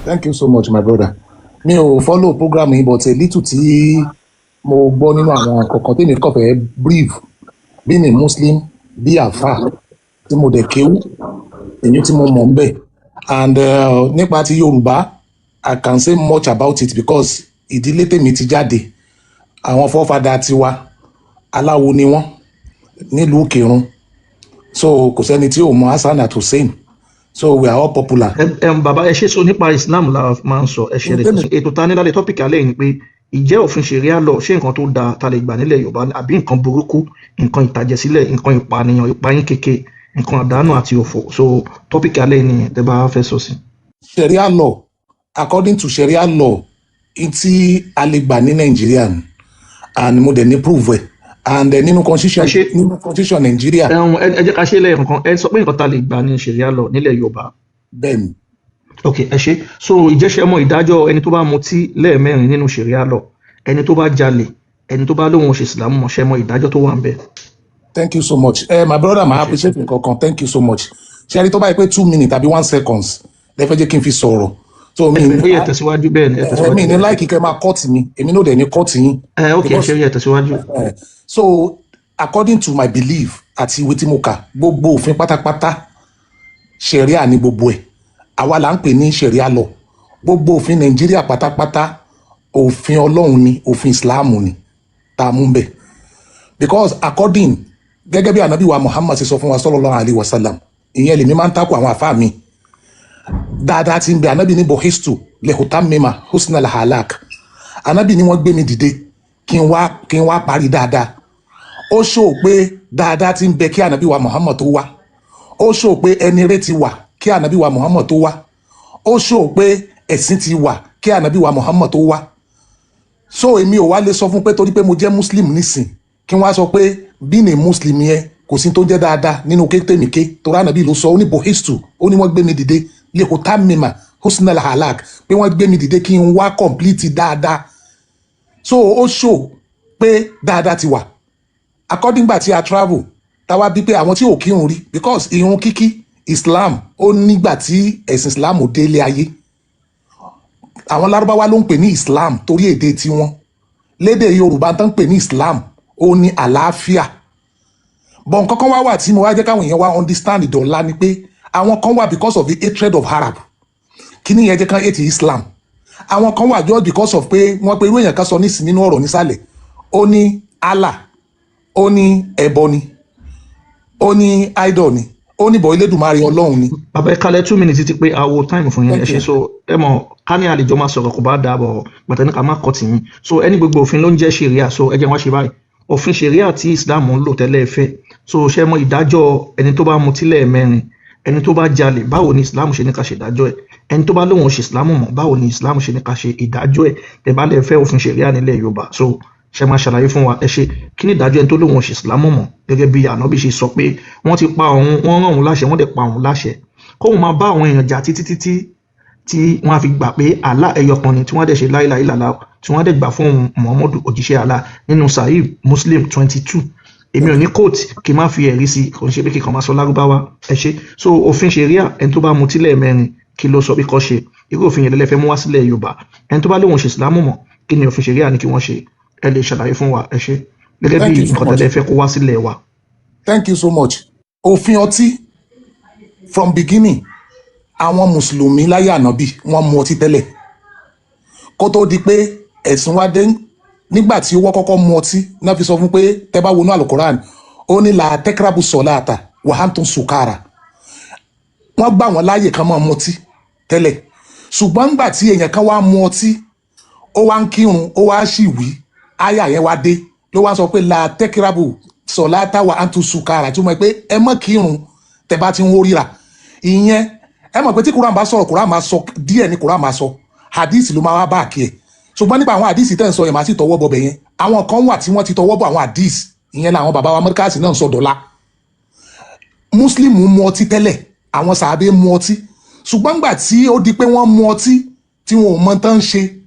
Thank you so much, my brother. Mi ò follow program yìí, but a little tí mo gbọ́ nínú àwọn kọ̀ọ̀kan tí mi kàn fẹ́ brief, being a Muslim, bí àfà tí mo dẹ̀ kéwú, èyí tí mo mọ̀ ń bẹ̀. And nípa ti Yorùbá, I can say much about it because ìdílé tèmi ti jáde, àwọn forefather tiwa, aláwo ni wọ́n nílùú Ìkìrun. So kò sẹ́ni tí ò mọ Hasan àti Hussein. So we are all popular. Ẹ bàbá, ẹ ṣe. So nípa Islam la máa ń sọ. Ẹ ṣe rẹ. Ètò ta ní lálẹ́, topic alẹ́ yìí ni pé, ìjẹ́ òfin Sharia law, ṣé nǹkan tó dáa ta lè gbà nílẹ̀ Yorùbá, àbí nǹkan burúkú, nǹkan ìtàjẹ̀sílẹ̀, nǹkan ìpànìyàn, ìpayín kéke, nǹkan àdánù àti òfò? So topic alẹ́ yìí nìyẹn, tẹ́ bá fẹ́ sọ sí. Sharia law, according to Sharia law, n tí a lè gbà ní Nàìjíríà ni, and mo dẹ̀ ní proof ẹ̀, and nínú constitution Ẹ ṣe. nínú constitution Nàìjíríà. Ẹ jẹ́ ká ṣe lẹ́yìn kankan. Ẹ sọ pé nǹkan ta lè gbà ní Sharia law nílẹ̀ Yorùbá. Bẹ́ẹ̀ ni. Ok, ẹ ṣe. So ìjẹ́sẹ̀ mọ ìdájọ́ ẹni tó bá mutí lẹ́ẹ̀mẹ́rin nínú Sharia law, ẹni tó bá jalè, ẹni tó bá lóun ṣe ìsìlámù mọ̀ṣẹ́, mọ ìdájọ́ tó wà ń bẹ̀? Thank you so much, my brother. Ma appreciate nǹkan kan. Thank you so much. Ṣe ẹni tó bá yẹ pé 2 minutes tàbí 1 seconds lẹ́fẹ̀ẹ́ jẹ́ kí n fi sọ̀rọ̀, so mi Ó yẹ, tẹ̀síwájú. Bẹ́ẹ̀ ni, ẹ tẹ̀síwájú. Mi ní like kẹ́ máa cut mi, èmi náà dẹ̀ ní cut yín. Ẹ ok, ẹ ṣe, ó yẹ, tẹ̀síwájú. So according to my belief àti ìwé tí mo kà, gbogbo òfin pátápátá, Sharia ní gbogbo ẹ̀. Àwa là ń pè ní Sharia law. Gbogbo òfin Nàìjíríà pátápátá, òfin Ọlọ́run ni, òfin Islam ni tá a mú bẹ̀, because according gẹ́gẹ́ bí Anabi wa Muhammad ṣe sọ fún wa, sallallahu alaihi wasallam, ìyẹn lèmi máa ń takò àwọn àfáà mi dáadáa tí ń bẹ. Anabi ní bu'istu li utammima husnal akhlaq. Anabi ní wọ́n gbé mi dìde kí n wá parí dáadáa. Ó ṣó pé dáadáa tí ń bẹ kí Anabi wa Muhammad tó wá. Ó ṣó pé ẹni rẹ ti wà kí Anabi wa Muhammad tó wá. Ó ṣó pé ẹ̀sìn ti wà kí Anabi wa Muhammad tó wá. So èmi ò wá lè sọ fún pé torí pé mo jẹ́ Muslim nísìn, kí wọ́n á sọ pé being a Muslim yẹn, kò sí tó ń jẹ́ dáadáa nínú kétémìké, torí Anabi ló sọ. Ó ní bu'istu, ó ní wọ́n gbé mi dìde, li utammima husnal akhlaq, pé wọ́n gbé mi dìde kí n wá complete dáadáa. So ó ṣó pé dáadáa ti wà. According gbà tí a travel, táwa bí pé àwọn tí ò kírun rí, because irun kíkí Islam, ó nígbà tí ẹ̀sìn Islam ò délé ayé, àwọn Lárúbáwá ló ń pè ní Islam torí èdè tiwọn. Lédè Yorùbá tó ń pè ní Islam, ó ní àlàáfíà. But nǹkan kan wá wà tí mo wá jẹ́ káwọn èèyàn wá understand ìdọ̀la ni pé àwọn kan wà, because of the hatred of Arab, kíní yẹn jẹ́ kán hate Islam. Àwọn kan wà just because of pé wọ́n pe irú èèyàn kan sọ nísìn nínú ọ̀rọ̀ nísàlẹ̀, ó ní Allah, ó ní ẹbọ ni, ó ní idol ni, ó ní bọ̀ Elédùmarè Ọlọ́run ni. Bàbá, ẹ kalẹ̀. 2 minutes ti pé, àwo time fún yín. Ẹ ṣe. So ẹ mọ̀ ká ní àlejò máa sọ̀rọ̀, kò bá dáa bọ̀ pàtàkì ká má kọ́ tì yín. So ẹni gbogbo òfin ló ń jẹ́ Sharia. So ẹ jẹ́ wá ṣe báyìí, òfin Sharia tí Islam ń lò tẹ́lẹ̀ fẹ́. So ṣe mọ ìdájọ́ ẹni tó bá mutí lẹ́ẹ̀mẹ́rin, ẹni tó bá jalè? Báwo ni Islam ṣe ní ká ṣe ìdájọ́ ẹ̀? Ẹni tó bá lóun ò ṣe Islam mọ́, báwo ni Islam ṣe ní ká ṣe ìdájọ́ ẹ̀? Tẹ́ bá lè fẹ́ òfin Sharia nílẹ̀ Yorùbá, so ṣe máa ṣàlàyé fún wa. Ẹ ṣe. Kí ni ìdájọ́ ẹni tó lóun ò ṣe Islam mọ́, gẹ́gẹ́ bí Ànábì ṣe sọ pé wọ́n ti pa òun, wọ́n rán òun láṣẹ, wọ́n dẹ̀ pa òun láṣẹ kóun máa bá àwọn èèyàn jà títí títí tí wọ́n á fi gbà pé Allah ẹyọ kan ni, tí wọ́n á dẹ̀ ṣe la ilaha illallah, tí wọ́n á dẹ̀ gbà fún òun Muhammadu òjíṣẹ́ Allah, nínú Sahih Muslim 22? Èmi ò ní quote kí n má fi ẹ̀rí sí, kò ń ṣe pé kí n kàn máa sọ Lárúbáwá. Ẹ ṣe. So òfin Ṣẹ̀ríà, ẹni tó bá mutí lẹ́ẹ̀mẹ́rin, kí ló sọ bí kò ṣe? Irú òfin yẹn lẹ́lẹ́fẹ́ mú wá sílẹ̀ Yorùbá. Ẹni tó bá lóun ṣe Ìsìlámù mọ́, kí ni òfin Ṣẹ̀ríà ní kí wọ́n ṣe? Ẹ lè ṣàlàyé fún wa. Ẹ ṣe, gẹ́gẹ́ bí nǹkan tẹ́lẹ̀ fẹ́ kó wá sílẹ̀ wa. Thank you so much. Òfin ọtí, from beginning, àwọn Mùsùlùmí láyé Ànábì, wọ́n mu ọtí tẹ́lẹ̀ kó tó di pé ẹ̀sìn wa dé. Nígbà tí wọ́n kọ́kọ́ mu ọtí náà, fi sọ fún pé tẹ́ bá wọnú Alukoran, ó ní la taqrabu salata wa antum sukara. Wọ́n gbà wọ́n láàyè kan máa mutí tẹ́lẹ̀, ṣùgbọ́n nígbà tí èèyàn kan wá mu ọtí, ó wá ń kírun, ó wá sì wí, àyà yẹn wá dé, ló wá sọ pé la taqrabu salata wa antum sukara, tí ó mọ̀ pé ẹ má kírun tẹ́ bá ti ń hó ríra. Ìyẹn ẹ mọ̀ pé tí Quran bá sọ̀rọ̀, Quran máa sọ díẹ̀ ní Quran máa sọ, hadith ló máa wá bá àkí ẹ̀. Ṣùgbọ́n nípa àwọn hadith tẹ́ ń sọ yẹn, máa sì tọwọ́ bọ̀ bẹ̀ yẹn. Àwọn kan wà tí wọ́n ti tọwọ́ bọ̀ àwọn hadith ìyẹn, làwọn bàbá wa mọ́ríkàsì náà ń sọ dọ̀la. Muslim mu ọtí tẹ́lẹ̀, àwọn sàábé mu ọtí, ṣùgbọ́n gbà tí ó di pé wọ́n mu ọtí tí wọn ò mọ tán ṣe,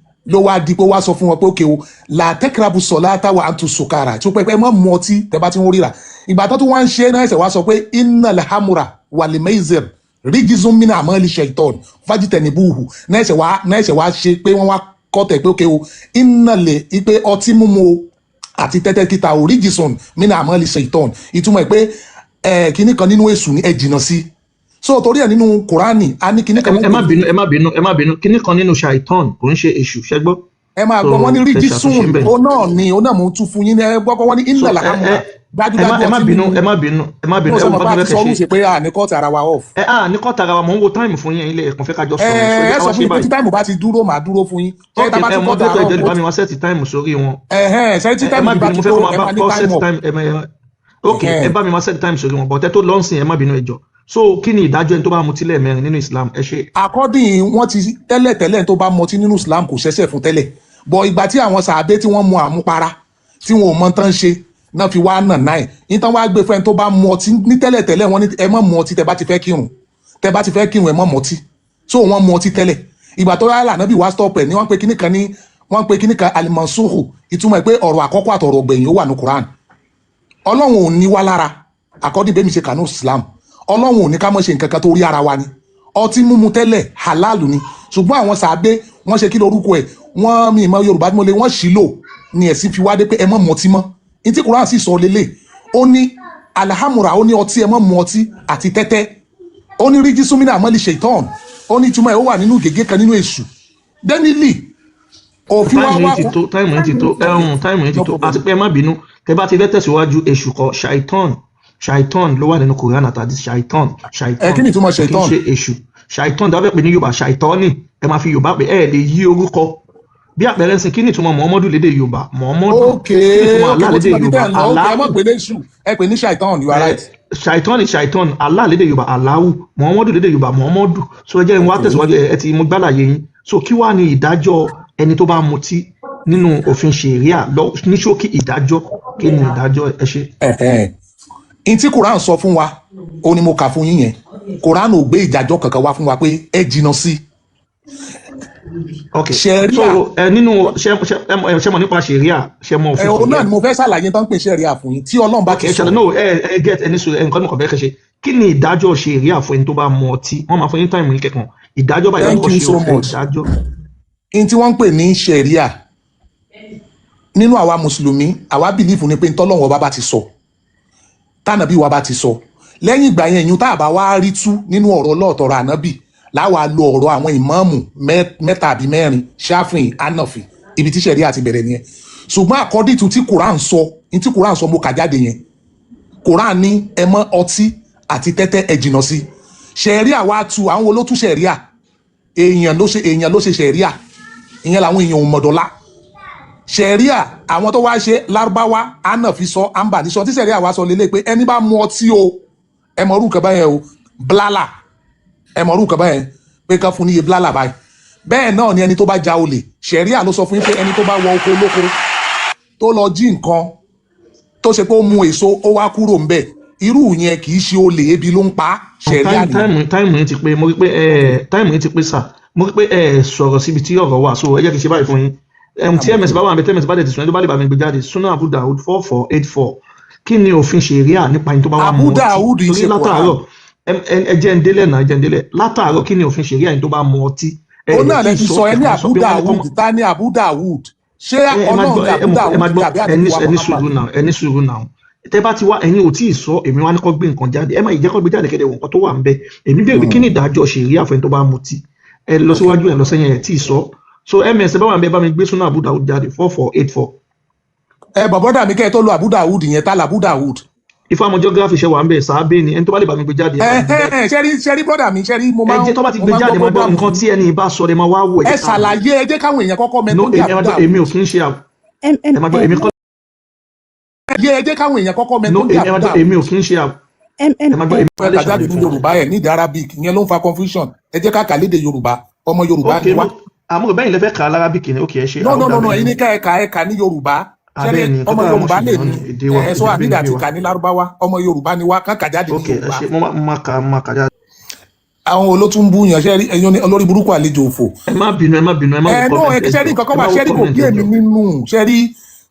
ló wá di pé wá sọ fún wọn pé okay o, la taqrabu salata wa antum sukara, tí ó pẹ́ pẹ́ mọ́ mu ọtí tẹ́ bá ti ń ríra. Ìgbà tó tún wá ń ṣe náà, ẹsẹ̀ wá sọ pé innal khamra wal maisir. رجس من عمل الشيطان فاجتنبوه. Náà ẹ̀ṣẹ̀ wá ṣe pé wọ́n wá kọ́tẹ̀ pé ókè o, iná lè pé ọtí mímu o àti tẹ́tẹ́ títa o, رجس من عمل الشيطان. Ìtumọ̀ ẹ̀ pé ẹ̀ kíní kan nínú èṣù ni, ẹ jìnnà sí. So torí ẹ̀ nínú Kùránì a ní kíní kan Ẹ wọ́n má pè bínú, ẹ má bínú, ẹ má bínú. Kíní kan nínú ṣàìtàn kò ń ṣe èṣù, ṣẹgbọ́? Ẹ máa So gbọ́, wọ́n ní ẹ rígí ṣàtúnṣe sùn ń bẹ̀. Ó náà ni, ó náà mò ń tún fún yín ní. Ẹ gbọ́ pé wọ́n ní So iná ẹ làhámùrà ẹ ẹ má dájúdájú ẹ má ọtí bínú, mímu. Ẹ má bínú, ẹ má bínú. Mo Ẹ sọ wo mọ̀ nǹkan pé tó a fẹ́ ti kẹ́ sọ ṣe. rúṣe pé a ní cut ara wa off. Ẹ á ní cut ara wa, mò ń wo time fún yín, ilé ẹ̀kan fẹ́ ká jọ Ẹ sọ̀rọ̀, so ẹ jẹ́ ẹ ká sọ wá fún ṣe mi pé tí báyìí. Time bá ti dúró, màá dúró fún yín. Ṣé Ok, tá bá ẹ ti cut moderator, ara ẹjọ lè off bá mi wá set time sórí wọn. Ẹ̀hẹ́n, ṣé tí Ẹ time má yìí bá bínú, mo ti fẹ́ tó kó máa ẹ bá máa ní kọ́ time set up. time. Ẹ má ẹ ok, ẹ Ẹ̀hẹ́n. bá mi máa set time sórí wọn, but ẹ tó lọ́nsìn, ẹ má bínú, ẹ jọ. So kí ni ìdájọ́ ẹni tó bá mutí lẹ́ẹ̀mẹrin nínú Islam? Ẹ ṣe. According wọ́n ti tẹ́lẹ̀ tẹ́lẹ̀, tó bá mọtí nínú Islam, kò ṣẹ̀ṣẹ̀ fún tẹ́lẹ̀ bọ̀. Ìgbà tí àwọn sàábé tí wọ́n mu àmupara tí wọn ò mọ tán ṣe náà fi wá nà náà ní tán wá gbé fún ẹni tó bá mu ọtí ní tẹ́lẹ̀ tẹ́lẹ̀. Wọ́n ní ẹ má mu ọtí tẹ́ bá ti fẹ́ kírun, tẹ́ bá ti fẹ́ kírun, ẹ má mọtí. So wọ́n mu ọtí tẹ́lẹ̀. Ìgbà tó yára Ànábì wá stop ẹ̀ ní wọ́n pe kíní kan ní, wọ́n pe kíní kan المنسوخ. Ìtumọ̀ ẹ̀ pé ọ̀rọ̀ àkọ́kọ́ àtọ̀rọ̀ gbẹ̀yìn ó wà ní Quran. Ọlọ́run ò ní wá lára. According bẹ́ẹ̀ mi ṣe kànú Islam, Ọlọ́run ò ní ká mọ̀ ṣe nǹkan kan tó rí ara wa ni. Ọtí mímu tẹ́lẹ̀ halal ni, ṣùgbọ́n àwọn sàábé wọ́n ṣe kí lorúkọ ẹ̀, wọ́n mi ìmọ̀ Yorùbá tí mo lè wọ́n ṣì lò ní ẹ̀sìn fi wá dé pé ẹ má mọtí mọ́. Ní tí Quran sì sọ lélẹ̀, ó ní الخمر, ó ní ọtí, ẹ má mu ọtí àti tẹ́tẹ́. Ó ní رجس من عمل الشيطان. Ó ní ìtumọ̀ ẹ̀ ó wà nínú gègé kan nínú èṣù dẹ́nìlì òfin wá Time wá yìí ti tó, time yìí ti tó, ẹ̀hún, time yìí ti No tó. problem. Àti pé ẹ má bínú, tẹ bá ti fẹ́ tẹ̀síwájú, èṣù kọ́, ṣàìtàn, ṣàìtàn ló wà nínú Quran àtàdí, ṣàìtàn. Ẹ Ṣàìtàn kí ni ìtumọ̀ kì í ṣaitan? ṣe èṣù. Ṣàìtàn dábẹ́ pé ní Yorùbá ṣàìtọ́nì, ẹ máa fi Yorùbá pé ẹ lè yí orúkọ. Bí àpẹẹrẹ ń sìn, kí ni ìtumọ̀ Muhammadu lédè Yorùbá? Muhammadu. Ok. Kí ni ìtumọ̀ Ok, Allah mo ti lédè mọ ibi Yorùbá? tẹ́ ẹ̀ ń lọ. Ok, ẹ má Allahu. pè ní èṣù, ẹ pè ní ṣaitan. You are right. Ṣàìtàn ni ṣàìtàn. Allah lédè Yorùbá, Allahu. Muhammadu lédè Yorùbá, Muhammadu. So ẹ jẹ́ n wá tẹ̀síwájú. Ẹ ti mo gbálàyé yín. So kí wàá ní ìdájọ́ ẹni tó bá mutí nínú òfin ṣẹ̀ríà lọ ní ṣókí? Ìdájọ́, kí ni ìdájọ́? Ẹ ṣe. Ẹ̀hẹ́n. In tí Quran sọ fún wa, ó ní mo kà fún yín yẹn. Quran ò gbé ìdájọ́ kankan wá fún wa pé ẹ jìnnà sí. Ok. Ṣẹ̀ríà. So ẹ nínú ṣe ṣe ẹ ṣe mọ̀ nípa ṣẹ̀ríà, ṣe mọ̀ Ẹ òfin òun náà ṣẹ̀ríà? ni mo fẹ́ ṣàlàyé tán pé ṣẹ̀ríà fún yín tí Ọlọ́run bá Ok, ti ẹ ṣàlàyé. sọ̀rọ̀. No, ẹ get ẹni sọ ẹ nǹkan mọ̀kàn fẹ́ kẹ́ ṣe. Kí ni ìdájọ́ ṣẹ̀ríà fún ẹni tó bá mu ọtí? Wọ́n máa fún yín time yín kẹ̀kan. Ìdájọ́ báyìí Thank lọ́kọ̀ you ṣe so òfin much. ìdájọ́. In tí wọ́n ń pè ní ṣẹ̀ríà nínú àwa mùsùlùmí, àwa believe ni pé ntọ́lọ́run ọba bá ti sọ, tánàbí wa bá ti sọ, lẹ́yìn ìgbà yẹn, ìyún tá a bá wá rí tú nínú ọ̀rọ̀ lọ́ọ̀tọ̀rọ̀ ànábì, láwa lo ọ̀rọ̀ àwọn ìmáàmù mẹ́ta àbí mẹ́rin, Ṣáfìn, Hánàfì. Ibi tí ṣẹ̀ríà ti bẹ̀rẹ̀ nìyẹn. Ṣùgbọ́n according to tí Quran sọ, ní tí Quran sọ mo kà jáde yẹn. Quran ní ẹ mọ́ ọtí àti tẹ́tẹ́, ẹ jìnnà sí. Ṣẹ̀ríà wá tu àwọn wo ló tú ṣẹ̀ríà? Èèyàn ló ṣe, èèyàn ló ṣe ṣẹ̀ríà. Ìyẹn làwọn èèyàn ò mọ̀dọ́lá ṣẹ̀ríà. Àwọn tó wá ṣe Lárúbáwá, Hánàfí sọ, Ánbàlí sọ. Tí ṣẹ̀ríà wá sọ lélẹ̀ pé ẹni bá mu ọtí o, ẹ mọ̀ orú nǹkan báyẹn o, blala, ẹ mọ̀ orú nǹkan báyẹn pé ká fún níye blala báyìí. Bẹ́ẹ̀ náà ni ẹni tó bá ja olè. Ṣẹ̀ríà ló sọ fún yín pé ẹni tó bá wọ oko olóko tó lọ jí nǹkan, tó ṣe pé ó mu èso, ó wá kúrò ńbẹ̀, irú yẹn kì í ṣe olè, ebi ló ń pa á. Ṣẹ̀ríà Time nìyẹn. Time, time yín ti pé. Mo rí pé ẹ time yín ti pé sà. Mo rí pé ẹ sọ̀rọ̀ síbi tí ọ̀rọ̀ wà, so ẹ jẹ́ kí n ṣe báyìí fún yín. Tí ms bá wà níbi, tí ms bá dẹ̀ ti sùn, ẹni tó bá lè bá mi gbé jáde, Sunan Abu Dawud 4484. Kí ni òfin ṣẹ̀ríà nípa ẹni tó bá wà Abu mu ọtí? Dawud yìí Torí ṣe Quran. látàárọ̀, ẹ jẹ́ ń délẹ̀ náà, ẹ jẹ́ ń délẹ̀. Látàárọ̀, kí ni òfin ṣẹ̀ríà ẹni tó bá mu ọtí? Ẹ Ó ẹ̀ náà tí lẹ ì ti sọ. sọ Ẹ ẹ ní kàn sọ Abu pé wọ́n ní kọ́ Dawud. Ta ní Abu Dawud? Ṣé ẹ má Ọlọ́run gbọ́ ní ẹ Abu mọ̀ ẹ Dawud má ní gbọ́ àbí ẹ ní ànábì wa ẹ ní Muhammad? sùúrù náà, ẹ ní sùúrù náà. Tẹ bá ti wá, ẹ̀yin ò tí ì sọ, èmi wá ní kó gbé nǹkan jáde. Ẹ má yìí jẹ́ kó gbé jáde kẹ́dẹ̀ wọ̀ nǹkan tó wà ń bẹ. Èmi béèrè pé kí ni ìdájọ́ ṣẹ̀ríà fún ẹni tó bá mutí? Ẹ lọ síwájú, ẹ lọ sẹ́yìn, ẹ tí ì sọ. So ms, ẹ bá wà ń bẹ, bá mi gbé Sunan Abu Dawud jáde, 4484. Ẹ bọ̀bọ́dà mi, kẹ́ ẹ tó lo Abu Dawud yẹn, tá l'Abu Dawud? Ifá mọ geography ṣe wà ń bẹ, sàábé ni. Ẹni tó bá lè bá mi gbé jáde, ẹ bá mi gbé jáde. Ẹ ṣẹ́rí, ṣẹ́rí, brother mi, ṣẹ́rí, mo Ẹ máa ń jẹ́ tó bá ti mo gbé máa ń jáde, gbọ́ máa gbọ́ program nǹkan yìí. tí ẹni bá sọ, ẹ máa wá wò, ẹ Ẹ jẹ́ ká wò. ṣàlàyé, ẹ jẹ́ káwọn èèyàn kọ́kọ́ mẹ No, tó ń jẹ́ èmi ẹ Abu máa gbọ́, Dawud. èmi ò kí ń ṣe ẹ máa gbọ́, èmi kọ́. Ẹ jẹ́ káwọn èèyàn kọ́kọ́ mẹ No, tó ń jẹ́ èmi ẹ Abu máa gbọ́, Dawud. èmi ò kí ń ṣe ẹ máa gbọ́, èmi Ẹ kọ́ lè kà jáde ṣàlàyé ní fún yín. Yorùbá, ẹ ní ìdí Arabic ìyẹn ló ń fa confusion. Ẹ jẹ́ ká kà lédè Yorùbá, ọmọ Yorùbá Ok ni wá. Mo àmọ́ bẹ́yìn lẹ fẹ́ kà á l'Arabic ni. Ok, ẹ ṣe No, Abu no, no, no. Dawud. Ẹ̀yin ní ká ẹ kà, ẹ kà ní Yorùbá. Ṣẹ́rí, Abẹ́ ni ọmọ kọ́tà àwọn Yorùbá lè ṣùgbọ́n ní ní èdè wa, ẹ sọ èdè ànídà abínibí àti wa. kà ní Lárúbáwá. Ọmọ Yorùbá ni wá, ká kà jáde ní Ok, ẹ Yorùbá. ṣe, mo máa kà, mo máa kà jáde. Àwọn olótún bú yàn. Ṣẹ́rí, ẹ̀yin olórí burúkú, àlejò òfò. Ẹ má bínú, ẹ má bínú, ẹ má wo Ẹ no comment, ẹ ẹ ṣẹ́rí jọ nǹkan kan ẹ wà. má wo Ṣẹ́rí, kò comment, bí ẹ èmi jọ. nínú ṣẹ́rí.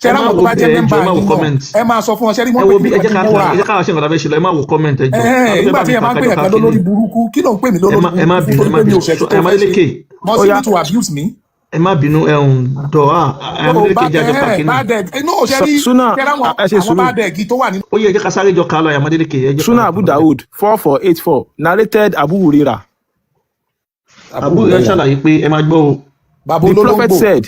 Ṣe Ẹ má ráwọn tó wo bá jẹ́ ẹ jọ, member ẹ má wo yín náà, comment. ẹ máa sọ fún wọn. Ṣe rí Ẹ wọ́n wo pé bí kí ẹ jẹ́ nìkan ká ní moral. ẹ jẹ́ ká ṣe nǹkan tá a fẹ́ ṣe lọ. Ẹ má wo comment, ẹ jọ. Ta ló fẹ́ Nígbà bá tí mi ẹ kà máa ń pè kájọ yàn ká kan lólórí kíní? burúkú, kí ló ń pè mí Ẹ lólórí má ẹ má burúkú fún? bínú, Torí ẹ má pé mi bínú. ò ṣẹ̀ṣẹ̀ So tó fẹ́ ṣe. Ayọ̀madélékè, Must Ó you yá. need to abuse me? Ẹ má bínú, ẹ ń dọ̀ọ́ Oh, Ayọ̀madélékè, bad jẹ́ àjọ ká kíní. bad egg. No, ṣe rí Suna, ṣe ráwọn ẹ ṣe àwọn sùúrù. bad egg tó wà nínú. Ó yẹ, ẹ jẹ́ ká sáré jọ ká lọ. Ayọ̀madélékè, ẹ jẹ́ ká Suna Abu Dawud 4484 narrated Abu Huraira. Abu rẹ ṣàlàyé pé, ẹ máa gbọ́ o. Bàbá The Prophet olólógbò. said,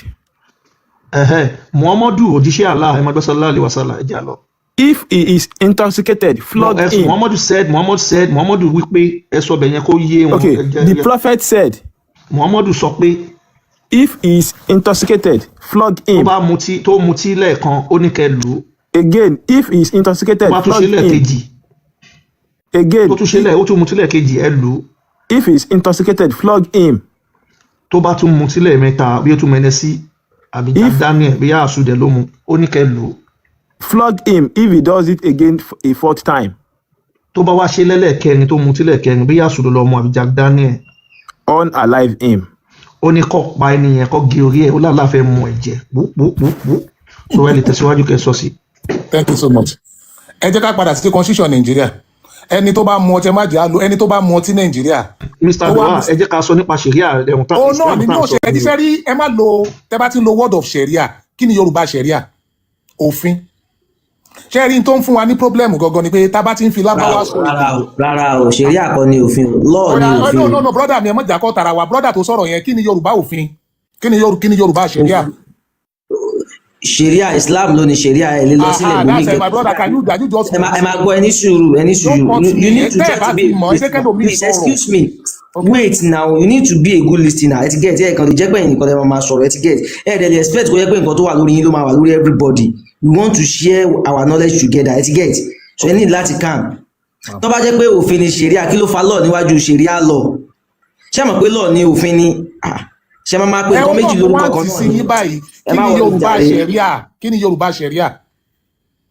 Ẹ̀hẹ́, Muhammadu, òjíṣẹ́ Allah, ẹ máa gbọ́, sallallahu alaihi wasallam, ẹ jẹ́ àlọ́. if he is intoxicated, No, flog ẹ him. Muhammadu said, Muhammadu said, Muhammadu wí pé, ẹ sọ bẹ̀ yẹn kó yé wọn. Okay, Ẹ jẹ́ the Prophet said, Muhammadu sọ pé, if he is intoxicated, flog tó him. bá mutí, tó mutí lẹ́ẹ̀kan, ó ní kẹ́ lù ú. Again, if he is Tó intoxicated, bá tún ṣe flog him. lẹ́ẹ̀kejì, Again, tó tún ṣe lẹ́ẹ̀, ó tún mutí lẹ́ẹ̀kejì, ẹ lù ú. if he is intoxicated, flog him. Tó bá tún mutí lẹ́ẹ̀mẹ́ta, bí ó tún mẹ́nẹ́ sí àbí Jack If Daniel, bí àsùdẹ̀ ló mu, ó ní kẹ́ lù ú. Flog him if he does it again a fourth time. Tó bá wá ṣe lẹ́lẹ́kẹrin, tó mutí lẹ́ẹ̀kẹrin, bí àsùdẹ̀ ló mu àbí Jack Daniel, Unalive him. Ó ní kó pa ẹni yẹn, kó gé orí ẹ̀. Ó lálàá fẹ́ mu ẹ̀jẹ̀ púpúpúpú. So ẹ lè tẹ̀síwájú kẹ́ sọ sí. Thank you so much. Ẹ jẹ́ ká padà sí constitution Nàìjíríà. Ẹni tó bá mu ọtí, ẹ má jẹ́ àlò ẹni tó bá mu ọtí Nàìjíríà Mr. tó wá Doha, ẹ jẹ́ ká sọ nípa ṣẹ̀ríà ẹ̀hún tá Ó náà Islam ní tá à no ń sọ ṣe ẹ ti ni o. fẹ́ rí, ẹ má lo, tẹ bá ti ń lo word of sharia, kí ni Yorùbá sharia? Òfin. Ṣé rí n tó ń fún wa ní problem gangan ni pé tá a bá ti ń fi Rárá lábáwá o, sọ rárá èdè. o, rárá o, ṣẹ̀ríà kọ́ ni òfin o, law ni Ọ̀rá, òfin no o. no no brother mi, ẹ má jà kọ́ tara wa. Brother tó sọ̀rọ̀ yẹn, kí ni Yorùbá òfin? Kí ni Yorùbá sharia? Ṣẹ̀ríà, Islam ló ní ṣẹ̀ríà. Ẹ lè lọ sílẹ̀ Aha, bòmí that's it, my brother. Can you just Ẹ máa ẹ máa gbọ́, ẹ ní sùúrù, ẹ ní Don't sùúrù. cut You me. you need to Tẹ́ ẹ try bá to be ti a mọ̀, good ẹ jẹ́ listener. kẹ́lòmíì Please sọ̀rọ̀. excuse me. Okay. Wait now, you need to be a good listener. Ẹ ti get ẹ kàn lè jẹ́ pé ẹ̀yin nìkan lè máa sọ̀rọ̀. Ẹ ti get ẹ dẹ̀ lè expect kó jẹ́ pé nǹkan tó wà lórí yín ló máa wà lórí everybody. We want to share our knowledge together. Ẹ ti get, so ẹ ní láti calm. Tó bá jẹ́ pé òfin ni ṣẹ̀ríà, kí ló fa law níwájú ṣẹ̀ríà law? Ṣé mọ̀ pé law ni òfin ni? Ah, ṣé máa máa pe Ẹ nǹkan ó méjì náà mo lórúkọ wá kan tì náà sí ni? yín báyìí. Ẹ Kí má ni wọlé Yorùbá jàre. sharia? Kí ni Yorùbá sharia?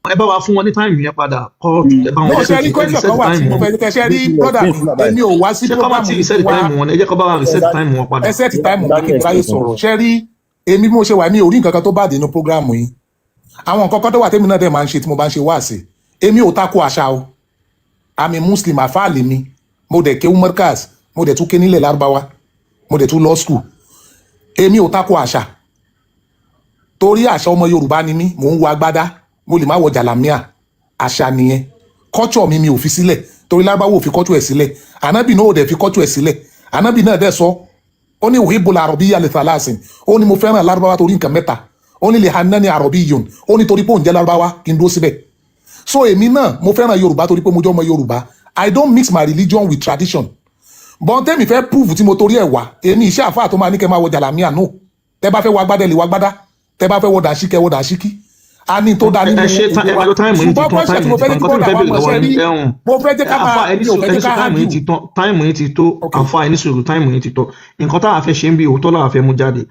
Ẹ bá wa fún wọn ní time yẹn padà kọ́, ẹ bá wọn No, ṣe rí ẹ question reset kan wà tí time mo wọn. fẹ́ kẹ́ ṣe rí, brother mi. Èmi ò wá sí Ṣé kọ́ bá program ti yìí reset wá. time wọn ni? Ẹ jẹ́ kọ́ bá wa reset time wọn padà. Ẹ set time wọn kí n ráyè sọ̀rọ̀. Ṣe rí èmi, bí mo ṣe wà, mi ò rí nǹkan kan tó bá dé inú program yìí. Àwọn nǹkan kan tó wà tèmi náà dẹ̀ máa ń ṣe tí mo bá ń ṣe wáàsí. Èmi ò tako àṣà o. Àmì Muslim àfáàlì mi, mo dẹ̀ kéwú Markaz, mo dẹ̀ tún ké nílẹ̀ Lárúbáwá, mo dẹ̀ tún law school. Èmi ò tako àṣà torí àṣà ọmọ Yorùbá ni mí. Mò ń wọ agbádá, mo lè má wọ jàlámíà, àṣà nìyẹn. Culture mi, mi ò fi sílẹ̀ torí Lárúbáwá ò fi culture ẹ̀ sílẹ̀. Ànábì náà ò dẹ̀ fi culture ẹ̀ sílẹ̀. Ànábì náà dẹ̀ sọ, ó ní uhibbul arabiyya li thalathin. Ó ní mo fẹ́ràn Lárúbáwá torí nǹkan mẹ́ta. Ó ní li annani arabiyyun. Ó ní torí pé òun jẹ́ Lárúbáwá, kí n dúró síbẹ̀. So èmi náà, mo fẹ́ràn Yorùbá torí pé mo jẹ́ ọmọ Yorùbá. I don't mix my religion with tradition. Bọ́n tẹ́mi fẹ́ prove tí mo torí ẹ̀ wá, èmi iṣẹ́ àfáà tó máa ní kẹ́ máa wọ jàlámíà, no. Tẹ́ bá fẹ́ wọ agbádá, ẹ lè wọ agbádá. Tẹ́ bá fẹ́ wọ dàṣíkì, ẹ wọ dàṣíkì. A ní tó da nínú Ẹ ṣe èdè ẹ wa. máa lo time yín ti Ṣùgbọ́n tán. question Time tí mo yín ti fẹ́ tán. ní kí Nǹkan tí mo brother fẹ́ wa béèrè mọ̀, lọ́wọ́ ṣe yín rí, ẹ̀hún mo fẹ́ jẹ́ ká àfa máa ẹni mi ò sùúrù, fẹ́ ẹni jẹ́ ká sùúrù, time yín argue. ti tán, time yín ti tó. Okay. Àfa, ẹni sùúrù, time yín ti tó. Nǹkan táwa fẹ́ ṣe ń bí òótọ́ làwa fẹ́ mú jáde.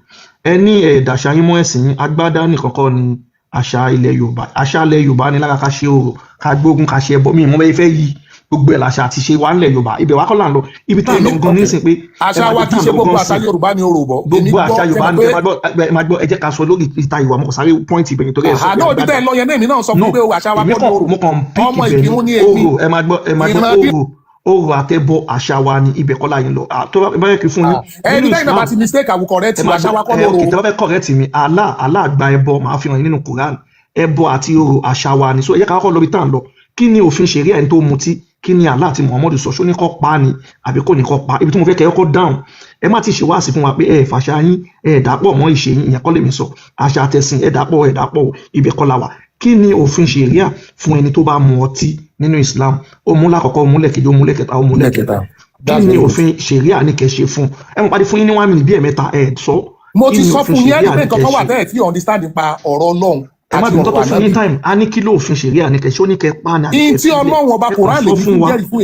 Ẹ ní ẹ̀ẹ́dàṣà yín mọ́ ẹ̀sìn yín. Agbádá nìkan kọ́ ni àṣà ilẹ̀ Yorùbá. Àṣà ilẹ̀ Yorùbá ni lára ká ṣe orò, ká gbógun, ká ṣe ẹbọ. Mi ìmọ̀ bẹ́ẹ̀ fẹ́ yí gbogbo ẹ̀ làṣà àti ṣe wà ńlẹ̀ Yorùbá. Ibẹ̀ wá kọ́ là ń lọ. Ibi tá à ń lọ Èmi gan okay. nísìn pé ẹ Àṣà máa wa gbọ́ kì tá í à ń ṣe lọ gbogbo gan àṣà sìn. Yorùbá ní orò bọ̀. Èmi Gbogbo gbọ́ àṣà ṣe Yorùbá mọ̀ ni pé ẹ máa gbọ́, ẹ máa gbọ́, ẹ jẹ́ ká sọ lórí ìta ìwà. Mo kàn sáré point ibẹ̀ nítorí ẹ sọ àhà pé náà, ibi tẹ́ agbádá. ẹ lọ yẹn náà, èmi náà sọ fún No, yín pé àṣà wa èmi kọ́ ní kàn orò. mo kàn pick Ọmọ ibẹ̀ ni. Ìkírun ní èmi. Orò, ẹ máa gbọ́, ẹ máa gbọ́. Ìran bí Orò, orò àtẹbọ, àṣà wa ni. Ibẹ̀ kọ́ láyé lọ. Tó bá yẹ kí fún yín Ẹni nínú tẹ́yìn náà bá Islam, ti mistake, I will correct ẹ you. máa Àṣà gbọ́ wa kọ́ ẹ lóró. Ok, tẹ́ bá fẹ́ correct mi, Allah, Allah gba ẹbọ, màá fi hàn yín nínú Quran. Ẹbọ àti orò, àṣà wa ni. So ẹ jẹ́ ká kọ́kọ́ lọ bí tá à ń lọ. Kí ni òfin ṣẹ̀ríà ẹni tó mutí? Kí ni Allah àti Muhammadu sọ? Ṣó ní kó pa ni àbí kò ní kó pa? Ibi tí mo fẹ́ kẹ́ ẹ kọ́ dáhùn, ẹ má ti ṣe wáàsí fún wa pé ẹ fàṣà yín, ẹ dàpọ̀ mọ́ ìṣe yín. Ìyẹn kọ́ lèmi sọ. Àṣà àtẹ̀sìn, ẹ dàpọ̀, ẹ dàpọ̀ o, ibẹ̀ kọ́ la wà. Kí ni òfin ṣẹ̀ríà fún ẹni tó bá mu ọtí nínú Islam? Ó mú lákọ̀ọ́kọ́, ó mú lẹ́ẹ̀kejì, ó mú lẹ́ẹ̀kẹta, ó mú lẹ́ẹ̀kẹta. Lẹ́kẹta. Kí That's ni very good. òfin ṣẹ̀ríà ní kẹ́ ṣe fún ẹ? Mo parí fún yín ní 1 minute bí ẹ̀mẹ́ta, ẹ sọ. Mo Kí ti ni sọ òfin fún yín ẹni ṣẹ̀ríà pé ní nǹkan kẹ́ kan wà ṣe? tẹ́ ẹ̀ tí understand nípa ọ̀rọ̀ Ọlọ́run Ẹ má àti bínú tó ọ̀rọ̀ tó fún yín ànábì. time. A ní kí ló òfin ṣẹ̀ríà ní kẹ́ ṣe? Ó ní kẹ́ pa ni àbí In kẹ́ tí filẹ̀? Ọlọ́run ọba Ẹ kàn Quran sọ lè fi fún fi wa. jẹ́rìí fún,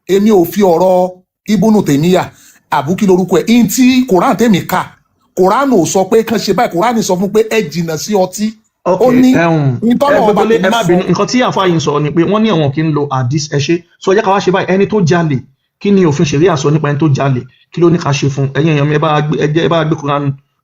èmi ò fi ọ̀rọ̀ Ibùnú Tèmíyà àbúkí lórúkọ ẹ̀. In tí Quran tèmi kà, Quran ò sọ pé kán ṣe báyìí. Quran sọ fún pé ẹ jìnnà sí ọtí. Ok. Ó ní Ẹhùn ẹ ìtọ́nà ọba gbogbo lé ẹ tèmi má sọ. bínú. Nǹkan tí àáfàá yìí ń sọ ni pé wọ́n ní àwọn kì í lo hadith. Ẹ ṣe sọ, ẹ jẹ́ ká wá ṣe báyìí. Ẹni tó jalè, kí ni òfin ṣẹ̀ríà sọ nípa ẹni tó jalè? Kí ló ní ká ṣe fún? Ẹ̀yin èèyàn mi, ẹ bá gbé, ẹ jẹ́ ẹ bá gbé Quran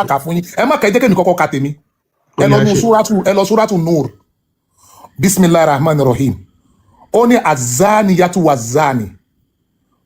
wá kà fún yín. Ẹ má kẹ́, jẹ́ kémi kọ́kọ́ ka tèmi. Ó Ẹ yá, lọ nu ṣe. súrátù, ẹ lọ súrátù Nur. Bisimilahi rahman rahim. Ó ní الزانية والزاني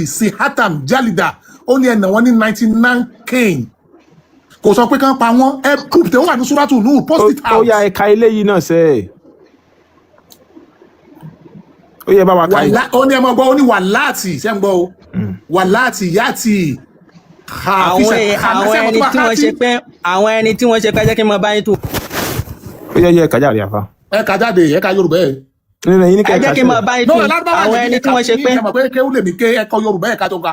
Ẹlẹ́ẹ̀kejì, sihatam jalida, ó ní ẹnà wọn ní 99 cane. Kò sọ pé kán pa wọ́n. Ẹ kúp tẹ, ó wà ní Suratu Nur, post it Ó out. yá, ẹ̀ka eléyìí náà sẹ́ ẹ̀, ó yẹ bá wa ka yìí. Wàlá, ó ní ẹ máa gbọ́, ó ní wàláàtì, ṣé ń gbọ́ o? Wàláàtì yàtì Àwọn àwọn ẹni tí wọ́n ṣe pé, àwọn ẹni tí wọ́n ṣe pé, jẹ́ kí n mọ báyìí tó. Ó yẹ yẹ ẹ̀ka jáde, àfa. Ẹ kà jáde, ẹ ka Yorùbá ẹ. Nínú ẹ̀yin ní Ẹ kẹ́ jẹ́ ẹ̀ka kí n mọ sílẹ̀. báyìí No, tó. Lárúbáwá Àwọn lèmi ẹni lè tí kà wọ́n ṣe sí pé ní ìjàmbá pé kéwú lèmi ké, ẹ̀kọ́ Yorùbá ẹ̀ka tó ga.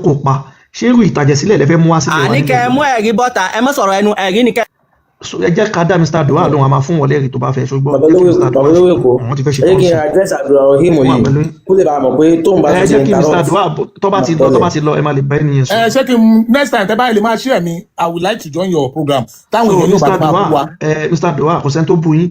lóko pa. Ṣé irú ìtàjẹ̀sílẹ̀ lẹ fẹ́ mú wá sílẹ̀ wa Àní nílẹ̀ kẹ́ ẹ mú Yorùbá? ẹ̀rí bọ́ta, ẹ má sọ̀rọ̀ ẹnu, ẹ̀rí ni kẹ́. So ẹ jẹ́ ká dá Mr. Dua lóhùn, a máa fún wọn lẹ́rìí tó bá fẹ́, ṣùgbọ́n Bàbá jẹ́ kí olówó Mr. Bàbá Dua olówó ṣe Èkó, àwọn ti fẹ́ ṣe ẹ jẹ́ tán kí sí n address Abdulrahim wọn yìí pẹ̀lú yín. kó lè bá a mọ̀ pé tóun bá Ẹ tún ti jẹ́ kí Mr. interrupt Dua tó bá máa ti lọ, tó bọ́lẹ̀. bá ti lọ, ẹ máa lè bá ẹni yẹn Ẹ sọ̀rọ̀. ṣé kí n next time tẹ báyìí lè máa share mi, I would like to join your program táwọn So èèyàn yóò bá Mr. ti máa bú Dua, wa. ẹ Mr. Dua, kò sẹ́ni tó bú yín.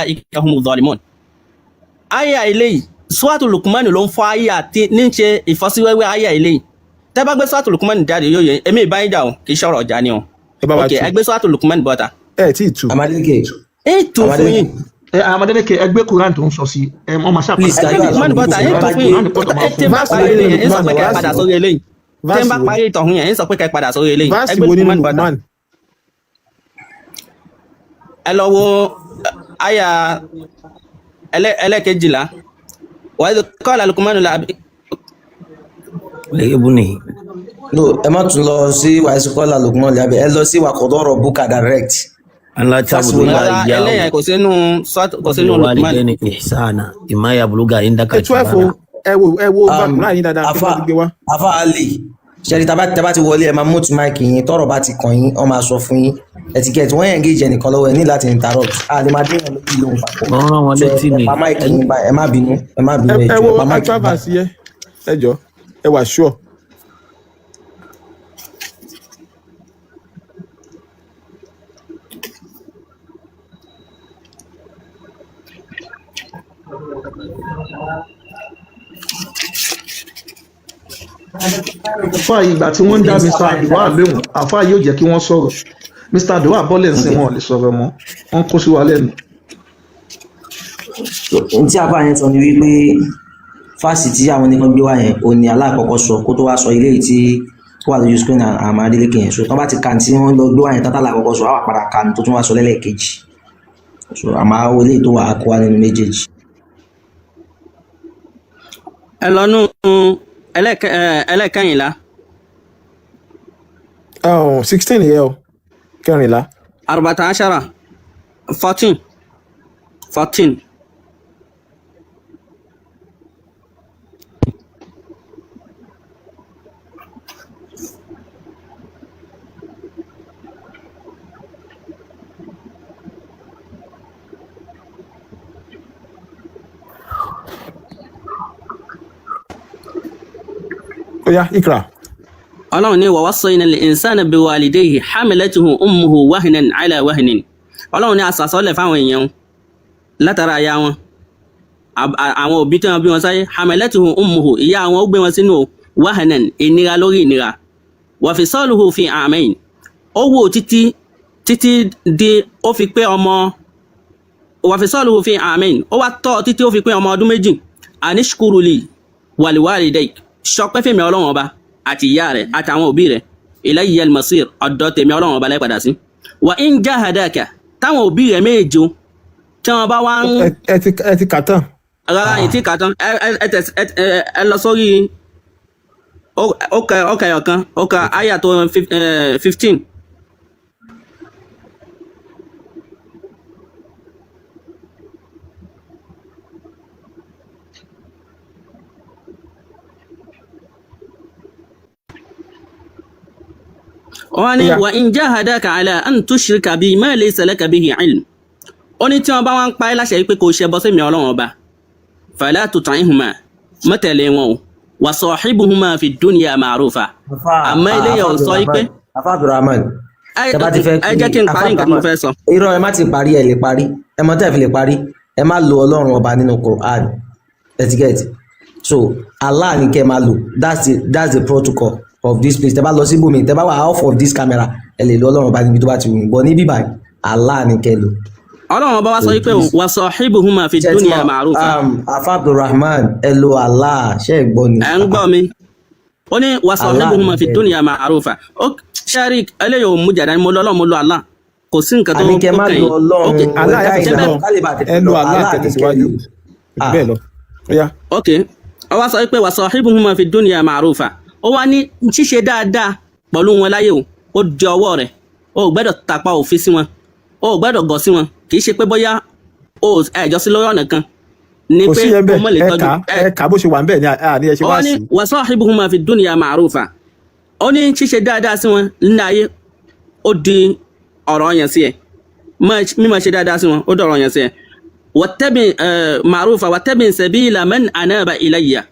Ulaika humu zalimun. Aya eléyìí, Suratu Lukman ló ń fọ aya tí ní ṣe ìfọ́síwẹ́wẹ́ aya eléyìí. Tẹ́ bá gbé Suratu Lukman jáde, yóò yẹ èmi ìbáyìí jà o, kì í ṣọ̀rọ̀ ọjà ni o. Ẹ bá wa Ok, tú. ẹ gbé Suratu Lukman bọ́ta. Ẹ tí ì tú. Amadeke. Ẹ tú fún Amadeke. yín. Ẹ Amadéleke, ẹ gbé Quran tó ń sọ sí ẹ, wọn máa Please, ṣàpàdà can Ẹgbẹ́ you allow Lukman me? bọ́tà yín tó Bá fún gbé yín. Quran pọ̀ tó máa Ẹ fún tí n bá Verse parí wo nínú eléyìí yẹn, ń sọ Lukman? pé kẹ́ ẹ Verse padà wo? sórí eléyìí. Tí n Verse bá wo? parí ìtọ̀hún yẹn, ń sọ pé kẹ́ ẹ padà sórí eléyìí. Verse Ẹgbẹ́ wo nínú Lukman bọ́tà. Lukman? Ẹ lọ wo àyà ẹlẹ́kejìlá. Wàá kọ́lá Lukman la Ibùnì. No, ẹ má tún lọ sí wàásùkọ́lá Lukman lábẹ́, ẹ lọ sí wàkọ̀dọ̀rọ̀ Buka direct. Allah Fásitì ta'budu wo ni? illa Rárá, iyyahu eléyẹn kò sínú kò sínú wa bil Lukman. walidayni ihsana imma yablugha indaka 12 o. al-kibara. Ẹ wo Um, Quran yín dáadáa kí afa wọ́n ti gbé wá. Afa Ali, ṣẹ́ni taba ti wọlé, ẹ máa mute mic yín. Tọ́rọ̀ bá ti kàn yín, ọ máa sọ fún yín. Ẹ ti get wọ́n yẹn engage ẹnìkan lọ́wọ́, ẹ ní láti interrupt. A lè máa dín yẹn lójú lóhùn papọ̀. Mo ń rán wọn So létí ẹ ni. pa mic yín báyìí, ẹ má bínú, ẹ má bínú, Ẹ ẹ ẹ jọ̀ọ́, wo ẹ pa mic actual yín báyìí. verse yẹ. Ẹ jọ ẹ wà sure. Àfáà yìí, ìgbà tí wọ́n ń dá Mr. Aduwa lóhùn, àfáà yóò jẹ́ kí wọ́n sọ̀rọ̀. Mr. Aduwa bọ́lẹ̀ ń sìn, wọn ò lè sọ̀rọ̀ mọ́, wọ́n kó sí wa lẹ́nu. Ohun tí àbá yẹn sọ ni wípé fásitì tí àwọn oníkan gbé wá yẹn ò ní alákọ̀ọ́kọ́ sọ kó tó wá sọ ilé yìí tí ó wà lójú screen àmọ́ Adeleke yẹn. So tán bá ti kà tí wọ́n lọ gbé wá yẹn tán, tá lákọ̀ọ́kọ́ sọ, á wà padà kà ní tó tún wá sọ lẹ́lẹ́kejì. So àmọ́ àwọn ilé tó wà á kó wá nínú méjèèjì. Ẹ lọ nú ẹlẹ́kẹ̀yìnlá. 16 yẹ o, 14. Arbata ashara, 14, 14. Ó yá, Ikra. Ọlọ́run ní wa wassayna al-insana biwalidayhi hamalatuhu ummuhu wahnan ala wahnin. Ọlọ́run ní asàsọ́lẹ̀ fáwọn èèyàn látara aya wọn, àwọn òbí tí wọn bí wọn sáyé, hamalatuhu ummuhu, ìyá wọn ó gbé wọn sínú wahnan, ìnira lórí ìnira, wa fisaluhu fi amayn, ó wò títí títí di ó fi pé ọmọ, wa fisaluhu fi amayn, ó wá tọ́ títí ó fi pé ọmọ ọdún 2, anishkuru li waliwalidayk, ṣọpẹ́ fèmí Ọlọ́run ọba àti ìyá rẹ̀ àtàwọn òbí rẹ̀, ilayya al-masir, ọ̀dọ̀ tèmi Ọlọ́run ọba lẹ́padà sí. Wa in jahadaka, táwọn òbí rẹ̀ méje o, tí wọ́n bá wá ń Ẹ ti kà tán. Rárá, yìí tí kà tán. Ẹ lọ sórí ọkà ọ̀kan ọkà àyà tó 15. Wọ́n ní Ó yá. wa in jahadaka ala an tushrika bi ma laysa laka bihi ilm, ó ní tí wọ́n bá wá ń pa ẹ́ láṣẹ pé kò ṣe bọ́ sí mi Ọlọ́run ọba, fala tut'ihuma, má tẹ̀lé wọn o, wa sahibuhuma fi dunya ma'rufa. Afa Àmọ́ eléyìí Afa ò sọ pé Abdulrahman, Afa Abdulrahman, ẹ tẹ bá ti fẹ́ ẹ jẹ́ kí n Afa parí nǹkan tí mo Abdulrahman, fẹ́ sọ. irọ́, ẹ má ti parí, ẹ lè parí, ẹ mọ tẹ́ ẹ fi lè parí. Ẹ má lo Ọlọ́run ọba nínú Quran, ẹ ti get. So Allah ni kẹ́ máa lò. That's the protocol of this place. Tẹ bá lọ síbòmí, tẹ bá wà off of this camera, ẹ lè lo Ọlọ́run ọba níbi tó bá ti wù yín, but ní bíbá, Allah ni kẹ́ lò. Ọlọ́run ọba wa sọ pé wa sahibuhuma fi Ṣé ti dunya mọ ma'rufa. Afa Abdulrahman, ẹ lo Allah, ṣé ẹ gbọ́ ni? Ẹ ń gbọ́ mi, ó ní wa Allah ni sahibuhuma fi kẹ́ lò. dunya ma'rufa. Ó ṣẹ́rí eléyìí ò mú jàdá ni mo lọ Ọlọ́run, mo lo Allah, kò sí nǹkan tó Àní kẹ́ tó má kàn lo yín. Ọlọ́run. Ok, Allah ẹ yàtọ̀ ṣé sí bẹ́ẹ̀ Ọlọ́run. ká lè bá tètè Ẹ lo lọ Allah Allah ni kẹ́ kẹtẹsíwájú. lò. Kò jù bẹ́ẹ̀ lọ. Ó yá. Ok, ó wá sọ pé wa sahibuhuma fi dunya ma'rufa, ó wá ní ṣíṣe dáadáa pẹ̀lú wọn láyé o, ó di ọwọ́ rẹ̀, o ò gbẹ́dọ̀ tàpá òfin sí wọn, o ò gbẹ́dọ̀ gọ̀ sí wọn. Kì í ṣe pé bóyá o ẹ̀jọ́ sí lórí ọ̀nà kan ni Kò pé sí yẹn o bẹ́ẹ̀. mọ̀ lè Ẹ tọ́jú kà á, ẹ. ẹ kà á bó ṣe wà ń bẹ́ẹ̀ ni à ní ẹ ṣe Ó wá wá ní sí. wa sahibuhuma fi dunya ma'rufa, ó ní ṣíṣe dáadáa sí wọn ní ayé, ó di ọ̀rọ̀ yẹn sí ẹ, mímọ̀ ṣe dáadáa sí wọn, ó dọ̀rọ̀ yẹn sí ẹ, wattabi ma'rufa wattabi sabila man anaba ilayya,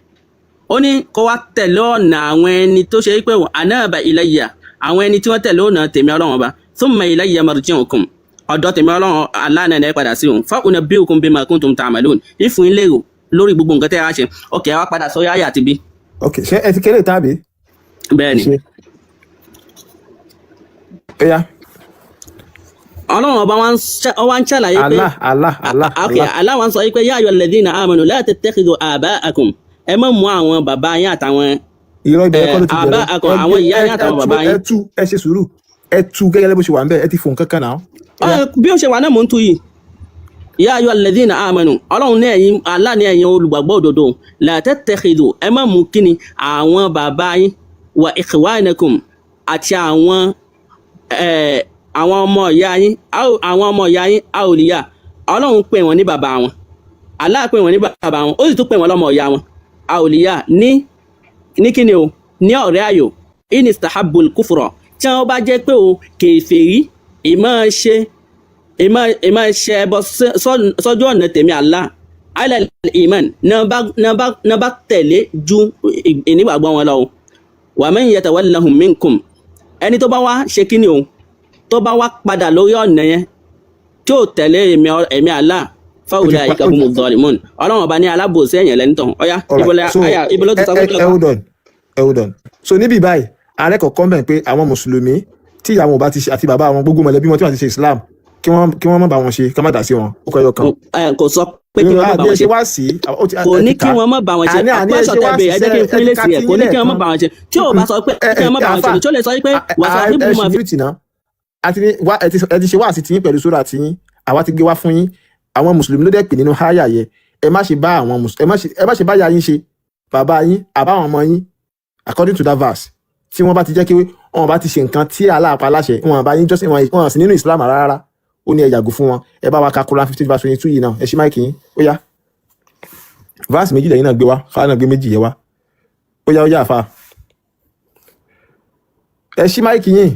ó ní kó wá tẹ̀lé ọ̀nà àwọn ẹni tó ṣe pé anaba ilayya, àwọn ẹni tí wọ́n tẹ̀lé ọ̀nà tèmi Ọlọ́run ọba, thumma ilayya marji'ukum, ọ̀dọ̀ tèmi Ọlọ́run aláàánú ẹ̀ padà sí òun, fa unabbi'ukum bima kuntum ta'malun, ìfún ilé rò lórí gbogbo nǹkan tẹ́ ẹ wá ṣe. Ok, ẹ wá padà sórí àyà àti bí. Ok, ṣé ẹ ti kéré tàbí? Bẹ́ẹ̀ ni. Ṣe. Ó yá. Ọlọ́run ọba wa ń ó wá ń ṣàlàyé pé Allah, Allah, Allah, ok, Allah. Allah wa ń sọ yìí pé yá ayọ̀ alladhina amanu la tattakhidhu aba'akum, ẹ má mú àwọn bàbá yín àtàwọn Irọ́, ibẹ̀ kọ́ ló ti bẹ̀rẹ̀. aba'akum, àwọn ìyá ẹ yín àtàwọn tú bàbá ẹ yín. tú, ẹ ṣe sùúrù, ẹ tú gẹ́gẹ́ bó ṣe wà ń bẹ̀. Ẹ ti fò nǹkan kan náà. Ó yá. Bí ó ṣe wà náà mò ń tú yìí. Yá ayọ̀ alladhina amanu, Ọlọ́run ní ẹ̀yin, Allah ní ẹ̀yin olùgbàgbọ́ òdodo, la tattakhidhu, ẹ má mú kíni, àwọn bàbá yín, wa ikhwanakum, àti àwọn àwọn ọmọ ìyá yín, àwọn ọmọ ìyá yín, awliya. Ọlọ́run pè wọ́n ní bàbá wọn, Allah pè wọ́n ní bàbá wọn, ó sì tún pè wọ́n lọ́mọ ìyá wọn, awliya ní kíni o, ní ọ̀rẹ́ ayò, in istahabbul kufra, tí wọ́n bá jẹ́ pé o kèfèrí, ìmọ̀ ṣe ẹbọ sọ́jú ọ̀nà tèmi Allah, ala iman, náà bá tẹ̀lé ju ìnígbàgbọ́ wọn lọ o. Wa man yatawallahum minkum, ẹni tó bá wá ṣe kíni o, tó bá wá padà lórí ọ̀nà yẹn, tí ò tẹ̀lé èmi Allah, fa Ó ti pa ulaika ó ti humu zalimun. Ọlọ́run ọba ní alábòsí ẹ̀yàn lẹ́ni tán. Ọ̀yá, Alright, ibo so àyà ibo ló ti ẹ sọ ẹ pé ẹ hold on, ẹ hold on. So níbí báyìí, ààrẹ kọ̀ọ̀kan bẹ̀ pé àwọn mùsùlùmí tí ìyá wọn ò bá ti ṣe àti bàbá wọn, gbogbo mọ̀lẹ́bí wọn tí wọ́n ti ṣe Islam, kí wọ́n má bá wọn ṣe, kí wọ́n má dà sí wọn. Ó kọ́ ẹyọ kan. Kò sọ pé kí wọ́n má Àbí bá ẹ wọn ṣe ṣe. wá sí ó ti Kò ẹ ní ti kí kà á. wọ́n má bá wọn ṣe. Àní ẹ Pẹ́sọ̀ ṣe tẹ wá bèèrè, sí ẹ jẹ́ kí n sẹ́ fún ẹ yín ti ka lésì ẹ̀. tí Kò yín ní kí wọ́n má lẹ́ẹ̀kan. bá wọn ṣe. Tí ò bá sọ pé Ẹ kí ẹ wọ́n má bá wọn ṣe àfà ni, tí ó lè sọ pé wàsá ẹ ibù ṣì máa fi mute náà. Àti ní wá, ẹ ti ṣe wá sí tiyín pẹ̀lú sóra tiyín, àwa ti gbé wá fún yín. Àwọn mùsùlùmí ló dẹ̀ pè nínú háyà yẹ, ẹ má ṣe bá àwọn mùsùlùmí, ẹ má ṣe bá ya yín ṣe, bàbá yín àbáwọn ọmọ yín, according to that verse, tí wọ́n bá ti jẹ́ kí wọ́n bá ti ṣe nǹkan tí Allah pa láṣẹ, wọn bá yín jọ́sìn, wọn sì nínú Islam rárá, ó ní ẹ yàgò fún wọn. Ẹ bá wa ka Quran 15 verse 22 yìí náà. Ẹ ṣí mic yín. Ó yá, verse méjì lẹ́yìn náà gbé wá, káwọn náà gbé méjì yẹ wá. Ó yá, ó yá, àfa, ẹ ṣí mic yín.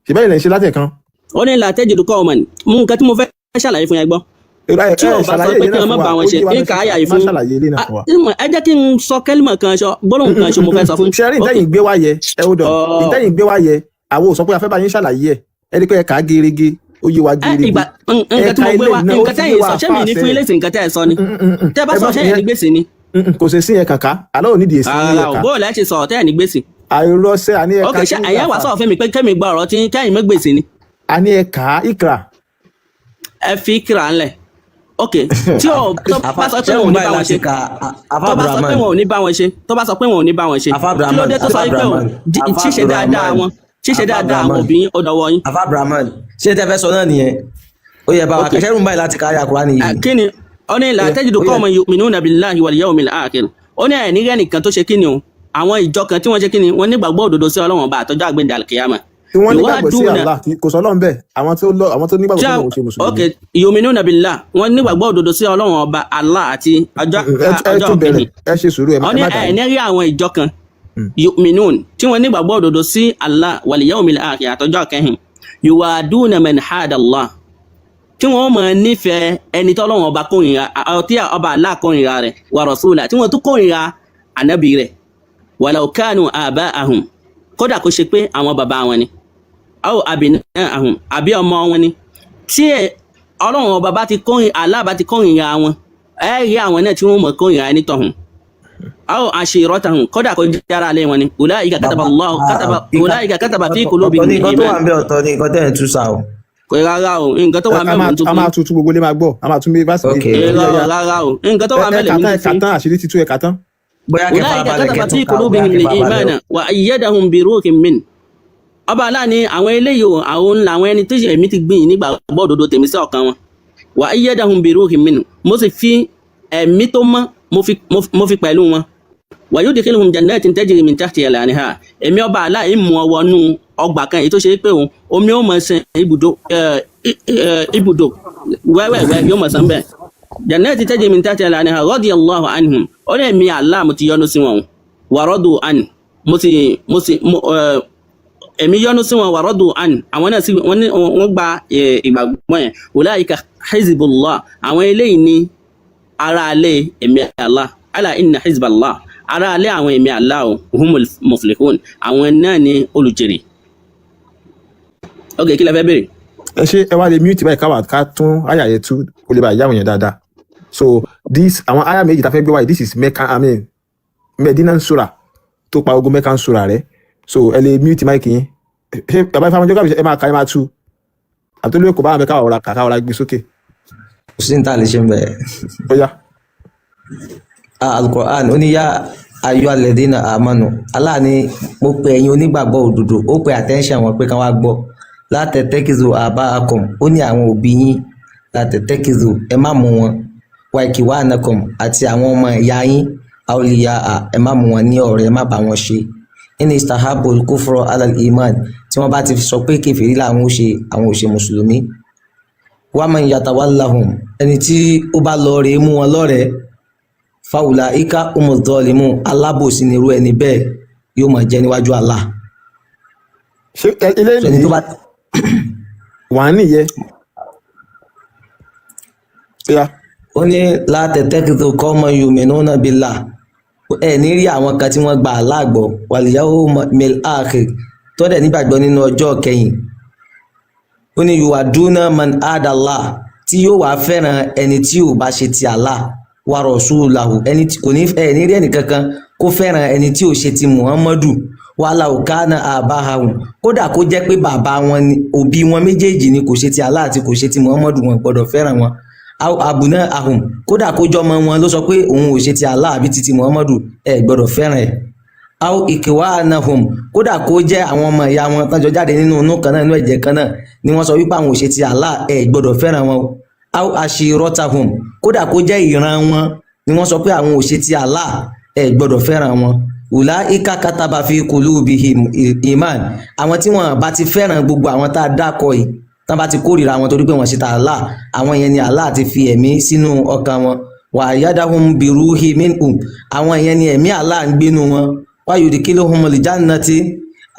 Ṣèbẹ́ ilẹ̀ ń ṣe látẹ̀kan. Ó ní la tajidu qawman, mú nǹkan tí mo fẹ́ ṣàlàyé fún yẹn gbọ́. Ẹ Tí ò bá sọ ṣàlàyé pé ilé kí náà wọ́n má fún wa. bá wọn Ó ṣe, yé wa ń bẹ́ẹ̀ ka ṣe àyà yìí má fún ṣàlàyé ilé náà fún wa. Ẹ jẹ́ kí n sọ kẹ́límọ̀ kan ṣọ, gbólóhùn kan ṣo mo fẹ́ sọ fún. Ṣẹ́rí Ok. ìtẹ́yìn gbé wá yẹ, ẹ hold on. Ọ̀ Ìtẹ́yìn gbé wá yẹ, àwọn ò sọ pé a fẹ́ bá yín ṣàlàyé ẹ̀. Ẹ rí pé ẹ kà á gerege, ó yé wa Ẹ gerege. ìgbà Ẹ nǹkan tí ka mo gbé ilé wá, náà, ó nǹkan ti yé tẹ́yìn wa sọ, ṣé mi ní àfáà fún sẹ́. ilé sí nǹkan tẹ́ ẹ sọ ni? Tẹ́ ẹ bá Ẹ sọ, má ṣé ẹ̀ ní gbèsè ni? Kò ṣe sí yẹn kàkà àlọ́ ò nídìí èsì ní Rárá o, ẹ̀ka. bóòlù ẹ ṣe sọ̀rọ̀ tẹ́ ẹ̀ ní gbèsè? Àìrọ́sẹ́ àní Ok, ẹ̀ka ṣé tí ẹ̀yẹ́ wà àfà sọ̀rọ̀ fẹ́mi pé kẹ́mi gba ọ̀rọ̀ tí kẹ́yìn mọ́ gbèsè ni? Àní ẹ̀ka ìkra. Ẹ fi kíra ńlẹ̀. Ok, tí ò tó Afa bá sọ pé ṣé wọn ò òun ní báyìí bá wọn láti ṣe, ka afa tó bá sọ pé Abdulrahman wọn ò ní bá wọn ṣe, tó bá sọ pé wọn ò ní bá wọn ṣe, afa kí ló Abdulrahman dé tó afa sọ pé o Abdulrahman afa ṣíṣe dáadáa Abdulrahman wọn, ṣíṣe afa dáadáa àwọn Abdulrahman òbí yín, ó dọwọ́ yín? Afa Abdulrahman, ṣé tẹ fẹ́ sọ náà nìyẹn? Ó yẹ bá wa Ok. kẹsẹ́rù báyìí láti ka àyà Kùránì yìí. Kí ni ó ní? La Ó yẹ tajidu ó yẹ qawman yu'minuna billahi wal yawmil akhir, ó ní ẹ̀ ní rẹ́ nìkan tó ṣe kí ni o, àwọn ìjọ kan tí wọ́n ṣe kí ni, wọ́n nígbàgbọ́ òdodo sí Ọlọ́run ọba àtọjọ́ àgbéǹde alkiyama. Tí wọ́n nígbàgbọ́ sí Yuwaduna Allah kò sọ Ọlọ́run bẹ́ẹ̀. Àwọn tó lọ, àwọn tó nígbàgbọ́ tí sí a Ọlọ́run ò ṣe mùsùlùmí. Ok, yu'minuna billah, wọ́n nígbàgbọ́ òdodo sí Ọlọ́run ọba Allah àti ọjọ́ Ẹ ọjọ́ tún bẹ̀rẹ̀. kẹyìn. Ẹ ṣe sùúrù, ẹ má Wọ́n ẹ ní má ẹ̀ dàrú. ní rí àwọn ìjọ kan, yu'minun, tí wọ́n nígbàgbọ́ òdodo sí Allah wal yawmil akhir àtọjọ́ kẹyìn, yuwaduna man hada Allah, tí wọ́n máa nífẹ̀ẹ́ ẹni tọ́lọ́run ọba kórìíra, tí ọba Allah kórìíra rẹ̀, wa rasula, tí wọ́n tún kórìíra ànábì rẹ̀, walau kanu aba'ahum, kódà kó ṣe pé àwọn bàbá wọn ni, aw abina'ahum, àbí ọmọ wọn ni. Tí Ọlọ́run ọba bá ti kórìíra, Allah bá ti kórìíra wọn, ẹ rí àwọn náà tí wọ́n mọ̀ kórìíra ẹni tọ̀hún, aw ashiratahum, kódà kó jára lé wọn ni, ulaika kataba Bàbá Allahu kataba ulaika kataba fi ọ̀tọ̀ qulubihim ní nǹkan tó wà iman. ń bẹ, ọ̀tọ̀ ní nǹkan tẹ́ ẹ̀ ń tú sa o. Kò rárá o, nǹkan tó wà A ń bẹ mò máa ń tún a fún máa yín. tuntun, gbogbo lè máa gbọ́, a máa tún bí verse Ok. méjì. Ó Irọ́, yá, yá. rárá o, nǹkan tó Ẹ wà ń bẹ ẹ kà lèmi tán, ń ẹ tún kà fún yín. tán, àṣírí títú, ẹ kà tán. Bóyá kẹ́ ulaika farabalẹ̀ kataba kẹ́ fi tún ka o, bóyá qulubihim kẹ́ farabalẹ̀ o. al-imana wa ayyadahum bi ruhin min. Ọba aláàní àwọn eléyìí o, àwọn làwọn ẹni tó ṣe èmi ti gbìn nígbàgbọ́ òdodo tèmi sí ọkàn wọn, wa ayyadahum bi ruhin min, mo sì fi ẹ̀mí tó mọ́, mo fi pẹ̀lú wọn, wa yudkhiluhum jannatin tajri min tahtiha al-anhar, èmi ọba aláì mú ọ wọnú ọgbà kan èyí tó ṣe pé òun omi ó mọ̀ ṣe ibùdó ibùdó wẹ́wẹ́wẹ́ yóò mọ̀ sàn bẹ́ẹ̀, jannatin tajri min tahtiha al-anhar, radiyallahu anhum, ó lè mi Allah mo ti yọ́nú sí wọn o, wa radu an, mo sì mo sì mo ẹ èmi yọ́nú sí wọn, wa radu an, àwọn náà sì wọ́n ní wọ́n gba ìgbàgbọ́ yẹn, ulaika hizbullah, àwọn eléyìí ní ara alẹ́ èmi Allah, ala inna hizballah, ara alẹ́ àwọn èmi Allah o, humul muflihun, àwọn náà ní olùjèrè. Ok, kí lẹ fẹ́ béèrè? Ẹ ṣe, ẹ wá lè mute báyìí, káwá ká tún àyà yẹn tú, kó lè bá ìyá àwọn yẹn dáadáa. So this, àwọn àyà méjì tá a fẹ́ gbé wáyé, this is Mecca, I mean Medinan sura tó pa ogun Meccan sura rẹ. So ẹ lè mute mic yín. Ṣé bàbá Ifá Jọ́gàbí, ẹ máa ka, ẹ máa tú. Àbí tó lóye kò bá wà bẹ́ẹ̀, káwọn ọ̀rá kà, káwọn ọ̀rá gbé sókè. Kò sí ní tá a lè ṣe ń bẹ̀. Ó yá. Alukur'an ó ní yá ayọ́ alẹ́dínà àmánu, Allah ní mo pe ẹ̀yin onígbàgbọ́ òdodo, ó pe attention wọn pé kán wá gbọ́. Látẹ̀tẹ́kìzù àbá akọ̀m, ó ní àwọn òbí yín, látẹ̀tẹ́kìzù, ẹ má mú wọn, wàìkìwá ànàkọ̀m, àti àwọn ọmọ ìyá yín, àwòlíyà, ẹ má mú wọn ní ọ̀rẹ́, ẹ má bá wọn ṣe. Ní istahabu kufro alal iman, tí wọ́n bá ti sọ pé kèfèrí làwọn ò ṣe, àwọn ò ṣe mùsùlùmí. Waman yatawallahum, ẹni tí ó bá lọ rèé mú wọn lọ́rẹ̀ẹ́, fáwùlà ika umudọ́ọ̀lìmù, alábòsí ni irú ẹni bẹ́ẹ̀ yóò máa jẹ́ níwájú Allah. Ṣé So ẹni eléyìí tó bá wà á nìyẹn? Ó yá. Ó ní látẹ̀tẹ́kìtò kọ́mọ yu'minuna billah, ẹ ní rí àwọn kan tí wọ́n gba Allah gbọ́, wal yawmil akhir, tó dẹ̀ nígbàgbọ́ nínú ọjọ́ kẹyìn, ó ní yuwaduna man adallah, tí yóò wá fẹ́ràn ẹni tí ò bá ṣe ti Allah wa rasulahu, ẹni tí kò ní, ẹ ní rí ẹnì kankan kó fẹ́ràn ẹni tí ò ṣe ti Muhammadu, wàhálà òkàna àbáhàwùn, kódà kó jẹ́ pé bàbá wọn ni, òbí wọn méjèèjì ni kò ṣe ti Allah àti kò ṣe ti Muhammadu, wọn gbọ́dọ̀ fẹ́ràn wọn. Àbùnà ahùn, kódà kó jọmọ wọn ló sọ pé òun ò ṣe ti Allah àbí ti Muhammadu, ẹ gbọ́dọ̀ fẹ́ràn ẹ̀. Aw ìkìwánahum, kódà kó jẹ́ àwọn ọmọ ìyá wọn tán jọ jáde nínú inú kan náà, inú ẹ̀jẹ̀ kan náà ni wọ́n sọ wípé àwọn ò ṣe ti Allah, ẹ gbọ́dọ̀ fẹ́ràn wọn o. Aw àṣírọ́tahum, kódà kó jẹ́ ìran wọn ni wọ́n sọ pé àwọn ò ṣe ti Allah, ẹ gbọ́dọ̀ fẹ́ràn wọn. Ùlá ika kataba fi kulubihim iman, àwọn tí wọn bá ti fẹ́ràn gbogbo àwọn tá a dákọ yìí, tán bá ti kórìíra wọn torí pé wọ́n ṣe ta Allah, àwọn yẹn ni Allah ti fi ẹ̀mí sínú ọkàn wọn. Wà yadahum biruhi minhum, àwọn yẹn ni ẹ̀mí Allah ń gbénu wọn. Wà yudkhiluhumul jannati,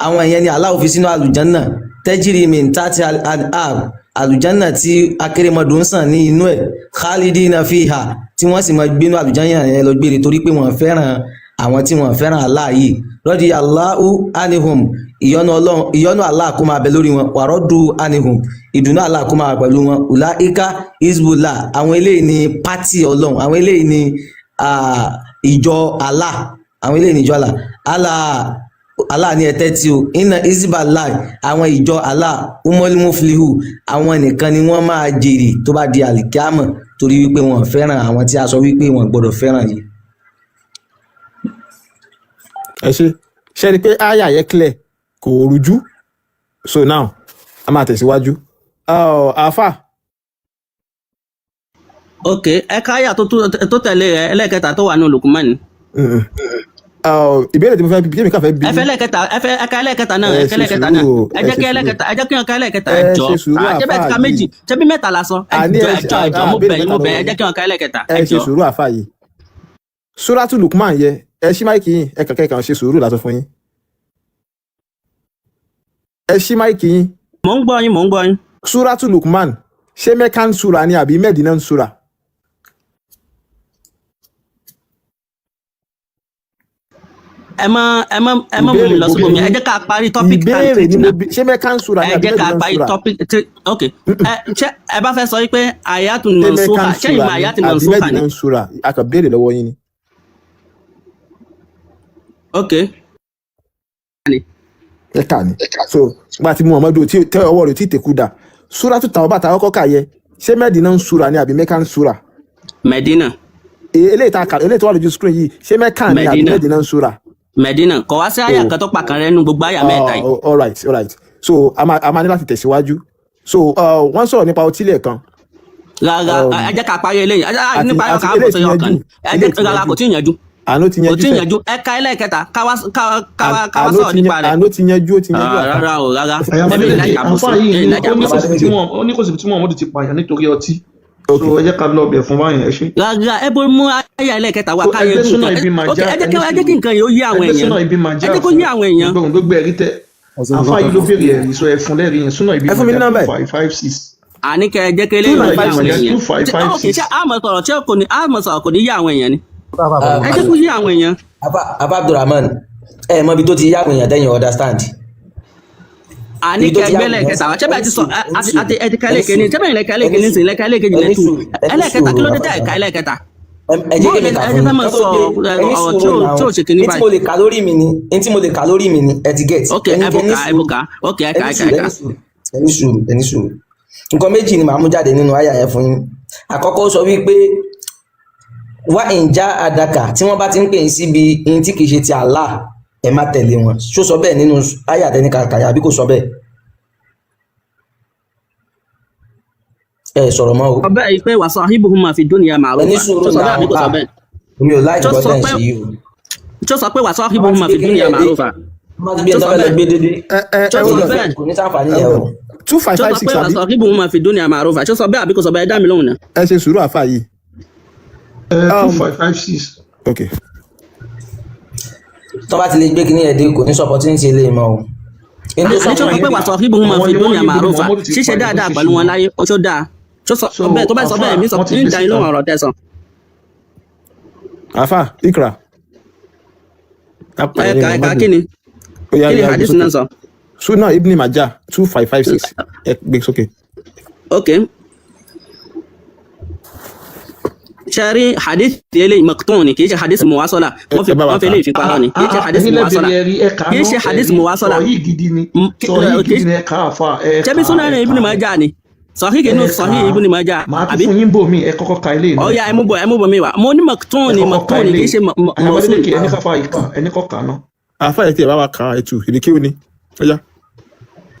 àwọn yẹn ni Allah fi sínú àlùjánà, tajri min tahti al-anhar, àlùjánà tí akérèmọdò ń sàn ní inú ẹ̀, khalidina fiha, tí wọ́n sì máa gbénu àlùjánà yẹn lọ gbére torí pé wọ́n fẹ́ràn àwọn tí wọ́n fẹ́ràn Allah yìí. Rọ́dí Allahu anihum, ìyọ́nú Ọlọ́run, ìyọ́nú Allah kó máa bẹ lórí wọn. Wàrọ́dù anihum, ìdùnnú Allah kó máa wà pẹ̀lú wọn. Ulaika hizbullah, àwọn eléyìí ni pátì Ọlọ́run, àwọn eléyìí ni ìjọ Allah, àwọn eléyìí ni ìjọ Allah. Allah, Allah ní ẹtẹ́ tí o iná hizballah, àwọn ìjọ Allah, umul muflihu, àwọn nìkan ni wọ́n máa jèrè tó bá di àlìkámọ̀ torí wípé wọ́n fẹ́ràn àwọn tí a sọ wípé wọ́n gbọ́dọ̀ fẹ́ràn yìí. Ẹ ṣe ṣe rí i pé àyà yẹn clear, kò rújú. So now a máa tẹ̀síwájú. Àáfà. Ok, ẹ káyà tó tẹ̀lé rẹ, ẹlẹ́kẹta tó wà ní Luqman. Ìbéèrè tí mo fẹ́ bí, tí èmi kàn fẹ́ bí Ẹ fẹ́ ẹlẹ́kẹta, ẹ fẹ́ ẹka ẹlẹ́kẹta náà. Ẹ Ẹka ṣe ẹlẹ́kẹta náà. sùúrù o, Ẹ ẹ jẹ́ ṣe kí sùúrù. ẹlẹ́kẹta, ẹ jẹ́ kí ọ̀ka ẹlẹ́kẹta, ẹ Ẹ jọ ṣe sùúrù, àjẹbẹ́ àáfà ti ka yìí. méjì, ṣebí mẹ́ta la sọ. Ẹ Àní jọ, ẹ ẹ jọ, ẹ jọ, mo àbéèrè bẹ̀ yín, mẹ́ta mo bẹ̀ lọ́wọ́ ẹ yín. jẹ́ kí ọ̀ka ẹlẹ́kẹta, Ẹ ẹ ṣe jọ. sùúrù, àáfà yìí. Suratu Lukman yẹ, ẹ ṣí mic yín, ẹ kàn kàn ṣe sùúrù lásán fún yín. Ẹ ṣí mic yín. Mò ń gbọ́ yín, mò ń gbọ́ yín. Suratu Lukman, ṣé Meccan sura ni àbí Medinan sura? Ẹ má mú Ìbéèrè mi lọ mo síbòmí, bí ẹ yín. jẹ́ ká parí topic time Ìbéèrè treat ni mo náà. bí, ṣé Meccan sura ni Ẹ àbí jẹ́ ká Medinan parí sura? topic ok, ẹ ṣé ẹ bá fẹ́ sọ wípé ayatul Ṣé mansuha, Meccan ṣé sura ìmọ̀ ni ayatul àbí mansuha ni? Medinan sura? A kàn béèrè lọ́wọ́ yín ni. Ok. Mẹ́kà ni. So gba ti Muhammadu tí tẹ ọwọ́ rẹ̀ tí tẹ̀kú dà. Suratu Tawbah tá a kọ́kọ́ kà yẹ, ṣé Medinan sura ni àbí Meccan sura? Medina. Eléyìí tá a kà, eléyìí tó wà lójú screen yìí, ṣé Meccan ni àbí Medina. Medinan sura? Medina kò wá sí àyà Oh. kan tó pa kan rẹ nínú gbogbo àyà mẹ́ta yìí. All right, so a máa ní láti tẹ̀síwájú. So wọ́n sọ̀rọ̀ nípa ọtí lẹ́ẹ̀kan. Rárá, ẹ jẹ́ ká parí eléyìí. Àti Nípa ayọ̀ àti ká bọ̀ eléyìí ti sọ́yọ̀ kan yanjú, ẹ eléyìí jẹ́ ti rárá, yanjú. Kò tí ì yanjú. Àná ti Kò yanjú tí ì sẹ́. yanjú. Ẹ ka ẹlẹ́ẹ̀kẹta, ká wá Àná sọ̀rọ̀ ti nípa rẹ̀. Àná ti yanjú, ó ti yanjú, Ah, àfà. rárá o, rárá. Àyàfi Èmi lédè ìlàjà àbòsí, àǹfà yìí èmi ní ìlàjà ó ní kò àbòsí. síbi tí wọn ó ní kò síbi tí Muhammadu ti pààyàn nítorí ọtí. Ok. So ẹ jẹ́ ká lọ ọbẹ̀ fún báyìí, ẹ ṣe. Rárá, ẹ bó mú àyà ẹlẹ́ẹ̀kẹta wá So ká ẹgbẹ́ yanjú súnà nǹkan ibi ok, màjá ẹ jẹ́ ẹni kí ẹ jẹ́ kí sùúrù. nǹkan yìí ó yé àwọn Ẹgbẹ́ èèyàn, súnà ibi ẹ màjá jẹ́ kó fún yé àwọn èèyàn. gbogbo gbogbo ẹ̀rí tẹ àǹfà yìí ló béèrè ẹ̀rí, so ẹ fún lẹ́rìí yẹn, súnà ibi Ẹ fún mi ní màjá nọ́mbà two ẹ̀. five five six. Àní kẹ ẹ jẹ́ kí Two eléyìí ó nine yé five àwọn six. Màjá èèyàn. two five five Ok, six. ṣé àmọ̀ sọ̀rọ̀ tí kò ní, àmọ̀ sọ̀rọ̀ kò ní yé àwọn èèyàn ni? Ẹ jẹ́ kó yé àwọn èèyàn. Afa Abdulrahman, ẹ mọ ibi tó ti yá àwọn èèyàn tẹ́yìn understand. Àní Ibi tó kẹ ti yá ẹgbẹ́ àwọn èèyàn lẹ́ẹ̀kẹta wá, ṣé bẹ́ẹ̀ ti ẹni sọ sùúrù, ẹni àti sùúrù, àti ẹ ti ka ẹni ẹlẹ́ẹ̀kẹ́ni, sùúrù, ṣé bẹ́ẹ̀ lẹ́ka ẹni ẹlẹ́ẹ̀kẹ́ni sùúrù, sí lẹ́ka ẹlẹ́ẹ̀kejì ẹni lẹ́tù sùúrù, ẹni ẹlẹ́ẹ̀kẹta, kí sùúrù ló dé tẹ́ Abdulrahman. ẹ̀ka ẹlẹ́ẹ̀kẹta? Ẹ jẹ́ Bóò kí lẹ mi kà ẹ fún jẹ́ yín fẹ́ máa kó tó sọ gbé ẹni ọ̀rọ̀ tí sùúrù ò náà. tí ò ṣe kinní Ní tí mo báyìí. lè kà lórí mi ni, ní tí mo lè kà lórí mi ni, ẹ ti get. Ok, ẹni ẹ bò ẹni ká, ẹ bò sùúrù, ká. Ok, ẹ̀ka ẹni ẹ̀ka sùúrù, ẹ̀ka. ẹni sùúrù, ẹni sùúrù, ẹni sùúrù. Nǹkan méjì ni màá mú jáde nínú àyà yẹn fún yín. Àkọ́kọ́, ó sọ wípé wá ìjà àdàkà tí wọ́n bá ti ń pè yín síbi ihun tí kìí ṣe ti Allah, ẹ má tẹ̀lé wọn. Ṣó sọ bẹ́ẹ̀ nínú àyà tẹ́ni kàkàyà àbí kò sọ bẹ́ẹ̀? Ẹ sọ̀rọ̀ mọ́ o. Sọ bẹ́ẹ̀ pé wa sahibuhuma fi dunya Ẹ ní ma'rufa. sùúrù Tó sọ bẹ́ẹ̀ náà. àbí kò sọ Ah, bẹ́ẹ̀? mi ò láì Tó gbọ́ sọ tẹ̀ ń pé ṣe yìí o. tó sọ pé wa Wọ́n ti sahibuhuma gbé fi kíní dunya yẹn dé, ma'rufa. wọ́n bá ti gbé Tó ẹni tó sọ fẹ́ lọ bẹ́ẹ̀. gbé dédé. Ẹ ẹ Tó ẹ sọ hold on. bẹ́ẹ̀. Kò ní sáǹfààní Ẹ yẹn hold o. on. Two five Tó five sọ six pé wa àbí? sahibuhuma fi dunya ma'rufa. Tó sọ bẹ́ẹ̀ àbí kò sọ bẹ́ẹ̀? Ẹ dá mi lóhùn náà. Ẹ ṣe sùúrù, àfa yìí. Two five five six. Ok. Tó bá ti lè gbé kíní yẹn dé, kò ní sọ opportunity eléyìí mọ́ o. Ẹni tó sọ Àní tó fún sọ yín pé wa sahibuhuma Àwọn fi ni wọ́n dunya ní ibo ni ma'rufa. Muhammadu ti Ṣíṣe pààyàn tó dáadáa ṣe pẹ̀lú wọn ṣìnà. láyé, ó ṣó dáa. Tó sọ So bẹ́ẹ̀, tó bá sọ àfa bẹ́ẹ̀, mi sọ wọ́n ti ní gbé ìdá yín síta. lóhùn ọ̀rọ̀ tẹ́ sọ. Àfa ikra. Ẹ Apààyàn ni kà ẹ kà. Muhammadu. Kí ni Ó yá, kí ni yá, gbé hadith sókè. náà sọ? Sunan Ibn Majah 2556, ẹ gbé sókè. Ok, ṣe rí hadith eléyìí, maqtu' ni, kì í ṣe hadith muwasala. Ẹ Wọ́n fi ẹ bá wa wọ́n fi kà á. eléyìí fi parọ́ ni, kì í ṣe hadith Ẹ̀yin lẹ muwasala, bèrè ẹ̀rí, ẹ kà á kì í ná ṣe hadith ẹ̀rí muwasala. Sọ yìí gidi ni, sọ yìí Kì í gidi ni, ẹ kà á àfa, ẹ ṣebí kà á, Sunan ẹ Ibn kà á, Majah ni sahih ẹ inú kà Sahih á. Ibn Majah Màá tún àbí? fún yín bò mí, ẹ kọ́kọ́ ka ilé náà. Ọ̀ya, ẹ mú bọ̀, ẹ mú bọ̀ mi wá. Mo ní maqtu' Ẹ ni, kọ́kọ́ ka maqtu' ni, ilé. kì í ṣe mawsul. Àyàbọ̀délékè, ẹni káfa yìí kà, ẹni kọ́ kà á ná. Àfa ẹ tiẹ̀ bá wa kà á, ẹ tù èdè kéwù ni. Ó yá.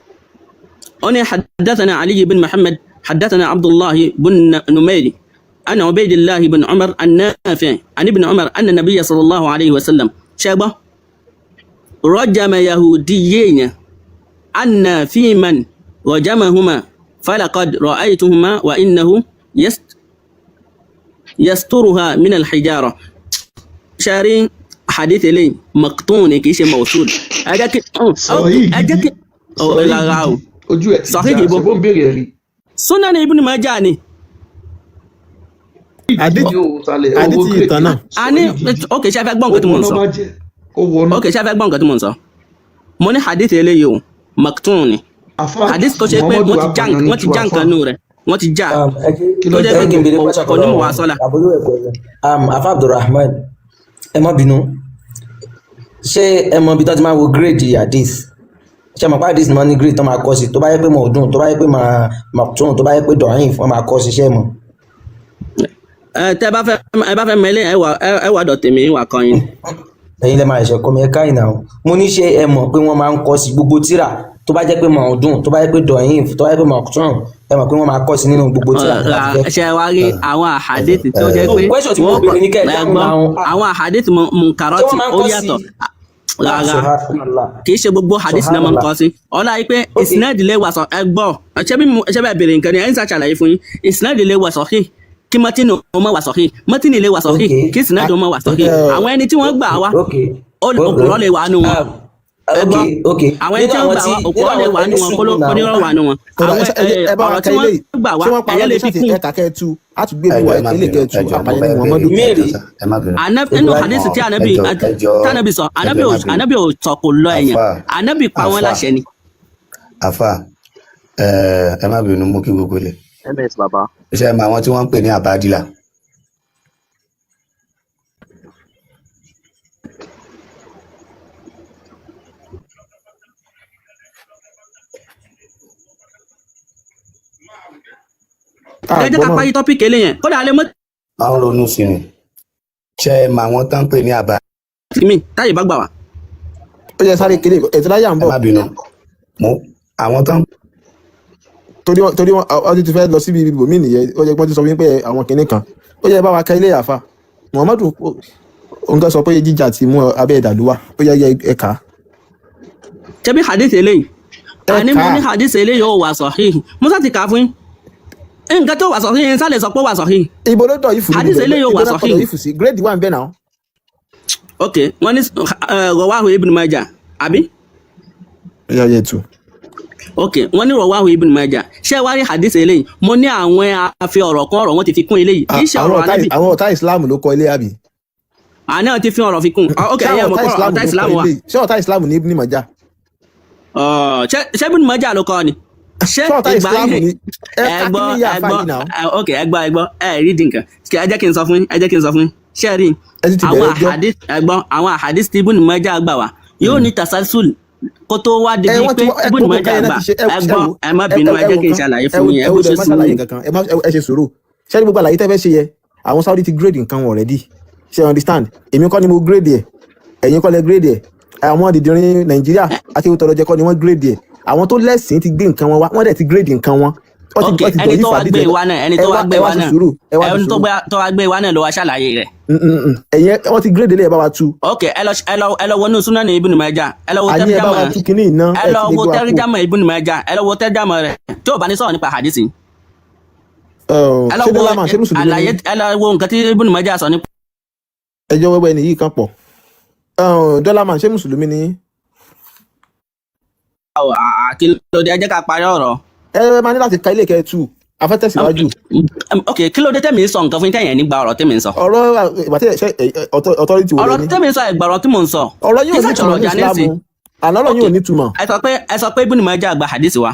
أنا حدثنا علي بن محمد حدثنا عبد الله بن نمير عن عبيد الله بن عمر النافع عن ابن عمر أن النبي صلى الله عليه وسلم شابه رجم يهوديين أن في من رجمهما فلقد رأيتهما وإنه يسترها من الحجارة. شارين حديث لي مقطون كيش موصول. أجاك Sọ yìí أجاك gidi, sọ yìí gidi, ojú ẹ ti Sahih já ibo. ṣe bó ń béèrè ẹ̀rí. Sunan Ibn Majah ni. Àdìtì Yóò sálẹ̀ owó àdìtì gírèdì. ìtàn náà. Sọ A ní yìí gidi, ok, ṣe fẹ́ gbọ́ ó nǹkan tí mò ń wọná sọ? bá jẹ, ó wọná. Ok, ṣe fẹ́ gbọ́ nǹkan tí mò ń sọ? Mo ní hadith eléyìí o, maqtu' ni Àfa hadith tó ṣe pé Muhammadu wọ́n ti já apààyàn ni wọ́n ti ju já àfa. nǹkan nù rẹ̀, wọ́n ti já Ẹ jẹ́ Kí ló tó jẹ́ ẹ pé jẹ́ kí n béèrè kò question kò kan ní lọ́wọ́ muwasala. àbúrò ẹ̀kọ́ yẹn. Afa Abdulrahman, ẹ má bínú, ṣé ẹ mọ ibi tó ti máa wo grade hadith? Ṣé ẹ mọ̀ pé hadith máa ní grade tó máa kọ sí? Tó bá yẹ pé mọ̀ọ́dún, tó bá yẹ pé maqtu', tó bá yẹ pé dọ̀hìn, wọ́n máa kọ sí. Ṣé ẹ mọ̀? Ẹ tẹ bá fẹ́, ẹ bá fẹ́ mẹ́lẹ̀, ẹ wà ẹ wà dọ̀ tèmi wà kọ́ yín. Ẹ̀yin lẹ máa ṣe kọ́ mi, ẹ káyìn náà. Mo ní ṣé ẹ mọ̀ pé wọ́n máa ń kọ sí gbogbo tíra, tó bá jẹ́ pé mọ̀ọ́dún, tó bá yẹ pé dọ̀hìn, tó bá yẹ pé maqtu', ẹ mọ̀ pé wọ́n máa kọ sí nínú gbogbo tíra tó bá ti fẹ́? Ṣe wá rí àwọn hadith tó jẹ́ So pé question tí mo wọ́n béèrè ní kẹ́ ẹ ẹ dáhùn gbọ́ náà. àwọn hadith Ṣé wọ́n munkarati máa ń ó kọ sí? yàtọ̀. Rárá, Subhanallah. kì í ṣe gbogbo hadith náà máa ń Subhanallah. kọ sí ọlá yìí pé Ok. isnad lè wà sọ. Ẹ gbọ́, ṣé bí ṣé bẹ́ẹ̀ béèrè nǹkan ni ẹ ń ṣàṣàlàyé fún yín. Isnad lè wà sahih kí mọ́tínì ó má wà sahih, mọ́tínì lè wà sahih Ok. kí isnad ó má wà sahih. Àwọn ẹni tí wọ́n gbà wá, Ok. òpùrọ́ lè wà nù wọn. Um, Ẹ ok gbọ́, ok àwọn ẹni nínú tí wọ́n àwọn gbà tí wá, nínú òpùrọ́ lè àwọn wà ẹni nù wọn, sùúrù náà. onírọ́ wà nù wọn. Kódà Àwọn ẹ ẹ bá wa ọ̀rọ̀ ka tí wọ́n ilé yìí. gbà wá Ṣé wọ́n parọ́ ẹ̀yẹ́ ní lè fi ṣáàtì kún. ẹ̀ka kẹ́ ẹ tú? Á tún gbé mi Ẹjọ, wá ẹ má ilé bínú. kẹ́ ẹ tú. Ẹjọ, mo Apààyàn fẹ́ ni Muhammadu. béèrè. Mary Ẹjọ sá, ẹ má bínú. Nínú Ibrahim hadith tí anabi Ẹjọ, ẹjọ, tanabi sọ, ẹjọ, anabi ẹ ò má bínú. anabi ò sọ kò lọ ẹ̀yàn, Àfa, anabi pa wọ́n àfa, láṣẹ ni. àfa, ẹ má bínú, mú kí gbogbo ilé. Ms baba. Ṣé ẹ mọ àwọn tí wọ́n ń pè ní àbádìlà? Ẹ jẹ́ Àgbọ̀ ká mọ́. parí tọ́pìkì eléyẹn, kódà alẹ́ mọ́ Wọ́n ń ronú sí ni. Ṣé ẹ mọ àwọn tó ń pè ní àbá? mi táyè bá gbà wá. Ó yẹ sáré kéré ètò láyà ń Ẹ bọ̀. má bínú. Mo àwọn tó ń Torí wọn ọdún ti fẹ́ lọ síbi ibòmí nìyẹn. Ó yẹ kí wọ́n ti sọ wípé àwọn kinní kan. Ó yẹ bá wa ka ilé àfa Muhammadu nǹkan sọ pé jíjà ti mú abẹ́ ìdàlú wa. Ó yẹ ẹ kà á. Ṣebí hadith eléyìí Ẹ àní kà mo á. ní hadith eléyìí ó wà sahih, musa ti kà á fún yín. Nǹkan tó wà sahih sá lè sọ pé ó wà sahih. Ibo ló dọ̀ yìí fún Hadith níbẹ̀? eléyìí ó Ibo wà ló kọ̀ sahih. dọ̀ yìí fún sí? Grade one bẹ́ẹ̀ náà. Ok, wọ́n ní rawahu Ibn Majah àbí? Ó yẹ yẹ tù. Ok, wọ́n ní rawahu Ibn Majah. Ṣé wàá rí hadith eléyìí, mo ní àwọn afi ọ̀rọ̀ kún ọ̀rọ̀, wọ́n ti fi kún eléyìí, kì í ṣe Àwọn ọ̀rọ̀ ọ̀tá anabi. Àwọn ọ̀tá Islam ló kọ ilé àbí? Àná ti fi ọ̀rọ̀ fi kún. Ok, Ṣé ẹ̀yẹ́ àwọn mọ̀ ọ̀tá kọ́ Islam ọ̀tá ló kọ Islam wà. ilé? Ṣé ọ̀tá Islam ní Ibn Majah? Ọ̀, ṣé Ibn Majah ló kọ́ ni? Ṣé Ṣé ọ̀tá ìgbà Islam yìí ní ẹ ẹ ká gbọ́, kí ní yà ẹ àfa gbọ́ yìí náà? Ok, ẹ gbọ́, ẹ gbọ́, ẹ rí di nǹkan. Ẹ jẹ́ kí n sọ fún yín, ẹ jẹ́ kí n sọ fún yín. Ṣé ẹ rí Ẹ ti àwọn bẹ̀rẹ̀ ẹjọ́. àhàdí? Ẹ gbọ́, àwọn àhàdí tí Ibn Majah gbà wá yóò ní tasalsul. Kó tó wá Ẹ débi wọ́n pé ti wá ẹ Ibn gbogbo Majah nǹkan yẹn náà gbà. ti ṣe. Ẹ Ẹ ẹ gbọ́, wò, ẹ má ẹ bínú, ẹ ẹ jẹ́ wò kí n nǹkan ṣàlàyé ẹ fún wò yín, ẹ ẹ bó wò ṣe ẹ má ṣàlàyé sùúrù. nǹkan kan, ẹ má ẹ ṣe sùúrù. Ṣé ní gbogbo àlàyé tẹ́ fẹ́ ṣe yẹ, àwọn Saudi ti grade nǹkan wọn already. Ṣe you understand? Èmi kọ́ ni mo grade ẹ̀, ẹ̀yin kọ́ lẹ grade ẹ̀, àwọn dìdìrín Nàìjíríà àti ìtọ̀rọ̀jẹ kọ́ ni wọ́n grade ẹ̀. Àwọn tó lẹ́sìn ti gbé nǹkan wọn wá, wọ́n dẹ̀ ti grade nǹkan wọn, wọ́n ti Ok, wọ́n ti ẹni dọ̀yí tó wá fàdí gbé tẹ̀. wa náà, ẹni Ẹ tó wá wá gbé ẹ wá wa ṣe náà, sùúrù, ẹ wá ṣe ẹni tó sùúrù. gbé tó wá gbé wa náà ló wá ṣàlàyé rẹ̀. Ẹ̀yin wọ́n ti grade ilé, ẹ bá wa tú. Ok, ẹ lọ wọnú Sunan Ibn Majah, ẹ lọ wo Àní ẹ bá tẹ́rìjámọ̀ wa tú kínní iná ẹ ẹ lọ ti lè wo gbé wa kú. tẹ́rìjámọ̀ Ibn Majah, ẹ lọ wo tẹ́rìjámọ̀ rẹ̀ tí ò bá ní sọ̀rọ̀ nípa hadisi. Ẹ lọ Ṣé wo dọ́là ṣé mùsùlùmí ni? àlàyé, ẹ lọ wo nǹkan tí Ibn Majah sọ nípa. Ẹjọ́ wẹ́wẹ́ ni yìí kan pọ̀. Dọ́là man, ṣé mùsùlùmí ni? Kí ló dé? Ẹ jẹ́ ká parí ọ̀rọ̀. Ẹ máa ní láti ka ilé kẹtù, afẹ́tẹ̀síwájú. Ok, kí ló dé tẹ̀mí ń sọ nǹkan fún yín tẹ̀yìn nígbà ọ̀rọ̀ tẹ̀mí ń sọ? Ọ̀rọ̀ ìgbà tí ṣe authority wò Ọ̀rọ̀ lẹ ní? tẹ̀mí ń sọ, ẹ̀gbà ọ̀rọ̀ tí mò ń sọ. Ọ̀rọ̀ yóò Kí ní sàṣọ̀rọ̀ ìtumọ̀ ní ọjà nísìn? Ìsìlámù àná, ọ̀rọ̀ yóò ní ìtumọ̀. Ẹ sọ pé Ibn Majah gba hadisi wa.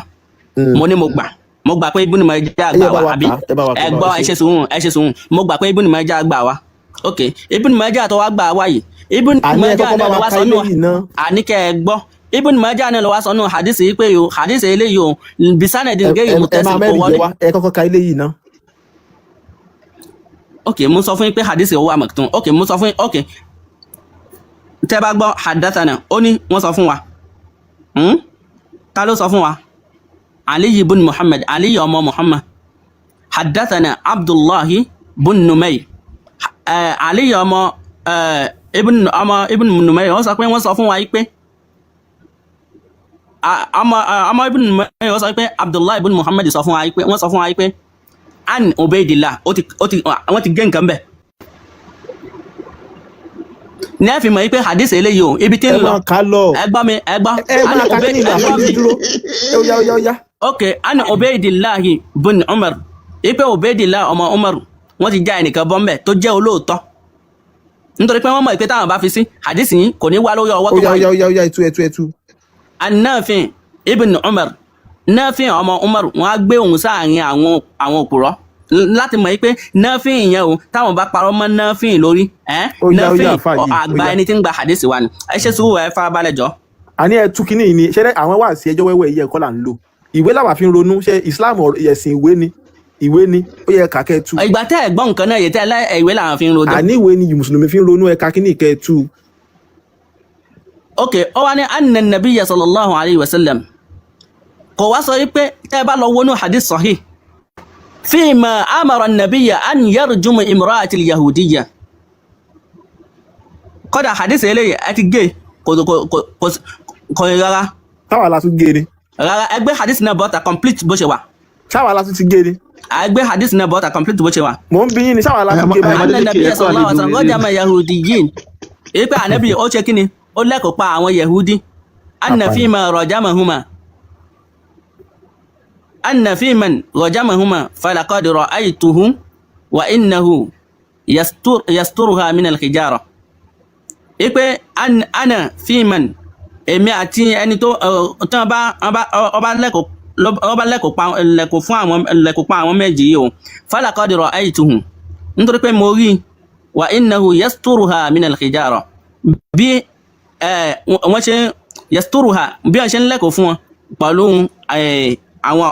Mo ní mo gbà, mo gbà pé Ibn Majah Ẹ gbà yẹ bá wá wa àbí? kà á, ẹ bá wa kà Ẹ á, bá gbọ́, wa ẹ ṣe. ṣe sùúrù, ẹ ṣe sùúrù. Mo gbà pé Ibn Majah gbà wá. Ok, Ibn Majah tó wá gbà wá yìí, Ibn Àní ẹ Majah kọ́kọ́ bá náà ló wa wá ka sọ ilé nù. yìí ná. Àní kẹ́ ẹ gbọ́, Ibn Majah náà ló wá sọ nù hadisi yìí pé o hadisi eléyìí o bisanadin Ẹ gẹ́yì ẹ ẹ muttasil máa kò mẹ́rin wọlé. jẹ wá, ẹ kọ́kọ́ ka ilé yìí ná. Ok, mo sọ fún yín pé hadisi ó wà maktun. Ok, mo sọ fún yín. Ok, tẹ́ bá gbọ́ hadathana, ó ní wọ́n sọ fún wa. Ta ló sọ fún wa? Ali ibn Muhammad, Ali ọmọ Muhammad. Hadathana Abdullahi ibn Numayr. Ali ọmọ ibn ọmọ ibn Numayr, wọ́n sọ pé wọ́n sọ fún wa yìí pé ọmọ ibn Numayr, wọ́n sọ pé Abdullahi ibn Muhammad sọ fún wa yìí pé wọ́n sọ fún wa yìí pé an Ubaydillah, ó ti wọ́n ti gé nǹkan bẹ́ẹ̀ ní ẹ fi mọ̀ yìí pé hadith eléyìí o, ibi tí Ẹ ń lọ. máa kà á lọ. Ẹ gbọ́ mi, ẹ gbọ́. Ẹ An máa ka Ubay kí ni ìlú ẹ gbọ́ àfẹ́jẹ́ mi. dúró. Ẹ ó yá, ó yá, ó yá. Ok, an Ubaydillahi bin Umar, ipe Ubaydillah ọmọ Umar, wọ́n ti já ẹnìkan bọ́ mbẹ̀ tó jẹ́ olóòótọ́, nítorí pé wọ́n mọ̀ pé táwọn bá fi sí hadith yìí kò ní wá lórí ọwọ́ Ó tó yá, ó wáyé. yá, ó yá, ó yá, ẹtú, ẹtú, ẹtú. An-Nafi ibn Umar, Nafi ọmọ Umar, wọ́n á gbé òun sáàrin àwọn òpùrọ́ láti mọ̀ pé Nafi yẹn o, táwọn bá parọ́ mọ́ Nafi lórí ẹ́ Ó yá, ó Nafi yá, àfáà yìí, ó àgbà yá. ẹni tí ń gba hadith wa ni. Ẹ ṣe sùúrù, ẹ farabalẹ̀ jọ. Àní ẹ tú kínní yìí ni ṣé àwọn wà sí ẹjọ́ wẹ́wẹ́ yìí, ẹ̀kọ́ là ń lò, ìwé làwà fi ń ronú. Ṣé Islam ẹ̀sìn ìwé ni, ìwé ni ó yẹ kàkẹ́ tú. Ìgbà tẹ́ ẹ̀ gbọ́ nǹkan náà yìí, tẹ́ ẹ lẹ́ ìwé làwọn fi ń rojọ́. Àní ìwé ni mùsùlùmí fi ń ronú, ẹ̀ka kínní kẹ́ tú. Ok, ó wá ní anna nabiyya sallallahu alayhi wa sallam, kò wá sọ wípé tẹ́ ẹ bá lọ wọnú hadith sahih fima amara nabiyya an yarjuma imra'ati yahudiyya, kódà hadith eléyìí ẹ ti gé, kò rárá. Táwa la tún gé ni? Rárá, ẹgbẹ́ hadith náà bọ́ta complete bó ṣe wà. Táwa la tún ti gé ni? Ẹgbẹ́ hadith náà bọ́ta complete bó ṣe wà. Mò ń bí yín ni, táwa la tún gé báyìí? Anna Adeleke, nabiyya ẹ kú sallallahu alayhi wa àlejò sallam mi. rajama yahudiyyin, èyí pé ànábì ó ṣe kíni, ó lẹ́kọ̀ọ́ pa àwọn yahudi. Anna fima rajamahuma, anna fiman rajamahuma falaqad ra'aytuhu wa innahu yasturuha min al-hijara, ipe ana fiman, èmi àti ẹni tó tí wọ́n bá ọba lẹ́kọ̀ọ́ pa lẹ́kọ̀ọ́ fún àwọn lẹ́kọ̀ọ́ pa àwọn méjì yìí o, falaqad ra'aytuhu, nítorí pé mo rí, wa innahu yasturuha min al-hijara, bí wọ́n ṣe yasturuha, bí wọ́n ṣe ń lẹ́kọ̀ọ́ fún wọn pẹ̀lú àwọn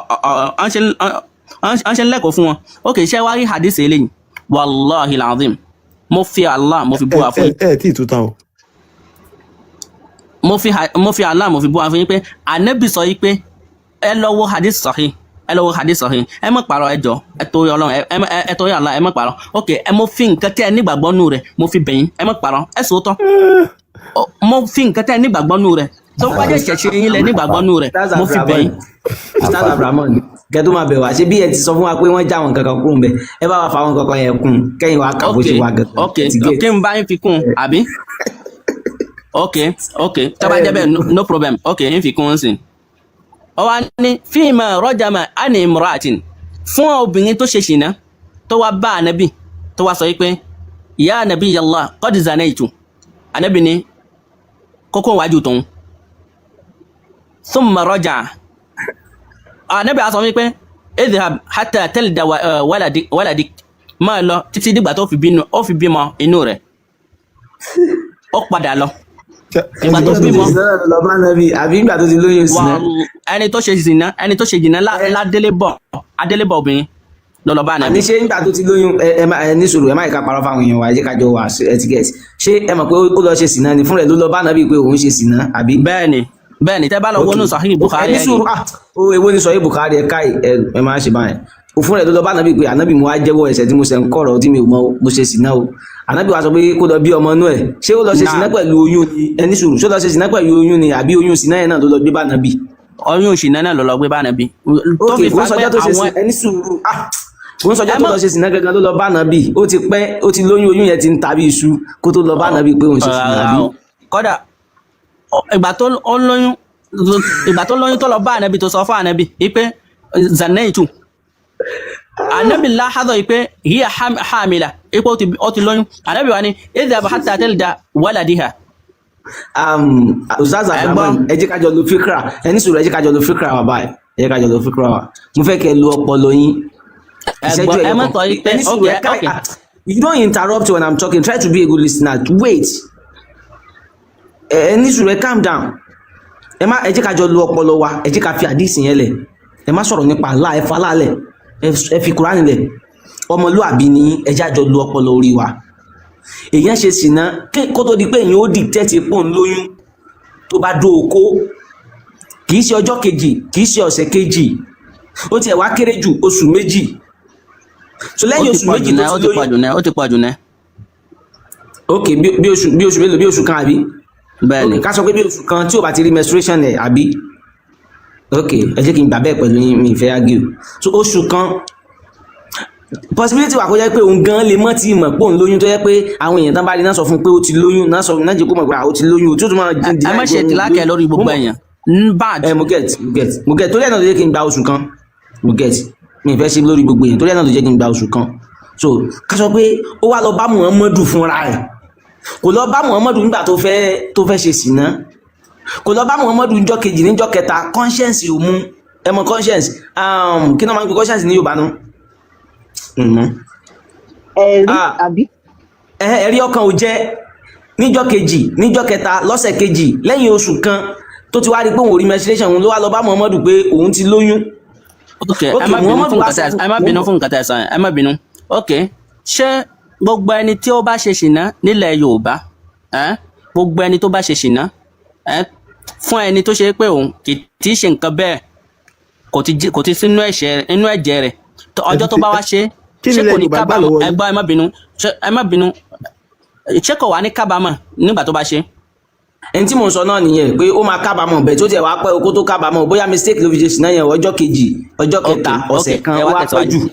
wọ́n ṣe ń lẹ́kọ̀ọ́ fún wọn. Ok, ṣé wá rí hadith eléyìí, wallahi alazim, mo fi Allah, mo fi Ẹ búra fún ẹ yín. Ẹ tí ì tú tán o. Mo fi Allah, mo fi búra fún yín pé ànábì sọ yìí pé ẹ lọ wo hadith sahih, ẹ lọ wo hadith sahih. Ẹ má parọ́, ẹ jọ, ẹ torí Ọlọ́run, ẹ torí Allah, ẹ má parọ́. Ok, ẹ mo fi nǹkan tí ẹ nígbàgbọ́ nù rẹ̀, mo fi bẹ̀yìn, ẹ má parọ́, ẹ sòótọ́. Mo fi nǹkan tí ẹ nígbàgbọ́ nù rẹ̀, tó bá jẹ́ ìṣẹ̀ṣe yín lẹ nígbàgbọ́ nù rẹ̀, Ustaz mo fi bẹ̀yìn. Ustaz Abrahaman, kẹ́ tó máa bẹ̀ wá, ṣé bí ẹ ti sọ fún wa pé wọ́n já àwọn nǹkan kan kúrò ńbẹ̀, ẹ bá wa fa àwọn nǹkan kan yẹn kún, kẹ́yìn wa kà bó Ok. ṣe wà gangan. Ok. Ti get. Kí n bá yín fi kún àbí? Ok, tó bá jẹ́ bẹ́ẹ̀, no problem. Ok, ń fi kún un sìn. Ó wá ní fíìmà rọ́jàmà ánì imra'atin, fún obìnrin tó ṣe ṣìnà tó wá bá ànábì, tó wá sọ yìí pé ya ànábì yallah qad zanaytu, ànábì ní kókó wájú tòun, thumma raja'a, ànábì á sọ wípé idhhab hatta talida waladik, máa lọ títí dìgbà tó fi bínú ó fi bímọ inú rẹ̀. Ó padà lọ. Ìgbà tó bímọ lọ bá nàbí àbí ìgbà tó ti lóyún sí wà náà. ẹni tó ṣe zìnà, ẹni tó ṣe jìnnà ládélébọ̀, adélébọ̀ obìnrin ló lọ bá Àní ànábì. ṣé nígbà tó ti lóyún, ẹ má ẹ ní sùúrù, ẹ má yẹ ká parọ́ fáwọn èèyàn wa, ẹ jẹ́ ká jọ wà etiquette. Ṣé ẹ mọ̀ pé ó lọ ṣe sìnà ni? Fúnra ẹ̀ ló lọ bá nàbí pé òun ṣe sìnà, àbí? Bẹ́ẹ̀ni, bẹ́ẹ̀ni, tẹ́ bá lọ wọnú Sahih Bukhari, Ẹ ní ẹ rí. sùúrù. Ah, ó èwo ni Sahih Bukhari? Ẹ káì, ẹ má ṣe báyẹn. Òfin rẹ̀ ló lọ bá ànábì pé, "Ànábì, mo wá jẹ́wọ́ ẹ̀ṣẹ̀ tí mo ṣẹ̀ ń kọ̀rọ̀ tí mi ò mọ̀, mo ṣe sìnà o." Ànábì wa sọ pé kó lọ bí ọmọ inú ẹ̀. Ṣé ó lọ ṣe sìnà pẹ̀lú oyún ni? Ẹ ní sùúrù, ṣé ó lọ ṣe sìnà pẹ̀lú oyún ni, àbí oyún sìnà yẹn náà ló lọ gbé bá ànábì? Oyún ìṣìnà náà ló lọ gbé bá ànábì tó Ok, fi kò fa ń pé sọjọ́ tó ṣe àwọn sí. Ẹ ní sùúrù. Ah, kò ń sọjọ́ Ẹ tó má lọ ṣe sìnà gangan ló lọ bá ànábì. Ó ti pẹ́, ó ti lóyún, oyún yẹn ti ń tàbí iṣu kó tó lọ bá ànábì pé òun ṣe sìnà, Rárá àbí? o. Kódà ìgbà tó ó lóyún, ìgbà tó lóyún tó lọ bá ànábì, tó sọ fún ànábì wípé zanaitu, ànábì láhàdọ̀ wípé hiya hamila, wípé ó ti lóyún. Ànábì wa ni idhab hatta talida waladiha. Ustaz Ẹ gbọ́. Abdulrahman, ẹ jẹ́ ká jọ lo fikra. Ẹ ní sùúrù, ẹ jẹ́ ká jọ lo fikra wa báyìí, ẹ jẹ́ ká jọ lo fikra wa. Mo fẹ́ kẹ́ ẹ lo ọpọlọ yín. Ẹ Ìṣẹ́jú gbọ́, ẹ ẹyọ má kan. sọ wípé Ẹ ní sùúrù, ok ẹ ká. Ok. Ah, you don't interrupt when I'm talking. Try to be a good listener. Wait, ẹ ní sùúrù, ẹ calm down. Ẹ má, ẹ jẹ́ ká jọ lo ọpọlọ wa. Ẹ jẹ́ ká fi àdísì yẹn lẹ̀. Ẹ má sọ̀rọ̀ nípa Allah, ẹ fa Allah lẹ̀, ẹ fi Kùránì lẹ̀. Ọmọlúàbí ni yín, ẹ jẹ́ á jọ lo ọpọlọ orí wa. Èèyàn ṣe sìnà kó tó di pé èèyàn ó dictate pò ń lóyún, tó bá dó okó, kì í ṣe ọjọ́ kejì, kì í ṣe ọ̀sẹ̀ kejì, ó tiẹ̀ wá kéré jù oṣù 2. So Ó lẹ́yìn ti oṣù pọ̀ 2 jù tó náà, ó ti ti pọ̀ lóyún jù náà, ó ti pọ̀ jù náà. Ok, bí oṣù mélòó? Bí oṣù kan, àbí? Bẹ́ẹ̀ ni. Ok, ká sọ pé bí oṣù kan tí ò bá ti rí menstruation ẹ̀, àbí? Ok, ẹ jẹ́ kí n gbà bẹ́ẹ̀ pẹ̀lú yín, mi ì fẹ́ argue. So oṣù kan, possibility wà kó jẹ́ pé òun gan lè mọ̀ tí mọ̀ pé òun lóyún, tó jẹ́ pé àwọn èèyàn tán bá rí náà sọ fún un pé ó ti lóyún náà, sọ náà jẹ́ kó mọ̀ pé, ah, ó ti lóyún, tí ó tún máa Ẹ má ṣe ìtìlákẹ lórí gbogbo èèyàn bad. Ẹ mo get, mo get, mo get. Torí ẹ̀ náà ló jẹ́ kí n gba oṣù kan. Mo get, mi ì fẹ́ ṣe lórí gbogbo èèyàn, torí ẹ̀ náà ló jẹ́ kí n gba oṣù kan. So ká sọ pé ó wá lọ bá Muhammadu fúnra ẹ̀. Kò lọ bá Muhammadu nígbà tó fẹ́ ṣe sìná, kò lọ bá Muhammadu níjọ́ kejì, níjọ́ kẹta. Conscience ò mú. Ẹ mọ conscience, kí náà máa ń pe conscience ní Yorùbá náà? Ẹ̀rí Ah. àbí? Ẹ̀rí ọkàn ò jẹ́. Níjọ́ kejì, níjọ́ kẹta, lọ́sẹ̀ kejì, lẹ́yìn oṣù kan tó ti wá rí pé òun ò rí menstruation, òun ló wá lọ bá Muhammadu pé òun ti lóyún. Ok, ẹ Ok, má bínú Muhammadu fún wá nǹkan sọ tẹ́ fún ẹ má bínú fún nǹkan tẹ́ ẹ sọ yẹn, ẹ má bínú. Ok, ṣé gbogbo ẹni tí ó bá ṣe ṣìnà nílẹ̀ Yorùbá, ẹ́, gbogbo ẹni tó bá ṣe ṣìnà, ẹ́, fún ẹni tó ṣe pé òun kì í tí í ṣe nǹkan bẹ́ẹ̀, kò ti sínú ẹ̀ṣẹ̀ inú ẹ̀jẹ̀ rẹ̀, ọjọ́ tó bá wá ṣe, Kí ṣé ni ilẹ̀ kò ní Yorùbá gbà kábàámọ̀? lọ́wọ́ Ẹ yín? gbọ́, ẹ má bínú. Ṣé ẹ má bínú, ṣé kò wá ní kábàámọ̀ nígbà tó bá ṣe? Ẹni tí mò ń sọ náà nìyẹn pé ó máa kábàámọ̀ bẹ́ẹ̀, tó tiẹ̀ wá pẹ́ okó tó kábàámọ̀, bóyá mistake ló fi ṣe ṣìnà yẹn, ọjọ́ kejì, ọjọ́ kẹta, ọ̀sẹ̀ kan, Ẹ ó wá wá pẹ́ tẹ̀síwájú. jù,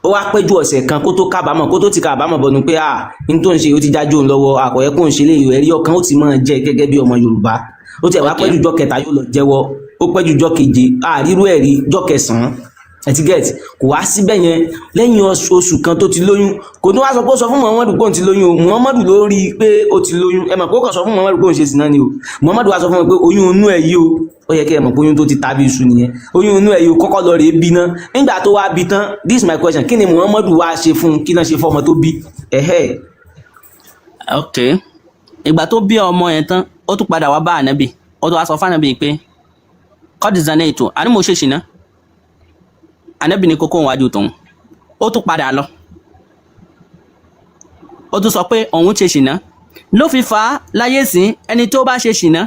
ó wá pẹ́ ju ọ̀sẹ̀ kan kó tó kábàámọ̀, kó tó ti kábàámọ̀ bọ̀nu pé, ah, n tó ń ṣe ó ti jájú òun lọ́wọ́, àkọ́yẹ́ kó ń ṣe léyìí. Ẹ̀rí ọkàn ó ti máa jẹ́ gẹ́gẹ́ bí ọmọ Yorùbá. Ó tiẹ̀ wá pẹ́ ju jọ́ kẹta, yóò lọ jẹ́wọ́. Ó pẹ́ ju jọ́ keje, àrírú ẹ̀rí jọ́ kẹsàn-án. Ẹ ti get? Kò wá síbẹ̀ yẹn. Lẹ́yìn oṣù kan tó ti lóyún, kò ní wá sọ pé ó sọ fún Muhammadu pé òun ti lóyún o. Muhammadu ló rí i pé ó ti lóyún. Ẹ mọ̀ pé ó kàn sọ fún Muhammadu pé òun ṣe sìná ni o. Muhammadu wá sọ fún wọn pé oyún inú ẹ̀ yìí o, ó yẹ kí ẹ mọ̀ pé oyún tó ti tàbí iṣu nìyẹn, oyún inú ẹ̀ yìí o, kọ́kọ́ lọ rèé bí ná. Nígbà tó wá bí tán, this is my question, kí ni Muhammadu wá ṣe fún un? Kí náà ṣe fún ọmọ tó bí ẹ̀hẹ́? Ok, ìgbà tó bí ọmọ yẹn tán, ó tún padà wá bá ànábì, ó tún wá sọ fún ànábì pé qad zanaitu, àní mo ṣe ṣìnà. Ànábì ní kókó wájú tòun. Ó tún padà lọ, ó tún sọ pé òun ṣe ṣìnà. Ló fi fà á láyé sí ẹni tó bá ṣe ṣìnà,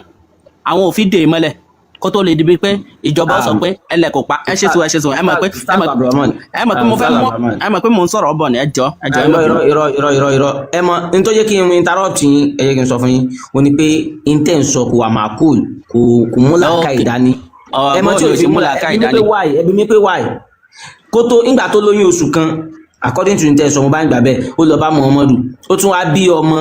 àwọn òfin dè é mọ́lẹ̀ kó tó lè di bíi pé ìjọba ó sọ pé ẹlẹ kò pa. Ẹ ṣe sùn, ẹ ṣe sùn. Ẹ mọ̀ pé mo fẹ́ mọ̀, ẹ mọ̀ pé mò ń sọ̀rọ̀ bọ̀ ni. Ẹ jọ, ẹ jọ, ẹ má Irọ́. bínú. Irọ́, irọ́, irọ́, irọ́. Ẹ mọ̀ n tó jẹ́ kí n interrupt yín, ẹ jẹ́ kí n sọ fún yín, ó ní pé n tẹ́ ń sọ kò wà máa cool, kò mú làákàyè dání. Ẹ mọ̀ tí Bọ́ọ̀lù o fi ṣe mú mú làákàyè ẹbí mi pé dání? why, ẹbí mi pé why kó tó ìgbà tó lóyún oṣù kan, according to n tẹ́ sọ, mo bá ń gbà bẹ́ẹ̀, ó lọ bá Muhammadu, ó tún wá bí ọmọ,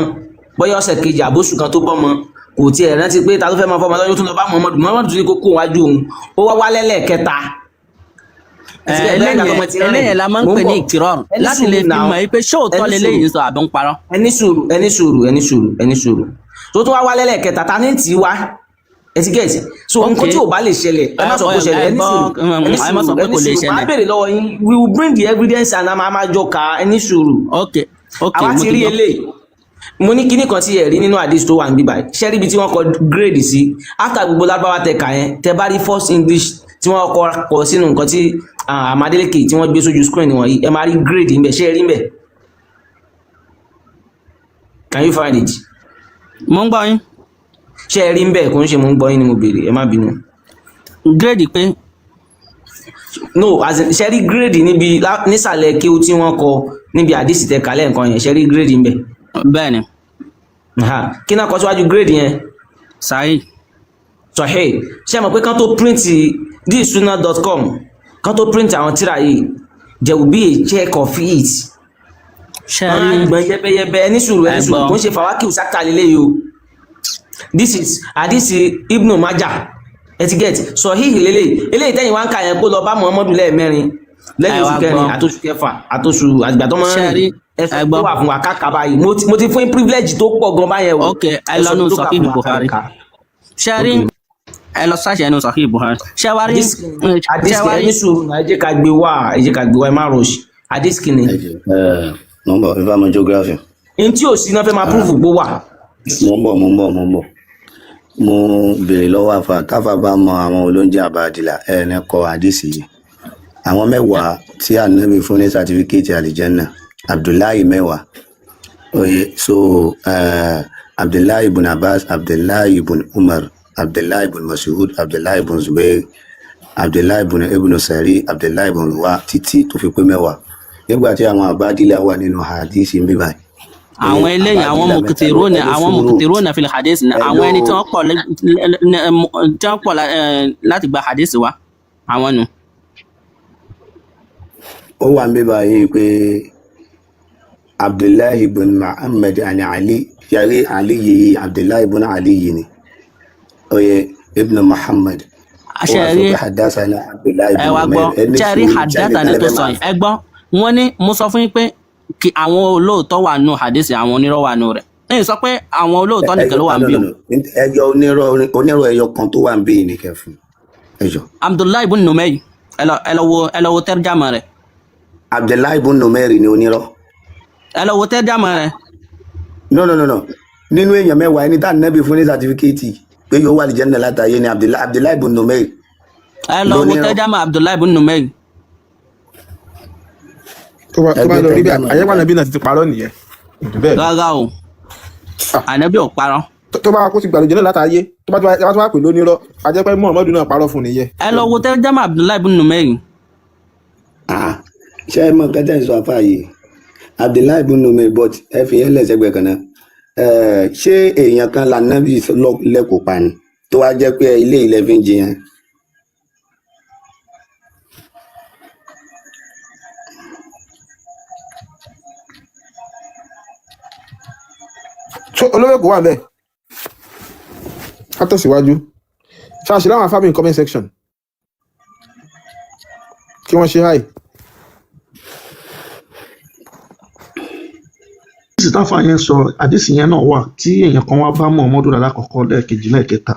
bóyá ọ̀sẹ̀ kejì àbóṣù kan tó bọ́mọ, kò tiẹ̀ rántí pé ta ló fẹ́ máa fọmọ lọ́yún, ó tún lọ bá Muhammadu. Muhammadu tún ní kó kó wájú òun. Ó wá wálẹ̀ lẹ́ẹ̀kẹta. Eléyẹn la máa ń pè ní ìkìrọ̀rùn láti lè fi mọ̀ pé ṣóòótọ́ leléyìí ń sọ àbí ń parọ́. Ẹni sùúrù, ẹni sùúrù, ẹni sùúrù, ẹni sùúrù. Tó tún wá wálẹ̀ lẹ́ẹ̀kẹta, ta ní tì í wá? Ẹ ti get? So nǹkan tí ò bá lè ṣẹlẹ̀, ẹ má sọ pé ó ṣẹlẹ̀. Ẹni sùúrù, ẹni Ẹ má sọ sùúrù, pé ẹni kò lè sùúrù. Máa ṣẹlẹ̀. béèrè lọ́wọ́ yín. We will bring the evidence and a máa jọ kà á. Ẹni sùúrù. Ok, Àwa mo ti ti rí gbọ́. eléyìí. Mo ní kíní kan tí ẹ rí nínú hadith tó wà níbí báyìí. Ṣé rí ibi tí wọ́n kọ grade sí after gbogbo lárúbáwá tẹ kà yẹn? Tẹ bá rí first English tí wọ́n kọ sínú nǹkan tí Amadeleke tí wọ́n gbé sójú screen wọ̀nyí, ẹ máa rí grade ńbẹ̀. Ṣé ẹ rí ńbẹ̀? Can you find it? Mo ń gbọ́ yín. Ṣé ẹ rí ńbẹ̀? Kò ń ṣe mo ń gbọ́ yín ni mo béèrè, ẹ má bínú. Grade pé? No, as in, ṣé rí grade níbi nísàlẹ̀ kéwú tí wọ́n kọ níbi hadith tẹ kà lẹ́ẹ̀kan yẹn? Ṣé rí grade ńbẹ̀? Bẹ́ẹ̀ ni. Aha. Kí náà kọ síwájú grade yẹn? Sahih. Sahih. Ṣé ẹ mọ̀ pé kán tó print thissunnah.com, kán tó print àwọn tíra yìí, there will be a check of it. Ṣe Wọ́n á rí gbọ́n yẹ́bẹ́yẹ́bẹ́. Ẹni sùúrù, ẹni Ẹ sùúrù. gbọ́. Kò ń ṣe fàwákì sáta lélẹ́yìí o. This is hadisi Ibnu Majah, ẹ ti get? Sahih lélẹ̀. Eléyìí tẹ́yìn wá ń kà yẹn kó lọ bá Muhammadu lẹ́ẹ̀mẹ́rin lẹ́yìn Ẹ oṣù wá kẹrin gbọ́. àtòṣù kẹfà àtòṣù àgbà tó máa ń Ṣe rìn. rí Ẹ sọ ẹ tó gbọ́. wà fún wa káka báyìí. Mo ti fún yín privilege tó pọ̀ gan báyẹn o. Ok, ẹ Ẹ lọ sọ nù tó kà Sahih fún wa Bukhari. káka. Ṣe rí, ẹ lọ sáṣẹ ẹnu Sahih Bukhari. Ṣe wá rí Hadisi ṣe hadisi wá ẹ rí ní sùúrù náà, ẹ jẹ́ ká gbé wá, ẹ jẹ́ ká gbé wá, ẹ má rush. Hadisi kìíní. Ẹ jọ, mo ń bọ̀, ifá mọ geography. N tí ò sí náà fẹ́ máa prove gbó wà. Mo ń bọ̀, mo ń bọ̀, mo ń bọ̀. Mo béèrè lọ́wọ́ àfà, táfà bá mọ àwọn olóúnjẹ àbádìlà ẹni kọ àdìsí yìí, àwọn mẹ́wàá tí ànábì fún ní sátífíkẹ́ẹ̀tì àlìjẹ́nà, Abdullahi mẹ́wàá oye. So Abdullahi ibn Abbas, Abdullahi ibn Umar, Abdullahi ibn Mas'ud, Abdullahi ibn Zubair, Abdullahi ibn Sari, Abdullahi ibn Wa, títí tó fi pé 10. Nígbà tí àwọn àbádìlà wà nínú àdìsí ń bíbáyìí. Àwọn eléyìí, àwọn Àbádìlà mẹ́ta ló mùkìtìrónà, ẹni àwọn sùúrù. mùkìtìrónà fil hadith ni àwọn ẹni tí Hello. wọ́n pọ̀ tí wọ́n pọ̀ láti gba hadith wa, àwọn nù. Ó wà ń bíbá yìí pé Abdullahi ibn Muhammad ani Ali yàrá Ali yìí, Abdullahi ibn Ali yìí ni oye ibn Muhammad, ó Ṣe wá sọ rí pé hadasana Abdullahi ẹ ibn wá gbọ́. Umair. Ẹni Ṣe rí sùúrù, ṣẹ́ni hadathana tó tẹ́lẹ̀ sọ máa yìí, ẹ gbọ́, wọ́n ní mo sọ fún yín pé kí àwọn olóòótọ́ wà nù hadith, àwọn onírọ́ wà nù rẹ̀. Ẹ̀yin sọ pé àwọn olóòótọ́ nìkan ẹyọ ló wà no ń bí no o. no, ẹyọ onírọ́ ẹyọ kan tó wà ń bí yìí ni kẹfún ẹyọ. Abdullahi ibn Numayr, ẹ lọ wo tẹ́rjámà rẹ̀. Abdullahi ibn Umair ni onírọ́. Ẹ lọ wo tẹ́rjámà rẹ̀. No, no, no, no, nínú èèyàn 10 ẹni tá ànábì fún ní sátífíkẹ́ẹ̀tì pé yóò wà lìjẹ́ nílẹ̀ látàyè ni Abdullahi ibn Umair Ẹ lọ wo lónírọ́. tẹ́rjámà Abdullahi ibn Numayr. Tó bá Ẹgbẹ́ lọ rí bẹ́ẹ̀, tẹ́jámà àyẹ́pà nàbí náà ti parọ́ nìyẹn bẹ́ẹ̀ ni. Rárá o, ànábì ò parọ́. Tó bá kó ti gbàlejò náà látàyé, tó bá tún wá pè lónírọ́, àjẹpẹ́ Muhammadu náà parọ́ fún nìyẹn. Ẹ lọ wo tẹ́rjámà Abdullahi ibn Numayr. Ah, ṣé ẹ mọ nǹkan tẹ́ ń sọ àfáà yìí, Abdullahi ibn Umair, but ẹ fi yẹn lẹ́sẹ̀gbẹ̀ kan náà. Ṣé èèyàn kan lànàbì lẹ́kọ̀ọ́ pa ni tó wá jẹ́ pé ilé ilẹ̀ fi ń jiyàn? So olówó kò wà bẹ́ẹ̀, ká tẹ̀síwájú. Ṣáàṣì láwọn afábí in comment section kí wọ́n ṣe háì. Àdìsí táfà yẹn sọ, àdìsí yẹn náà wà tí èèyàn kan wá bá Muhammadu lálákọ̀ọ́kọ́, lẹ́ẹ̀kejì, lẹ́ẹ̀kẹta,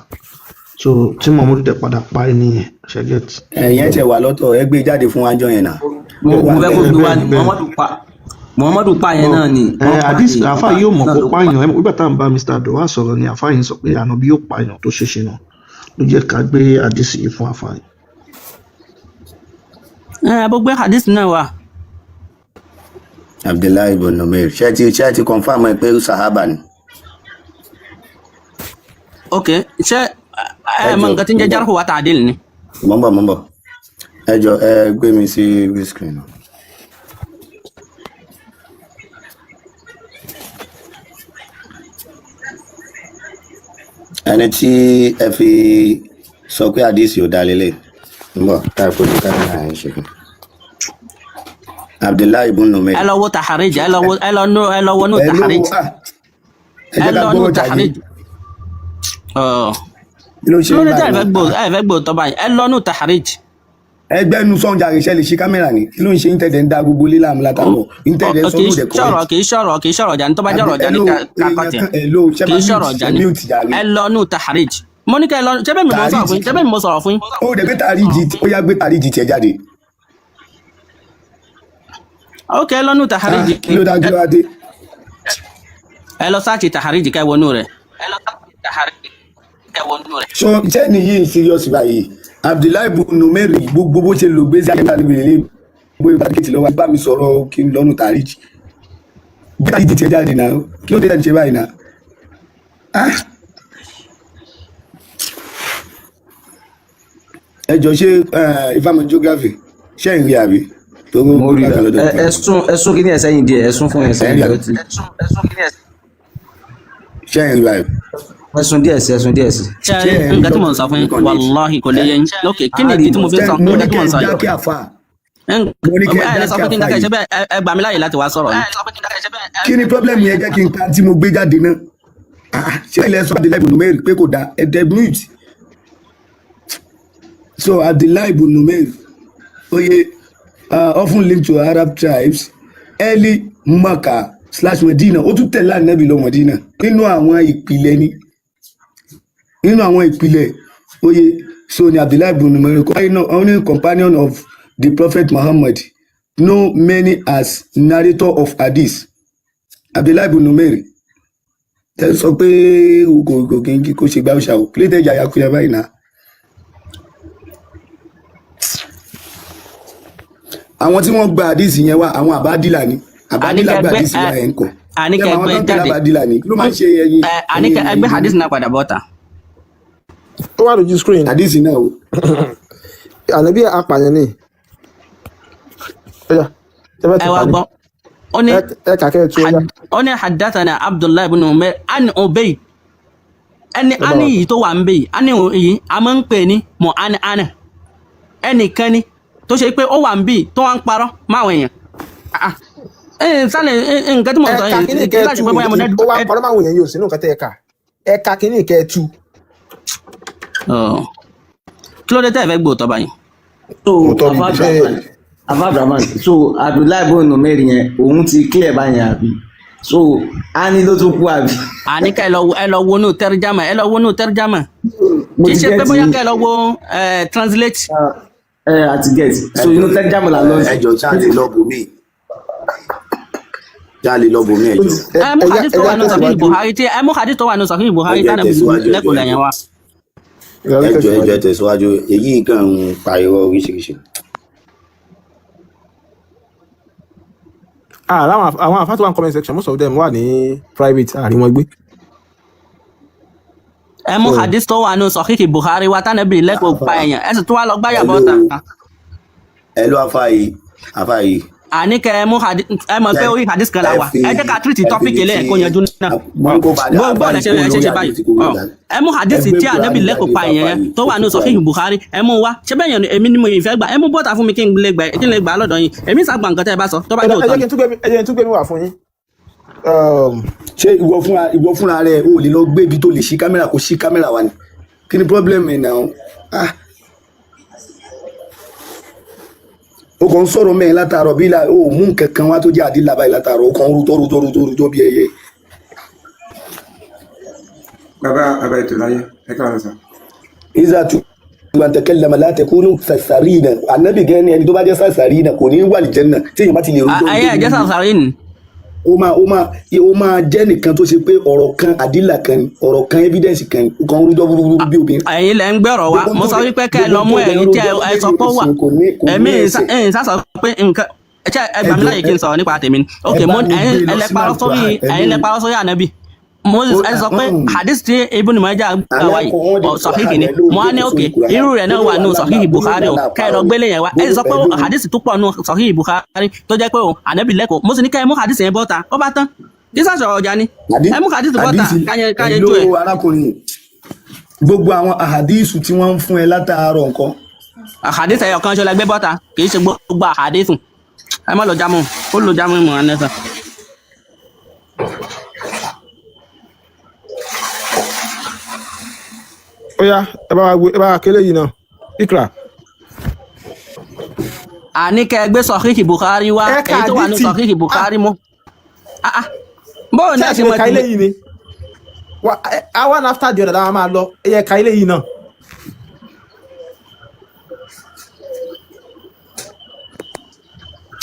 so tí Muhammadu dẹ̀ padà pa ẹni yẹn, ṣẹ́gẹ́tì. Ẹ̀yẹn tẹ̀ wà lọ́tọ̀, ẹ gbé jáde fún wájọ yẹn náà. Mo Ó wà mo fẹ́ kó bẹ́ẹ̀. gbé wá Bẹ́ẹ̀ ni. ni, bẹ́ẹ̀. Muhammadu pa yẹn Bọ náà ni ẹ wọ́n pa àdìsí ni àáfà wọ́n pa yóò mọ̀ náà kó ló pa. pààyàn. Ẹ mọ̀ nígbà tá à ń bá Mr. Adowa sọ̀rọ̀ ni àáfà yìí ń sọ pé ànábì yóò pààyàn tó ṣeéṣe náà ló jẹ́ ká gbé àdìsí yìí fún àáfà yìí. Ẹ bó gbé hadith náà wà. Abdullahi ibn Umair, ṣé ti confirm ẹ pé sahaba ni? Ok, ṣé Ẹ ẹ mọ jọ, nǹkan tí ń mo jẹ́ ń bọ̀, jarhu wa ta'dil ni? mo ń bọ̀, mo ń bọ̀. Ẹ jọ, ẹ gbé mi sí big screen. Ẹni tí ẹ fi sọ pé àdìsí ò dá lélẹ̀ ń bọ̀ táì fojú kámẹ́rà ẹ̀ ń ṣe fún Abdullahi ibn Umair. Ẹ lọ wo taharij, ẹ lọ wo nù Ẹ ló taharij. ah, ẹ Ẹ jẹ́ ká lọ nù gbọ́rọ̀ jáde. taharij. Kí ló ṣe Lórí ń tẹ ẹ báyìí fẹ́ náà? gbọ́, ẹ fẹ́ gbọ́ tọ́ báyìí, ẹ lọ nù taharij. Ẹgbẹ́ nu sọ̀njà rẹ̀, ṣe lè ṣe kámẹ́rà ni? Kí ló ń ṣe ń tẹ̀dẹ̀ ń da gbogbo lílà àmì látàbọ̀ ń tẹ̀dẹ̀ Ọ, sọ kì í lóde sọ̀rọ̀ correct. kì í sọ̀rọ̀ ọjà ní, tó bá Àbí jọ̀rọ̀ ọjà ní hello, ká èèyàn kọ́tì. kan, hello, ṣe Kì máa í mute sọ̀rọ̀ ṣe ọjà ní, mute jàre. ẹ lọ nù taharij. Mo ní kẹ́ ẹ lọ, ṣé bẹ́ẹ̀ mi mo sọ̀rọ̀ fún Tàríjì yín? Ṣé bẹ́ẹ̀ mi mo sọ̀rọ̀ fún yín? Ó dẹ̀ gbé tàríjì, ó yá gbé tàríjì tiẹ̀ jáde. Ok, ẹ lọ nù taharij. Ah, kí ló dá, kí ló wá dé? Ẹ lọ search taharij kẹ́ wọnú rẹ̀. So sẹ́ni yìí serious báyìí? Abdullahi Bunumeri, gbogbo bó ṣe lò gbèsè ayé náà níbi ilé bóyá bá kìtì lọ́wọ́ bá mi sọ̀rọ̀ kí n lọ́nu tàríjì bí tàríjì tiẹ̀ jáde náà, kí ló dé tẹ̀ ń ṣe báyìí náà? Ah, ẹ jọ ṣe ifeanyi geography ṣe ń rí àbí tó ń Mo rí bá kan lọ́dọ̀ ẹ. Ẹ sún kíní ẹ sẹ́yìn díẹ̀, ẹ sún fún ẹ ẹ ń sẹ́yìn rí díẹ̀, àbí ó ti ṣe ń rí báyìí? Ẹ sún díẹ̀ sí, ẹ sún díẹ̀ sí. Ṣe Ṣe rí ń rí nǹkan tí mò ń sọ fún yín? lọ́kàn ní Wàláhì kò lè yé yín. Ok, kí ni A ìdí rí tí mo fi ń ṣe sọ mo ní nǹkan tí kẹ́ mò ń ẹ sọ yìí? dákẹ́ àfà, mo ní kẹ́ ẹ Ẹ lè sọ dákẹ́ pé kí n àfà dákẹ́ ṣe yìí. bẹ́ẹ̀. Ẹ gbà mí láàyè láti wá sọ̀rọ̀ ni. Kí ni problem yẹn? Jẹ́ kí n ta tí mo gbé jáde náà. Ah, ṣé ilẹ̀ sọ Abdullahi Bunumeri pé kò dáa? Ẹ dẹ̀ mute. So Abdullahi Bunumeri oye, often linked to Arab tribes, early Mecca/Medina. Ó tún tẹ̀lé ànábì lọ Medina nínú àwọn ìpìlẹ̀ ni, nínú àwọn ìpìlẹ̀ oye. So ni Abdullahi Bunumeri, only companion of the Prophet Muhammad, know many as narrator of hadith. Abdullahi Bunumeri tẹ sọ pé kò kí n kò ṣe gbá òṣà o, kí ló dé yàyà kúyà báyìí náà? Àwọn tí wọ́n gba hadith yẹn wá, àwọn àbádìlà ni. Àbádìlà Àníkẹ́ gba gbé hadith ẹ wá ẹ̀ ń kọ ṣé àníkẹ́ àwọn gbé tó ń tẹ̀lé jáde. àbádìlà ni? Kí ló máa ń ṣe ẹyin Ẹ ẹyin àníkẹ́ ẹ gbé ẹyin hadith náà padà bọ́ta. Ó wà lójú screen. Hadith náà o. Ànábì apààyàn ni. Ó yá, ẹ fẹ́ Ẹ tún wá kà ní. gbọ́, ó ní Ẹ kà kẹ́ ẹ tú, ó yá. Ó ní hadathana Abdullahi ibn Umar an Ubay ẹni Ẹ bá ani wa. yìí tó wà ń bẹ yìí, ani yìí a máa ń pè ní mọ ani ana ẹnìkan ni tó ṣe pé ó wà ń bì tó wà ń parọ́ máwọn èèyàn. Ah, ah. Ẹ sálẹ̀ ẹ, nǹkan tí mo Ẹ sọ ka yìí kíní kì kẹ́ í ẹ láti tú. pé bóyá mo dá Ó wá ń parọ́ máwọn èèyàn yìí ò sínú nǹkan tẹ́ ẹ kà. Ẹ ka kíní kẹ́ ẹ tú. Ọ̀, kí ló dé tẹ́ ẹ fẹ́ gbóòótọ́ báyìí? So Òótọ́ ni Afa ṣe. Abdulrahman, Afa Abdulrahman, so Abdullahi bonu mẹ́rin yẹn, òun ti clear báyẹn àbí? So ani ló tún kú àbí? Àní ká ẹ lọ ẹ lọ wọnú tẹrjámà, ẹ lọ wọnú tẹrjámà. Mo Kì í ti ṣe pé get bóyá yín. ká ẹ lọ wo translate. Ẹ àti get. So Ẹjọ inú tẹ́jámù là ń lọ sí. ẹjọ ṣáà lè lọ bòmí, ṣáà lè lọ bòmí, ẹjọ. Ẹ Ẹ mú ẹ yá hadith ẹ tó yá wà nù Sahih tẹ̀síwájú. Buhari tí ẹ mú hadith tó wà nù Sahih Buhari Ẹjọ tánà tẹ̀síwájú, ẹjọ lẹ́kọ̀ọ́ lẹ́yìn ẹjọ wa. Ẹ yá ẹjọ ẹjọ tẹ̀síwájú. Tẹ̀síwájú, èyí kàn ń pariwo oríṣiríṣi. Ah, àwọn àfáà tó wà ní comment section, most of them wà ní private, àrí wọn gbé. Ẹ mú So hadith tó wà nù Sahih Buhari wa tánà bí lẹ́kọ̀ọ́ pa Àfà èèyàn, ẹ sì tún wá lọ gbáyà hello bọ́ta. Hello, àfà yìí, àfà yìí. Àní kẹ ẹ mú hadith, ẹ mọ̀ pé Ẹ orí hadith kan la ẹ wà. fi Ẹ jẹ́ ká treat ẹ fi topic ibi eléyìí tí kó yanjú náà. mo ní kó padà Bó àfà bọ́ọ̀lù yìí ṣe kó ẹ ṣe lórí ṣe báyìí àdìsí kó ọ lórí àdìsí. Ẹ mú Ẹ hadith gbé tí ànábì Kùránì lẹ́kọ̀ọ́ jáde pa fàfà èèyàn yẹn yìí tó kó wà nù tú Sahih Kùránì. Buhari, ẹ mú wá. Ṣé bẹ́ẹ̀ yẹn ni èmi ni mo ìfẹ́ gbà? Ẹ mú bọ́ta fún mi kí n lè gbà, kí n lè gbà á lọ́dọ̀ yín. Èmi sàgbà nǹkan tẹ́ ẹ bá sọ tó bá ẹ jẹ́ ẹ òótọ́ jẹ́ ni. kí n tún gbé mi, ẹ jẹ́ kí n tún gbé mi wà fún yín. Ṣé ìwọ fúnra rẹ o lè lọ gbé ibi tó lè ṣí kámẹ́rà, kó ṣí kámẹ́rà wa ni? Kí ni problem ẹ̀ náà? Ah, o kàn ń sọ̀rọ̀ mẹ́rin látàárọ̀ bí la o mú nǹkan kan wá tó jẹ́ àdìlà báyìí látàárọ̀, o kàn ń rútọ́ rútọ́ rútọ́ rútọ́ bí ẹyẹ. Bàbá bàbá ètò láyé, ẹ káàárọ̀ sà. Iza tu man takallama la takunu sasarina, anabi gan ni ẹni tó bá jẹ́ sasarina kò ní wà lìjẹ́nà tí èèyàn bá ti lè rútọ́ Ayé rútọ́ ẹ jẹ́ bí sàṣàrí ni. ó máa jẹ́ nìkan tó ṣe pé ọ̀rọ̀ kan àdìlà kan ni, ọ̀rọ̀ kan evidence kan ni, ó kàn ń rújọ́ búburú bí obìnrin. Ẹ̀yin lẹ ń gbẹ̀rọ̀ wa. Gbogbo Mo tó sọ dẹ̀ wípé kẹ́ ẹ lọ gbogbo mú tó dẹ̀ ń ẹ̀rí tí rojọ́ ẹ sọ lórí pé ó wà. ẹ̀sìn kò ní kò ní Èmi ẹsẹ̀. ẹ̀yin sá sọ pé nǹkan ṣe ẹ gbà mí Ẹjọ láàyè kí ẹ n sọ̀rọ̀ nípa tèmi ni. Ok, ẹ mo bá mi ẹ̀yin gbé ẹ lọ lẹ sínú parọ́ sórí Al-Qur'an ẹ̀yin lẹ ẹlú parọ́ sórí ànábì. Mo ó ẹ sọ pé hadith tí Ibn Majah gbà wá yìí alákọ̀ọ́ wọn di ọ sọ̀híhì Qur'an ni. ẹ ló Mo á gbé ní kó ok, sórí Qur'an irú rẹ̀ náà bóyá wà nù wà lálà Sahih bóyá Bukhari o, lálà kẹ́ ẹ lọ parọ́ ni gbélé yẹn wá. Ẹ bóyá sọ pé ẹlú hadith tó pọ̀ nù Sahih Bukhari tó jẹ́ pé o ànábì lẹ́kọ̀ọ́. Mo sì ní kẹ́ ẹ mú hadith yẹn bọ́ta, ó bá tán. Kí sàṣọ̀rọ̀ ọjà ni. Ẹ mú hadith bọ́ta àdìsí káyẹn ẹlú jó ẹ̀. arákùnrin, gbogbo àwọn àhàdíìsù tí wọ́n ń fún ẹ látàárọ̀ nǹkan. Àhàdísì ẹyọ kan ṣọlá gbé bọ́ta, kì í ṣe gbogbo àhàdísì. Ẹ má lọ jámù ó lọ jámù ìmọ̀ anẹ́sà. Ó yá, ẹ bá wa gbé, ẹ bá wa kélé yìí náà. Ikra. Àní kẹ́ ẹ gbé Sọ̀híhì Bukhari wá Ẹ ka èyí tó wà ní àdìtì. Sọ̀híhì Bukhari mú. Ah, ah. Bóò ní Ṣé ẹ ẹ ṣe sì lè mọ ka ilé yìí ni? Wa ẹ one after the other la máa lọ. Ẹ yẹ ka ilé yìí náà.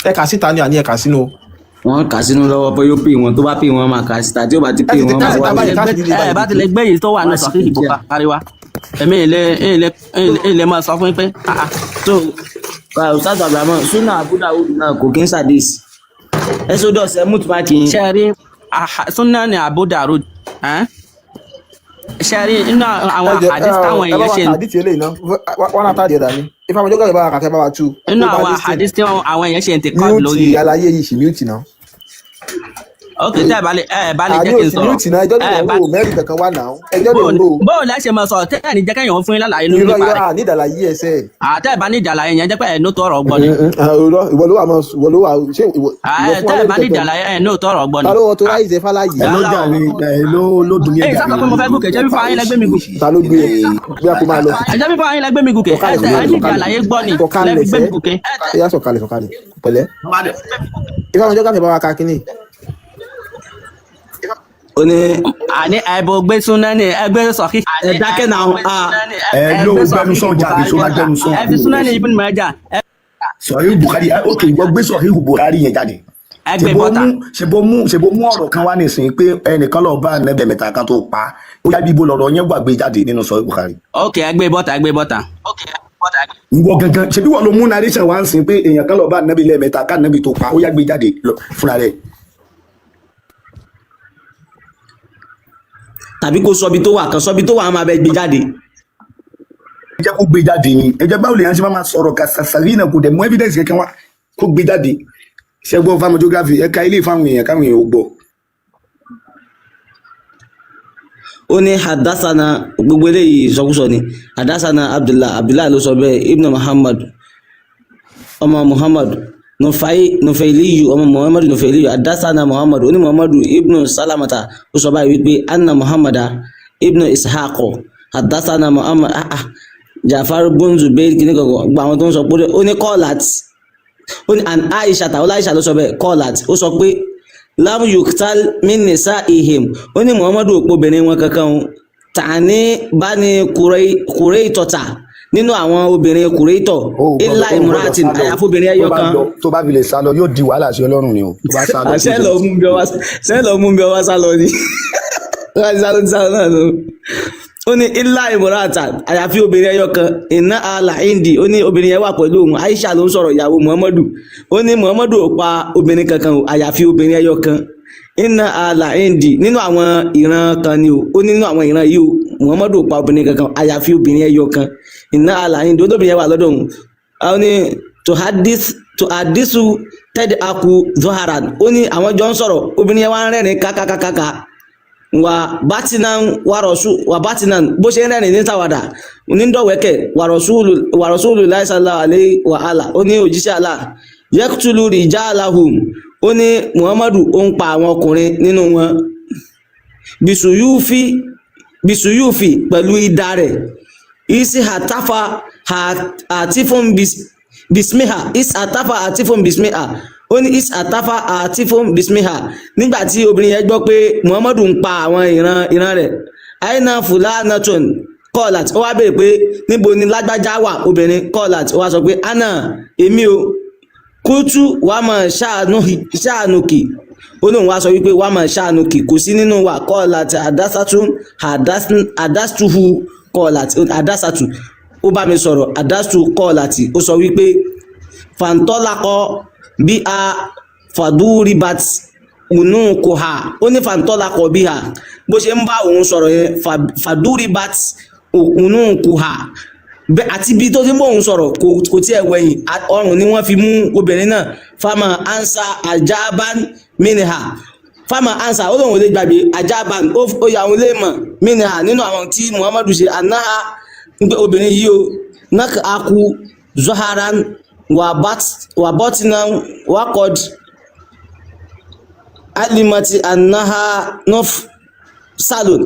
Ẹ kà síta ni àní ẹ kà sínú o. Wọ́n kà sínú lọ́wọ́ pé yóò pè wọ́n, tó bá pè wọ́n máa kà síta, tí ó bá ti Ẹ pè ti ti wọ́n ká máa síta wá báyìí, ká sì rí ẹ bá ti lè gbé yìí tó wà ní Wá sí Sahih Nàìjíríà. Bukhari wa, èmi ìlè máa sọ fún yín pé ah, ah, So Ustaz Abrahamu, Sunnah Abu Dawud náà kò kí ń sàdís. Exodus, ẹ mú tuma kì í. Ṣe rí Sunan ní Abu Dawud, ẹ́n? Ṣe rí inú àwọn Ẹ jẹ hadith táwọn ẹ bá èèyàn wa ṣe kà àdìtì eléyìí náà, one after the other ni. Ifá Mọjọ́ bá wa kà, kẹ́ bá wa tú. Inú Tó bá àwọn listen. hadith tí àwọn èèyàn ṣe intiqad lórí Mute rẹ̀. àlàyé yìí sì mute náà. Ok, tẹ́ ẹ bá lè ẹ bá lè Àní jẹ́ kí n òsì sọ̀rọ̀. mute náà, ẹjọ́ lè Ẹ ń bá rò mẹ́rin kankan wà náà, ẹjọ́ lè ń rò. Bóò lẹ́ ṣe máa sọ̀rọ̀ tẹ́ ẹ̀ ní jẹ́ kẹ́yìn fún yín lálàyé lórí Irọ́ nípa irọ́ rẹ̀. À ní ìdàlàyé ẹsẹ̀. Àtẹ́ ẹ̀ bá ní ìdàlàyé yẹn jẹ́ pé ẹ̀ ní tọrọ gbọ́ ni. Irọ́, ìwọ ló wà mọ, ìwọ ló wà, ṣé ìwọ ìwọ fún Tẹ́ wa ẹ̀ bá ní lórí kankan. ìdàlàyé ẹ̀ ní tọrọ gbọ́ ni. Ta ló authorize ẹ fàlàyé? Ẹ ló jàre, ẹ ló ló dùn mí. Ẹ sá sọ pé mo fẹ́ gòkè, jẹ́ fífa yín lẹ́gbẹ́ mi gòkè. Ta ló gbé ẹ bí a kò máa lọ? Ẹ jẹ́ fífa yín lẹ́gbẹ́ mi gòkè. Ẹ Sọ̀kalẹ̀, tẹ́ ẹ ní sọ̀kalẹ̀, ìdàlàyé gbọ́ ni sọ̀kalẹ̀ lẹ́fi gbé mi sẹ́. gòkè. Ẹ yá, sọ̀kalẹ̀, sọ̀kalẹ̀ pẹ̀lẹ́. Ifá Mọjọ́ káfíń bá wa ka kínní. Ó ní Àní ẹ̀bùn gbé súná ní ẹgbẹ́ sọ̀kí. Ẹ dákẹ́ náà, ah. Ẹ ló gbẹnusọ jáde, sọ ma gbẹnusọ. Ẹ fi súná ní Ibn Majah. Sọ̀hí Bukhari, ok, ìwọ gbé Sọ̀hí Bukhari yẹn jáde. Ẹ gbé Ṣèbó bọ́tà. mú ṣèbó mú ọ̀rọ̀ kan wá nísìnyí pé ẹnìkan lọ bá nẹ́bẹ̀ mẹ́ta kan tó pa ó yá, bíbo lọ̀rọ̀ yẹn wà? Gbé jáde nínú Sọ̀hí Bukhari. Ok, ẹ gbé bọ́tà, ẹ gbé bọ́tà. Ìwọ gangan, ṣebí wọn ló mú narration wá ń sìn pé èèyàn kan lọ bá nẹ́bí lẹ́ẹ̀mẹ́ta ká nẹ́bí tó pa ó yá, gbé jáde fúnra rẹ̀. Tàbí kó sọbi tó wà, kan sọbi tó wà, á máa bẹ gbé jáde. Ẹ jẹ́ kó gbé jáde ni. Ẹ jẹ́ báwo lè yẹn ṣe máa sọ̀rọ̀ kàṣàṣàrí náà, kò dẹ̀ mú evidence kankan wá, kó gbé jáde. Ṣẹ́gbọ́n pharmacography, ẹ̀ka ilé ìfáwọn èèyàn káwọn èèyàn ó gbọ́. Ó ní hadasana, gbogbo eléyìí ìsọkúsọ ni. Hadasana Abdullah, Abdullah ló sọ bẹ́ẹ̀, Ibn Muhammad, ọmọ Muhammad Nufai, Nufailiyu, ọmọ Muhammadu Nufailiyu. Hadasana Muhammad, ó ní Muhammadu Ibn Salamata ó sọ báyìí wípé anna Muhammada Ibn Ishaq hadasana Muhammad, ah ah, Jafar bun Zubair kìíní kankan, gba àwọn tó ń sọ pé ó ní kọ́ọ̀lát, ó ní an Aisha tàwọn Aisha ló sọ bẹ́ẹ̀, kọ́ọ̀lát, ó sọ pé lam yuktal min nisaihim, ó ní Muhammadu òpó obìnrin wọn kankan o, tàní bá ní kùrẹ́ìtọ̀tà nínú àwọn obìnrin kùrẹ́ìtọ̀ O ò ilá gbọ́dọ̀ imuratin, sá lọ. àyàfó obìnrin ẹyọ Tó bá kan. lọ, tó bá fi lè sá lọ, yóò di wàhálà sí Ọlọ́run ni o, tó bá sá lọ. Ṣé lọ mú bí ọwá, ṣé lọ mú bí ọwá sá lọ ni? Wọ́n ti sá lọ, ti sá lọ náà lọ. Ó ní ilá imurata, àyàfi obìnrin ẹyọ kan, iná àlà indi, ó ní obìnrin yẹn wà pẹ̀lú òun. Aisha ló ń sọ̀rọ̀, ìyàwó Muhammadu. Ó ní Muhammadu ò pa obìnrin kankan o, àyàfi obìnrin ẹyọ kan, iná àlà indi, nínú àwọn ìran kan ni o. Ó ní nínú àwọn ìran yìí o, Muhammadu ò pa obìnrin kankan àyàfi obìnrin ẹyọ kan, iná àlà indi, olóbìnrin yẹn wà lọ́dọ̀ òun. Ó ní to hadisu tẹ́dí aku zoharan, ó ní àwọn jọ ń sọ̀rọ̀, obìnrin yẹn wá ń rẹ́rìn kákákákáká wà batinan wàrọ̀sù wà batinan, bó ṣe ń rẹ́rìn ní tàwàdà ní dọ̀wẹ́kẹ̀, wàrọ̀sùlù láìsàlá àlẹ́ wàhálà. Ó ní òjíṣẹ́ àlà yẹ́kùtùlù rìjálahùm, ó ní Muhammadu ó ń pa àwọn ọkùnrin nínú wọn bisuyufi, bisuyufi, pẹ̀lú idà rẹ̀, isi hatafa atifun bismiha, is hatafa atifun bismiha. Ó ní is hatafa atifun bismiha, nígbà tí obìnrin yẹn gbọ́ pé Muhammadu ń pa àwọn ìran ìran rẹ̀, aina fulanatun kọ́ọ̀lát, ó wá béèrè pé níbo ni lágbájá wà, obìnrin kọ́ọ̀lát, ó wá sọ pé ana, èmi o, kútú wàá mọ̀ ṣáànùkì. Ó lóun wá sọ wípé wàá mọ̀ ṣáànùkì, kò sí nínú wa. Kọ́ọ̀lát àdásátú àdástuhu, kọ́ọ̀lát àdásátù, ó bá mi sọ̀rọ̀, àdástu kọ́ọ̀lát, ó sọ wípé fàǹtọ́lákọ bí a fàdúríbat unukuha. Ó ní fàǹtọ́lákọ bí a bó ṣe ń bá òun sọ̀rọ̀ yẹn, fàdúríbat unukuha bẹ́ẹ̀, àti bí tó ti ń bọ̀ òun sọ̀rọ̀, kò tiẹ̀ wẹ̀yìn, ọrùn ni wọ́n fi mú obìnrin náà. Fama ansa ajaban minha, fama ansa, ó lóun ò lè gbàgbé ajaban, ó yà òun lè mọ̀ minha, nínú àwọn tí Muhammadu ṣe anaha ń pé obìnrin yìí o nak aku zoharan wà bọ́tínà wakod alimati anaha nof salon.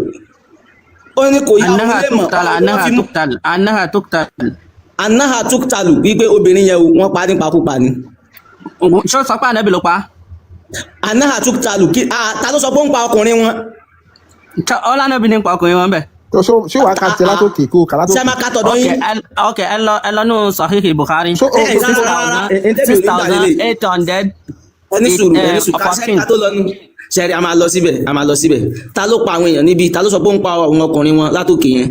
Ó ní kò yà òun Annaha lè mọ̀ tuktal, ọrùn ni wọ́n annaha fi mú tuktal, annaha tuktal. Anaha tuktalu, wípé obìnrin yẹn o, wọ́n pa nípakúpa ni. Ṣó sọ pé ànábì ló pa á? Anaha tuktalu kí ah, ta ló sọ pé ó ń pa ọkùnrin wọn? Ọlànàbì ní pa ọkùnrin wọn bẹ́ẹ̀. Ṣé wàá ka tiẹ̀ látòkè, kó o kà látòkè? Ṣé máa ka tọ̀dọ̀ Ok, yín? Ok, ẹ lọ nù Sahihi Bukhari. Ṣé o Ẹ rárá rárá, ẹ tẹ́bi six ò ní gbà thousand lélẹ̀. eight hundred Ẹni sùúrù, ẹni sùúrù, ká 14. ká tó lọ ní sẹ́rí, a máa lọ síbẹ̀, a máa lọ síbẹ̀. Ta ló pa àwọn èèyàn níbi? Ta ló sọ pé ó ń pa àwọn ọkùnrin wọn látòkè yẹn,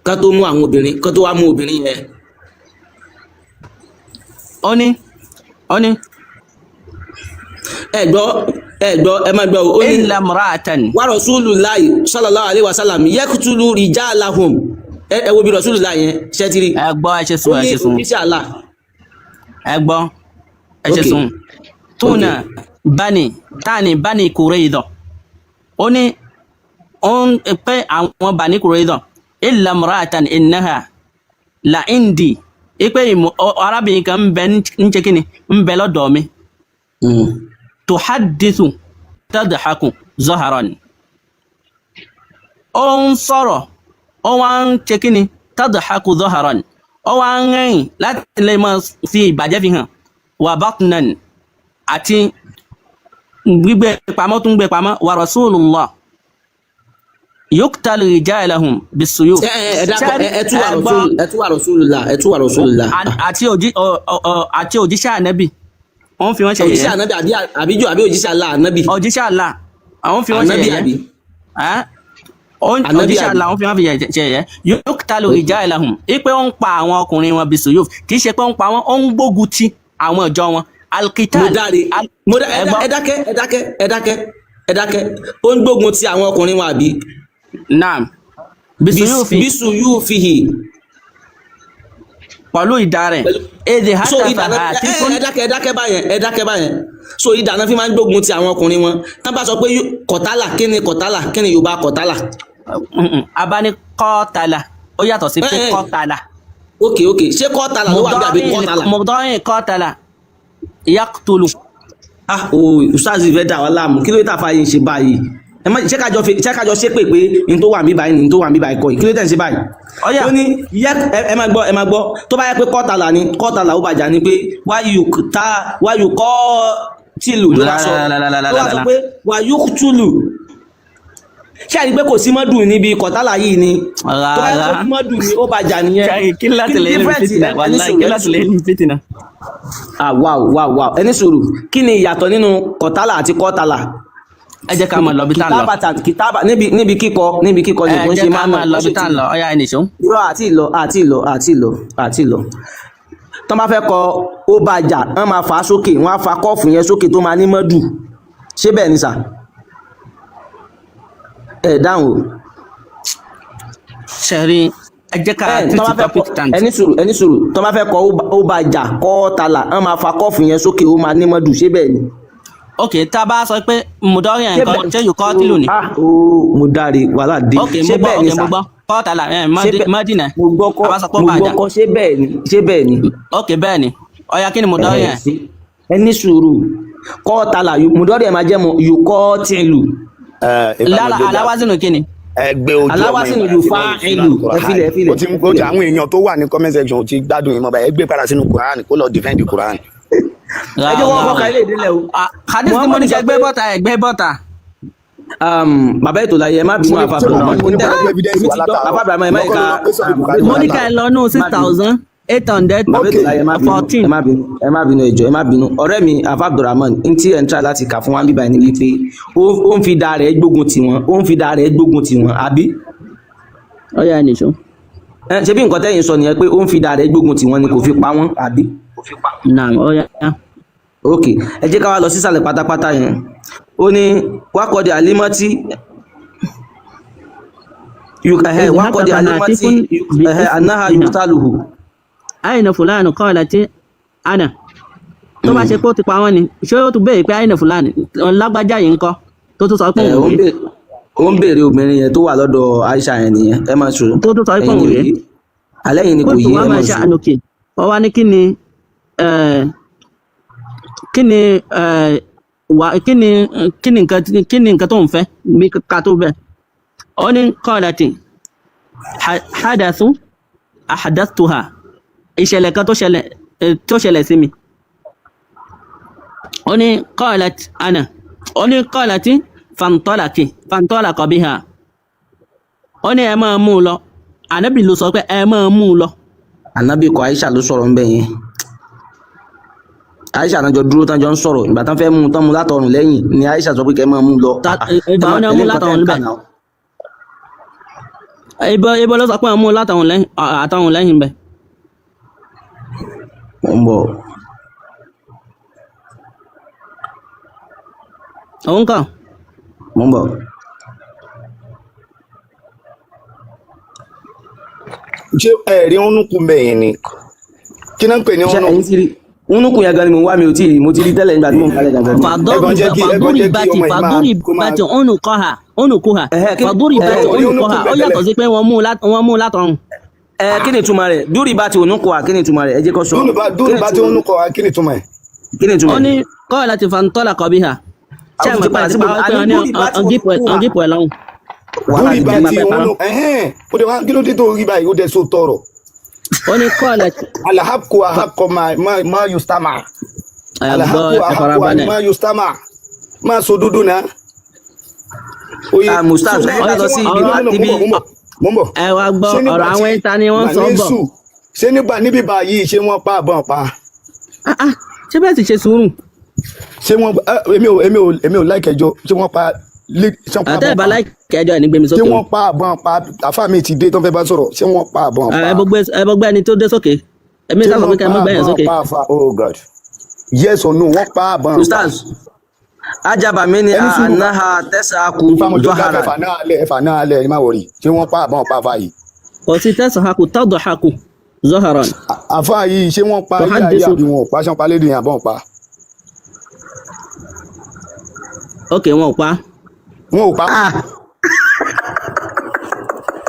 ká tó mú àwọn obìnrin, ká tó wá mú obìnrin yẹn? Ó ní Ẹ gbọ́, ẹ gbọ́, ẹ má gbọ́ o. Ó ní illa imra'atan. Wa rasulullahi sallallahu alaihi wasallam yaqtulu rijalahum. Ẹ wo bí rasulullahi yẹn ṣẹ́tìrì? Ẹ gbọ́, ẹ ṣe Ó sùn, ẹ ní ṣe sùn. òjíṣẹ́ Allah. Ẹ gbọ́, ẹ ṣe sùn. Túnà bani tani Bani Qurayza, ó ní ó ń pé àwọn Bani Qurayza, illa imra'atan innaha la indi, ipe arábìnrin kan ń bẹ, ń ṣe kíni, ń bẹ lọ́dọ̀ mi, tuhaddithu tadhaku zaharan, ó ń sọ̀rọ̀, ó wá ń ṣe kíni, tadhaku zaharan, ó wá ń rẹ́rìn láti lè máa fi ìbàjẹ́ fi hàn, wà batnan, àti gbígbé pamọ́, tún gbé pamọ́, wa rasulullah yuqtalu rijalahum bisuyuf. Ẹ dákọ, ẹ tú wà rasul, ẹ tú wà rasulullah, ẹ tú wà rasulullah. Àti òjíṣẹ́ ànábì, wọ́n fi wọ́n ṣe Òjíṣẹ́ yẹ̀yẹ́. ànábì àbí àbíjọ àbí òjíṣẹ́ Allah ànábì? Òjíṣẹ́ Allah, àwọn fi wọ́n ṣe Ànábì yẹ̀yẹ́. àbí? Ẹ́? Ànábì Òjíṣẹ́ àbí? Allah, wọ́n fi wọ́n fi ṣe yẹ̀yẹ́. Yuqtalu rijalahum, ipe ó ń pa àwọn ọkùnrin wọn bisuyuf, kì í ṣe pé ó ń pa wọn, ó ń gbógun ti àwọn ìjọ wọn, alqital. Mo dáre, mo dá ẹ. Ẹ gbọ́. Ẹ dákẹ́, ẹ dákẹ́, ẹ dákẹ́, ẹ dákẹ́. Ó ń gbógun ti àwọn ọkùnrin wọn àbí? Naam, bisuyufi. Bisuyufihi. Pẹ̀lú ìdá rẹ̀, èdè So hatafa ìdáná ẹ hatifun. Ẹ dákẹ́, ẹ dákẹ́ báyẹn, ẹ dákẹ́ báyẹn. So ìdáná fi máa ń gbógun ti àwọn ọkùnrin wọn. Tán bá sọ pé kọ̀tálà, kí ni kọ̀tálà? Kí ni Yorùbá kọ̀tálà? Abáni kọ́tàlà, ó yàtọ̀ sí pé kọ́tàlà. Ok, ṣé kọ́tàlà ló wà bí àbí kọ́tàlà? Mọ̀dọ́rin kọ́tàlà yaqtulu. Ah o, ustaz fẹ́ dà wá láàmú. Kí ló dé tàfa yìí ń ṣe báyìí? Ẹ má ṣé kájọ ṣé kájọ ṣépè pé n tó wà mí báyìí ni n tó wà mí báyìí kọ́ yìí? Kí ló dé tẹ̀ ń ṣe báyìí? Ọ̀yà. Ó ní yẹ, ẹ máa gbọ́, ẹ máa gbọ́. Tó bá yẹ pé kọ́tàlà ni, kọ́tàlà ó bàjá ni pé wáyù tá wáyù kọ́ tìlù ló bá sọ, ló bá sọ pé wáyù túlù. Ṣé àrí pé kò sí mọ́dù níbi kọ̀tàlà yìí ni? Tó bá yẹ Rárá. kó mọ́dù ni, ó bàjá nìyẹn. Kí láti lè ní Difference? fitina? Ẹni Wàláhì, sùúrù, kí ẹni láti lè ní fitina. Ah, wow, ẹni sùúrù. Kí ni ìyàtọ̀ nínú kọ̀tàlà àti kọ́tàlà? Ẹ jẹ́ ká máa lọ bí tá à ń lọ. Kìtàbà, kìtàbà níbi kíkọ Ẹ ní kò ń jẹ́ ṣe ká máa máa lọ bí tá à ń lọ. Ọ̀yà, ẹnì ṣó. Irọ́, àti ìlọ, àti ìlọ, àti ìlọ, àti ìlọ. Tọ́ bá fẹ́ kọ ó bá jà, wọ́n máa fà á sókè, wọ́n á fa kọ́ọ̀fù yẹn sókè tó máa ní mọ́dù. Ṣé bẹ́ẹ̀ ni sà? Ẹ dáhùn o. Ṣẹ̀rí, ẹ jẹ́ ká Ẹ tọ́ treat bá fẹ́ kọ topic tant. Ẹni sùúrù, ẹni sùúrù. Tọ́ bá fẹ́ kọ ó bá jà kọ́ọ̀tàlà, wọ́n máa fa kọ́ọ̀fù yẹn sókè, ó máa ní mọ́dù. Ṣé bẹ́ẹ̀ ni? Ok, tá a bá sọ pé mọ̀dọ́rin Ṣé nǹkan, bẹ́ẹ̀? ṣé yóò kọ́ tìlù ni? Ah ooo, mo dáre, wàhálà dé. Ok, Ṣé mo gbọ́. bẹ́ẹ̀ Ok, ni mo sà? gbọ́ kọ́tàlà ẹ Ṣé bẹ́ẹ̀? mọ́dínà. Mo gbọ́ kọ́ A bá sọ pé ó mo bá gbọ́ jà. kọ́. Ṣé bẹ́ẹ̀ ni? Ṣé bẹ́ẹ̀ ni? Ok, bẹ́ẹ̀ ni. Ọ̀yà, kí ni mọ̀dọ́rin Ẹ ẹ̀? ẹ ní sùúrù. Kọ́ọ̀tàlà, mùdọ́rì ẹ̀ máa jẹ́ mọ yòókọ́ tìlù. Lára aláwázínú kí ni? Ẹ gbé ojú ọmọ Aláwásínú yìí yóò padà fa sínú ìlú. Ẹ filẹ̀, ẹ filẹ̀. Ó ti ń kó àwọn èèyàn tó wà ní comment section ti gbádùn yìí mọ́ báyìí. Ẹ gbé padà sínú Quran, kó lọ defend Quran. Ẹ jẹ́ wọ́n kọ́ ka ilé ìdílé o. Hadith tí mo ní kẹ́ gbé bọ́ta, ẹ gbé bọ́ta. Bàbá ètò láyé, ẹ má bínú. Àfa Abraham, Mo ní kó lọ evidence èmi wà ti gbọ́. látàárọ̀. Bàbá Abraham, ẹ má yẹ ká. Mo ní ká ẹ lọ nù six Má bínú. thousand eight hundred Bàbá ètò láyé, ẹ má bínú. 14. Ẹ má bínú, ẹ má bínú, ẹ jọ̀ọ́, ẹ má bínú. Ọ̀rẹ́ mi àfa Abdulrahman, n tí ẹ̀ ń try láti kà fún wa bíbá ẹni wípé ó ń fi da rẹ̀ gbógun tì wọ́n, ó ń fi da rẹ̀ gbógun tì wọ́n, àbí? Ọ̀yà, ẹnì ṣó. Ẹ ṣe bí nǹkan tẹ́yìn sọ nìyẹn pé ó ń fi da rẹ̀ gbógun tì wọ́n ni, kò fi pa wọ́n, àbí? Naam, ọ̀yà. Ok, ẹ jẹ́ ká wá lọ sísàlẹ̀ pátápátá yẹn. Ó ní wákọ̀dé àlímọ́tì wákọ̀dé àlímọ́tì anáhà yuktaluhu. Àyìnà fúlàní qalat ana. Tó bá ṣe pé ó ti pa wọ́n ni, ṣé ó tún béèrè pé àyìnà fúlàní, lágbájá yìí ń kọ́, tó tún sọ pé Ẹ, òun ó ń rèé? ó ń béèrè obìnrin yẹn tó wà lọ́dọ̀ Aisha yẹn nìyẹn. Ẹ máa sọ̀rọ̀. Tó tún sọ pé Ẹ̀yin òun ni rèé. òye alẹ́ yìí ni kò Qultu yé. wa Ẹ ma máa sọ̀rọ̀. sha'nuki, ó wá ní kí ni kí ni wà, kí ni nǹkan tó ń fẹ́ bí ká tó bẹ́ẹ̀? Ó ní qalat hadathu ahadathtuha, ìṣẹ̀lẹ̀ kan tó ṣẹlẹ̀ sí mi. Ó ní qalat ana, ó ní qalat fantalaki, fantalaqa biha. Ó ní ẹ máa mú un lọ. Ànábì ló sọ pé ẹ máa mú un lọ. Ànábì kọ́, Aisha ló sọ̀rọ̀ ńbẹ̀ yẹn. Aisha náà jọ dúró tán jọ ń sọ̀rọ̀, ìgbà tán fẹ́ mú un tán mú látọrùn lẹ́yìn ni Aisha sọ pé kẹ́ máa mú un lọ. Ẹ Ìgbà máa wọn ni wọ́n tẹ̀lé mú nǹkan tẹ́ látọrùn ń kà níbẹ̀? náà. Ibo ló sọ pé wọ́n mú látọrùn lẹ́yìn, àtọrùn lẹ́yìn bẹ̀? Mo ń bọ̀. Òun kàn. Mo ń bọ̀. Ṣé ẹ̀rí ọ̀nùkù bẹ́ẹ̀ ni? Kí náà ń pè ní Ṣé ọ̀nù? ẹ̀yin ti rí unuku yẹn gan ni mo ń wá, mi ò tí ì rí, mo ti rí tẹ́lẹ̀ nígbà tí mo ń kalẹ̀ gangan. Ẹ̀gbọ́n jẹ́ kí ẹ̀gbọ́n jẹ́ kí ọmọ yìí máa kó máa. Fàdúrì bàtì ọ̀nùkọ́hà ọ̀nùkọ́hà Ẹ̀hẹ́, fàdúrì bàtì Ẹ̀hẹ́, orí ọ̀nùkọ́hà ọ̀nùkù ó bẹ̀ yàtọ̀ tẹ́lẹ̀. sí pé wọ́n mú látọrùn. Ẹ kí ni ìtumọ̀ rẹ̀? Dúrì bá ti unuku wa, kí ni ìtumọ̀ rẹ̀? Ẹ jẹ́ kó sọ. Dúró bá Kí dúró ni bá tí ìtumọ̀ ọ̀nùkọ̀ wa, kí ni ìtumọ̀ ẹ̀? Kí ni Ó ìtumọ̀ ní rẹ̀? kọ́ láti fàǹtọ́là kọ́ bí hà. Ṣé Àwọn ẹ ti mọ̀ pé padà àti síbò parọ́ pé àní wọ́n ní dúrì bá ti ọ̀gípò unuku wa. ọ̀gípò ẹ̀ lọ́hùn. Wàhálà Dúró ti bá dé. tí ọ̀nù ẹ̀hẹ́n ó dẹ̀ wá kí ló dé tó rí báyìí ó dẹ̀ so tọrọ. Ó ní kọ́ láti Alahaku ahakọ ma ma ma yustama. Ẹ gbọ́, Alahaku ẹ ahakọ farabalẹ̀. ma yustama. Máa so dúdú náà. Oye Ah, Mustapha, so ẹ ká ṣé lọ sí wọ́n ibi no no no ibi mo ń bọ̀ mo ń bọ̀. Ẹ wá gbọ́ Ṣé nígbà ọ̀rọ̀ tí àwọn ẹ̀ta ni wọ́n sọ bọ̀. Mànísù ṣé nígbà níbí báyìí ṣé wọ́n pa àbọ̀n pa? Ah, ah, ṣé bẹ́ẹ̀ sì ṣe sùúrù? Ṣé wọ́n èmi ò láìkẹjọ ṣé wọ́n pa ṣé wọ́n pa Àtẹ́ àbọ̀n ìbá pa? láìkẹjọ ẹ̀ ní gbé mi Ṣé sókè o. wọ́n pa àbọ̀n pa? Àfáà mi ti dé tó ń fẹ́ bá sọ̀rọ̀, ṣé wọ́n pa àbọ̀n pa? Ẹ bọ́ gbé ẹni tó dé sókè. Èmi Ṣé sá sọ pé wọ́n kẹ́ ẹ pa mọ́ gbẹ̀yàn àbọ̀n sókè. pa àfà? Oh God, yes or no, wọ́n pa àbọ̀n pa? Ustaz, ajaba mi ni Ẹni sùúrù anaha tẹsàkù ìfàmọ̀jọ́ dọhara. ẹ̀fà náà lẹ̀, ẹ̀fà náà lẹ̀, ẹ má wọrí. Ṣé wọ́n pa àbọ̀n pa àfà yìí? Kò sí tẹ̀sán hakù tọ́dọ̀ hakù zọ́hàrán. Àfà yìí ṣé wọ́n pa ilé ayé Tuhaddisu. àbí wọn ò pa? Ṣé wọ́n pa lédè yẹn àbọ̀n pa? Ok, wọn ò pa. Wọn ò pa.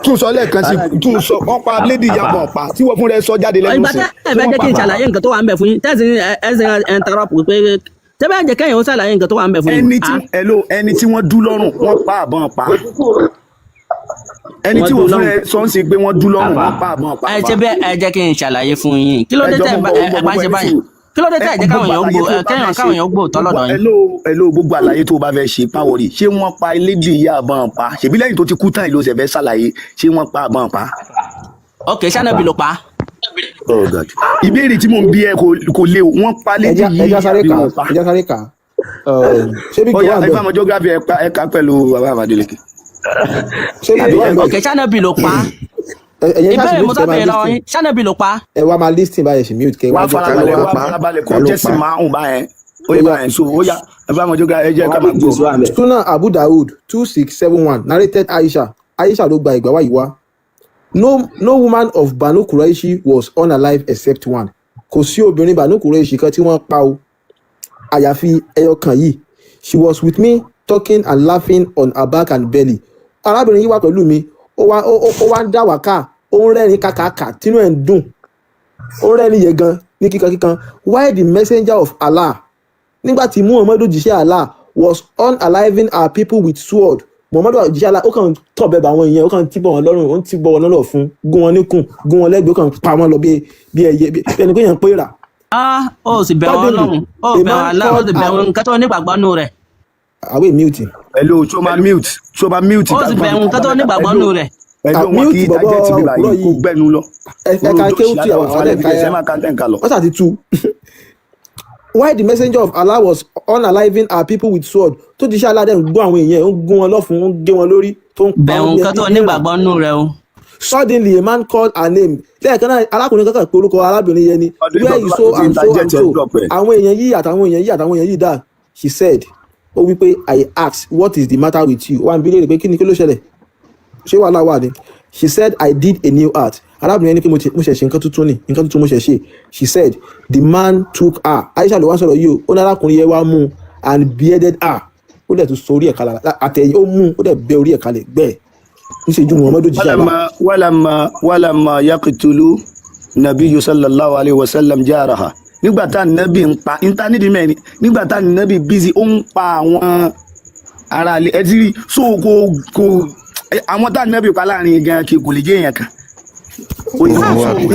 Tún sọ lẹ́ẹ̀kan sí, tún sọ, wọ́n pa lédè yẹn àbọ̀n pa tí wọ́n fún rẹ sọ jáde lẹ́nu Ìgbà sí. tẹ́ ẹ Ṣé fẹ́ wọ́n jẹ́ pa kí n àbọ̀n pa? ṣàlàyé nǹkan tó wà ń bẹ̀ fún yín, tẹ́sí ẹ̀sìn interrupt pé tẹ́ bẹ́ẹ̀ jẹ́ kẹ́yìn ó ṣàlàyé nǹkan tó wà ń bẹ̀ fún yín. Ẹni tí hello, ẹni tí wọ́n dú lọ́rùn, wọ́n pa àbọ̀n pa? Ẹni Wọ́n tí dú wọ́n fún lọ́rùn. rẹ sọ ń ṣe pé wọ́n dú lọ́rùn, wọ́n pa àbọ̀n pa Ẹ àfà? ṣe bẹ́ẹ̀, ẹ jẹ́ kí n ṣàlàyé fún yín. Kí ló dé Ẹjọ́ tẹ́ mo ẹ ń bọ̀ mo ń ẹ bọ̀ bá mo ń ń bọ̀ ṣe ẹni báyìí? sùúrù. Kí ló dé tẹ́ ẹ jẹ́ Gbogbo káwọn èèyàn àlàyé gbọ́ tó o bá kẹ́yàn fẹ́ ṣe káwọn èèyàn gbọ́ tọ́ gbogbo lọ́dọ̀ yín? hello hello, gbogbo àlàyé tó o bá fẹ́ ṣe má wọrí. Ṣé wọ́n pa elédè ìyá àbọ̀n pa? Ṣèbí lẹ́yìn tó ti kú tán ìlú ṣẹ̀fẹ̀ ṣàlàyé ṣé wọ́n pa àbọ̀n pa? Ok, ṣáná bí ló pa? Oh God, ìbéèrè tí mò ń bí ẹ kò le o. Wọ́n pa lédè ẹja yìí ẹja sáré àbí kà á, wọ́n pa? ẹja sáré kà á. Ṣé bí Ọya wà ń bẹ̀? ìfàmọ̀ geography, ẹ ká pẹ̀lú bàbá Àbádélékè. Ṣé bí wà ń bẹ̀? Ok, ṣáná bí ló pa? Ẹ̀yin ṣáà sì Ìbéèrè mo mute kẹ́ sábẹ̀ máa lọ́wọ́ listen. yín, ṣáná bí ló pa? Ẹ wá máa listen báyìí, ṣì mute kẹ́ Wá wá jẹ́ ká farabalẹ̀, wá wá pa. farabalẹ̀ kó Ta ló jẹ́ sì pa? máa ń bá yẹn ó yẹ Ó yá. bá yẹn so ó yá ìfàmọ̀ geography, ẹ jẹ́ ká máa gbọ́. Sunan Abu Dawud 2671 narrated Aisha. Aisha ló gba ìgbà wá yìí wá. No woman of Banu Quraishi was unalive except one. Kò sí obìnrin Banu Quraishi kan tí wọ́n pa o, àyàfi ẹyọ kan yìí. She was with me talking and laughing on her back and belly. Arábìnrin yìí wà pẹ̀lú mi, ó wá ń dá wàkà, ó ń rẹ́rìn kàkàkà, tínú ẹ̀ ń dùn. Ó ń rẹ́rìn yẹn gan ní kíkankíkan. While the messenger of Allah, nígbà tí Muhammadu jíṣẹ́ Allah, was unaliving our people with sword. Muhammadu jíṣẹ́ Allah, ó kàn tọ̀ bẹ́ẹ̀ bá àwọn èèyàn, ó kàn tí bọ̀ wọn lọ́rùn, ó ń tí bọ̀ wọn lọ́rọ̀ fún, gún wọn níkùn, gún wọn lẹ́gbẹ̀ẹ́, ó kàn pa wọn lọ bí ẹyẹ, bí ẹni pé èèyàn ń pè rà. Ah, ó sì bẹ̀ wọ́n Suddenly, Ọlọ́run, ó a bẹ̀ man wọ́n Allah, ó called sì bẹ̀ wọ́n her. nǹkan tó nígbàgbọ́ nù rẹ̀. Àwẹ̀ mute. Hello, ṣó máa mute, ṣó máa mute? Ó sì bẹ̀ nǹkan tó nígbàgbọ́ nù rẹ̀. Hello, Ah, wọn kì mute í bọ̀bọ̀ target bí òpùrọ̀ báyìí kó yìí. gbẹnu lọ. Ẹ̀ka Olódò kéwú tí ṣì àwọn aláwọ̀ falẹ̀ àwọn bí ẹ̀ka ẹsẹ̀ máa ka tẹ̀ ń kà lọ. wọ́n ṣàti tú. While the messenger of Allah was unaliving our people with sword, tó jíṣẹ́ Allah dẹ̀ ń gún àwọn èèyàn, ó ń gún wọn lọ́fun, ó ń gé wọn lórí, tó ń pa Bẹ̀ wọ́n bí nǹkan tó ẹni pé rà. nígbàgbọ́ nù rẹ̀ o. Suddenly a man called her name. Lẹ́ẹ̀kan náà, arákùnrin kankan pé orúkọ arábìnrin yẹn ni. Ọdún Where ìgbà is tó so bá ti and so and interject ẹ so. drop ẹ. Àwọn èèyàn yìí àtàwọn èèyàn yìí àtàwọn èèyàn yìí dà. She said, ó wí pé, I asked, what is the matter with you? Wà á bí léèrè pé kí ni, kí ló ṣẹlẹ̀? Ṣé wàhálà wà ni? She said, I did a new art. Arábìnrin yẹn ní pé mo ṣẹ̀ ṣe nǹkan tuntun ni, nǹkan tuntun mo ṣẹ̀ ṣe. She said, the man took her. Aisha ló wá sọ̀rọ̀ yìí o. Ó ní arákùnrin yẹn wá mú un and beheaded her. Ó dẹ̀ tún sọ orí ẹ̀ kalẹ̀ àtẹ̀yìn, ó mú un, ó dẹ̀ bẹ́ orí ẹ̀ kalẹ̀ gbẹ́ẹ̀. Níṣẹ́jú Muhammadu jíṣẹ́ Allah. Walama yaqtulu nabiyyu sallallahu alayhi wa sallam jaraha nígbà tá nàbì ń pa níta nídìí mẹ́rin, nígbà tá nàbì busy ó ń pa àwọn ará ilé ẹ ti rí so kò àwọn tá nàbì pa láàrin gan kí kò lè jẹ́ èèyàn kan. Fún Níta nídìí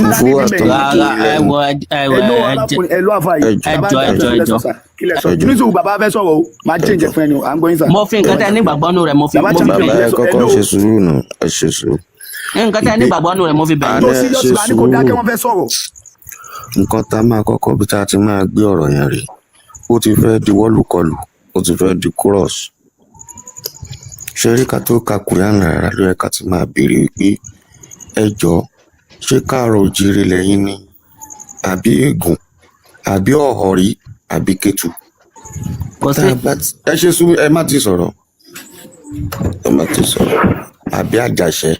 mẹ́rin. Rárá, ẹ wọ ẹ wọ Ẹ ló ẹ jẹ arákùnrin ẹ ló àfa yìí. ẹ jọ ẹ jọ ẹ jọ. Kí lẹ sọ nítorí bàbá fẹ́ sọ̀rọ̀ o, máa change ẹ fún ẹni o, à ń gbọ́ yín sà. Mo fi nǹkan tẹ́ nígbàgbọ́ nù rẹ̀ mo fi Bàbá mo fi champion, bẹ̀ Bàbá, yín. ẹ kọ́kọ́ ṣe sùúrù nù, ẹ ṣe sùúrù. Nǹkan tẹ́ nígbàgbọ́ nù rẹ̀ mo fi bẹ̀ Àná yín. ẹ Tó ṣe serious bá ní kó dákẹ́, sùúrù. wọ́n fẹ́ sọ̀rọ̀. Nǹkan tá a máa kọ́kọ́ bí tá a ti máa gbé ọ̀rọ̀ yẹn rèé, ó ti fẹ́ di wọ́lùkọlù, ó ti fẹ́ di cross. Ṣe rí, ká tó ka Quran rárá ló yẹ ká ti máa béèrè wípé, ẹ jọ̀ọ́, ṣé káàárọ̀ òjíire lẹ́yìn ni, àbí ègùn, àbí ọ̀họ̀rí, àbí kẹtù? Kò Tá sí. a bá ẹ ṣe sùúrù, ẹ má ti sọ̀rọ̀, ẹ má ti sọ̀rọ̀, àbí àjàṣẹ.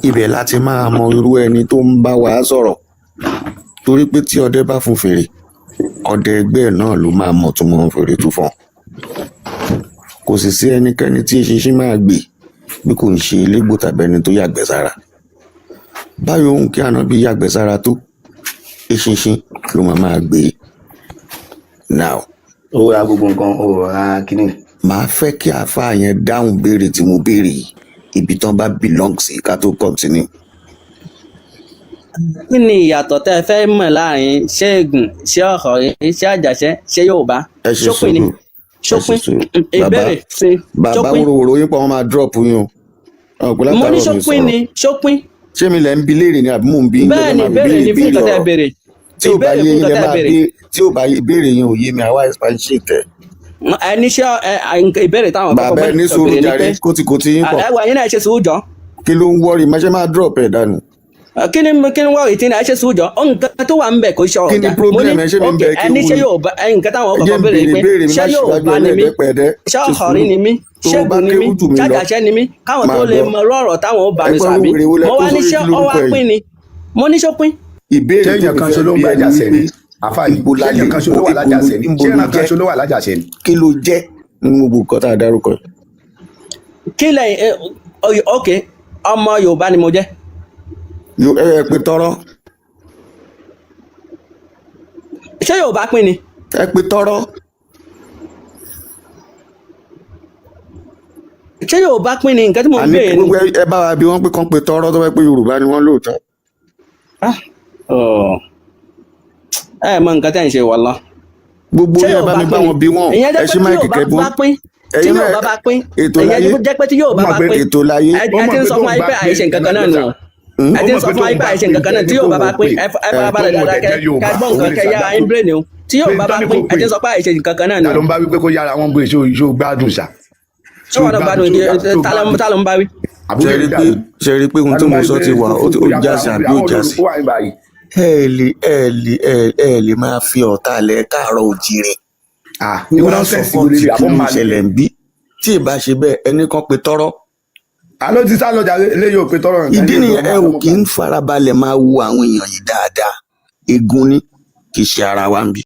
Ibẹ̀ láti máa mọ irú ẹni tó ń bá wa sọ̀rọ̀, torí pé tí ọdẹ bá fún fèrè, ọdẹ ẹgbẹ́ ẹ̀ náà ló máa mọ̀ tó mọ̀ fèrè tó fọ́n. Kò sì sí ẹnikẹ́ni tí eṣinṣin máa gbè bí kò ń ṣe elégbò tàbí ẹni tó yàgbẹ́ sára. Báyọ̀ òun kí ànábì yàgbẹ́ sára tó, eṣinṣin ló máa gbé. Now, Ó ra gbogbo nǹkan, ó ra kínní. Màá fẹ́ kí àáfàá yẹn dáhùn béèrè tí mo béèrè yìí, ibi tán bá belong sí, ká tó continue. Kí ni ìyàtọ̀ tẹ́ ẹ fẹ́ mọ̀ láàrin ṣé ègùn, ṣé ọ̀họ̀rí, ṣé àjàṣẹ́, ṣé Yorùbá? Ẹ ṣe Ṣópin ni? sùúrù, ẹ ṣe Ṣópin? sùúrù bàbá. Ìbéèrè ṣe Bàbá, ṣópin? Wòrowòro yín pọ̀, wọ́n máa drop yín o. Ọ̀pọ̀ Mo ní látàárọ̀ mi ṣópin sọ̀rọ̀. ni? Ṣópin? Ṣé mi lẹ̀ ń bi léèrè ni, àbí mò ń bi yín? Bẹ́ẹ̀ Lẹ́fẹ̀ẹ́ ni. máa fi Ìbéèrè béèrè ni fún béèrè nǹkan tẹ́ ẹ ọ̀rọ̀ béèrè. Tí ò bá Ìbéèrè yé fún yín nǹkan lẹ tẹ́ ẹ máa béèrè. bí tí ò bá yé, ìbéèrè yẹn ò yé mi, àwa expatiate ẹ̀. Ẹni ṣé ẹ ìbéèrè táwọn kọ́kọ́ Bàbá, ẹ ní gbọ́dọ̀ sùúrù béèrè ni jàre. pé Kótíkótí yín pọ̀. Ẹ wà yín náà, ẹ ṣe sùúrù jọ. Kí ló ń wọ́ọ̀rì máa ṣe máa drop ẹ̀ dànù? Kí ni wọ́n retí ní? Ẹ ṣe sùúrù jọ. Ó nǹkan tó wà ń bẹ̀ kò ṣe Kí ni ọ̀rọ̀ jà. Mo ní problem ẹ? Ṣé mi ń ok bẹ ẹni kéwú ṣé ni? Yorùbá ẹ, nǹkan táwọn Ẹ kọ́kọ́ jẹ́ ń béèrè ni béèrè pé béèrè mi, ṣé má ṣíwájú Yorùbá ni mí, ẹlẹ́ẹ̀dẹ́pẹ̀ẹ́dẹ́. ṣé Ṣe ọ̀họ̀rí sùúrù. ni mí, Tó ṣé o bá ègùn ni mí, kéwú jù mí ṣé lọ, àjàṣẹ́ ni mí, káwọn máa tó lè gbọ́. mọ irú ọ̀rọ̀ táwọn ó bá mi Ẹgbẹ́ sọ, àbí wèrè wo lẹ mo kó wá ní sórí? ṣé Kí ó lórúkọ wá ẹ̀ pín yìí? ni? Mo ní ṣó pín? Ìbéèrè Ṣé èèyàn tèmi kan fẹ́ ṣo ló ń bí gbé ẹni àjàṣẹ́ wípé ni, àfáà yìí? ibo Ṣé la lè èèyàn kan ṣo ló ibo wà ibo ló lájàṣẹ́ ni? níbo Ṣé ló ìran kan jẹ́ ṣo ló wà lájàṣẹ́ ni? Kí ló jẹ́ nínú gbogbo nǹkan tá a dárúkọ yìí? Kí lẹ́yìn ẹ, ok, ọmọ Yorùbá ni mo jẹ́. Ẹ ẹ pé tọrọ. Ṣé Yorùbá pín ni? Ẹ pé tọrọ. Ṣé Yorùbá pín ni? Nǹkan tí mo ń Àní béèrè ni. gbogbo ẹ bá wa bí wọ́n pé kán pé tọrọ, tó fẹ́ pé Yorùbá ni wọ́n lóòótọ́. Ah, oh. Ẹ mọ nǹkan tẹ́ ń ṣe, wàlá. Gbogbo Ṣé yín, ẹ bá Yorùbá mi bá pín ni? wọn bí wọn. Ìyẹn jẹ́ Ẹ pé ṣí tí máìkì Yorùbá kẹ bí bá wọn. pín, tí Ẹ̀yin náà Yorùbá bá pín, ètò ìyẹn láyé. jẹ́ pé tí Ó Yorùbá mọ̀ bá pé pín, Ètò láyé. ẹ ó ẹ mọ̀ ti ń pé sọ fún tóun wa bá pé pé àìṣe nǹkan kan náà nù lágbèsà o. Ẹ ó ti ń mọ̀ sọ pé fún wa tóun pé bá àìṣe pé nǹkan kan náà. ẹni Tí kóun Yorùbá bá ó pín, pè ẹ farabalẹ̀ tóun ò dáadáa dẹ̀ kẹ jẹ́ ká Yorùbá gbọ́ òun nǹkan lè kẹ yá ṣàgbákò ayé brain o. Tí pé Yorùbá bá tọ́ni pín, kò ẹ pè ti ń sọ pé àìṣe nǹkan kan náà ta nù ló o. ń bá wípé kó yára wọn bóyá ṣó gbádùn ṣá? Ṣé Ṣó wọn náà gbádùn? gbádùn? Ṣó gbádùn? Ta ló ń bá wí? Àbúrò Ṣe ẹ̀ rí pé dàrú. Ṣe rí pé ohun Ta tí ló ń bá mo sọ wípé ti wà kó ó kó ó yára já sí wọn àbí bóyá ó àwọn já sí? olórúkọ wà ní báyìí. Ẹ lè máa fi ọ̀tá ilẹ̀ káàárọ̀ òjìrè Ah, kí irú wọ́n á nonsense wo sọpọ́ọ̀tì lélẹ̀? kí Àbọ̀ ló ń máa lè ṣẹlẹ̀ ń bí tí ì bá ṣe bẹ́ẹ̀, ẹnì kan pe tọ́rọ́. Àló ti sá lọ jàre, eléyìí ò pé tọrọ nǹkan, Ìdí eléyìí nìyẹn, tó ẹ máa ò lọ́mọ kì í farabalẹ̀ máa wo àwọn èèyàn yìí dáadáa. Egun ni, kì í ṣe ara wa ń bí.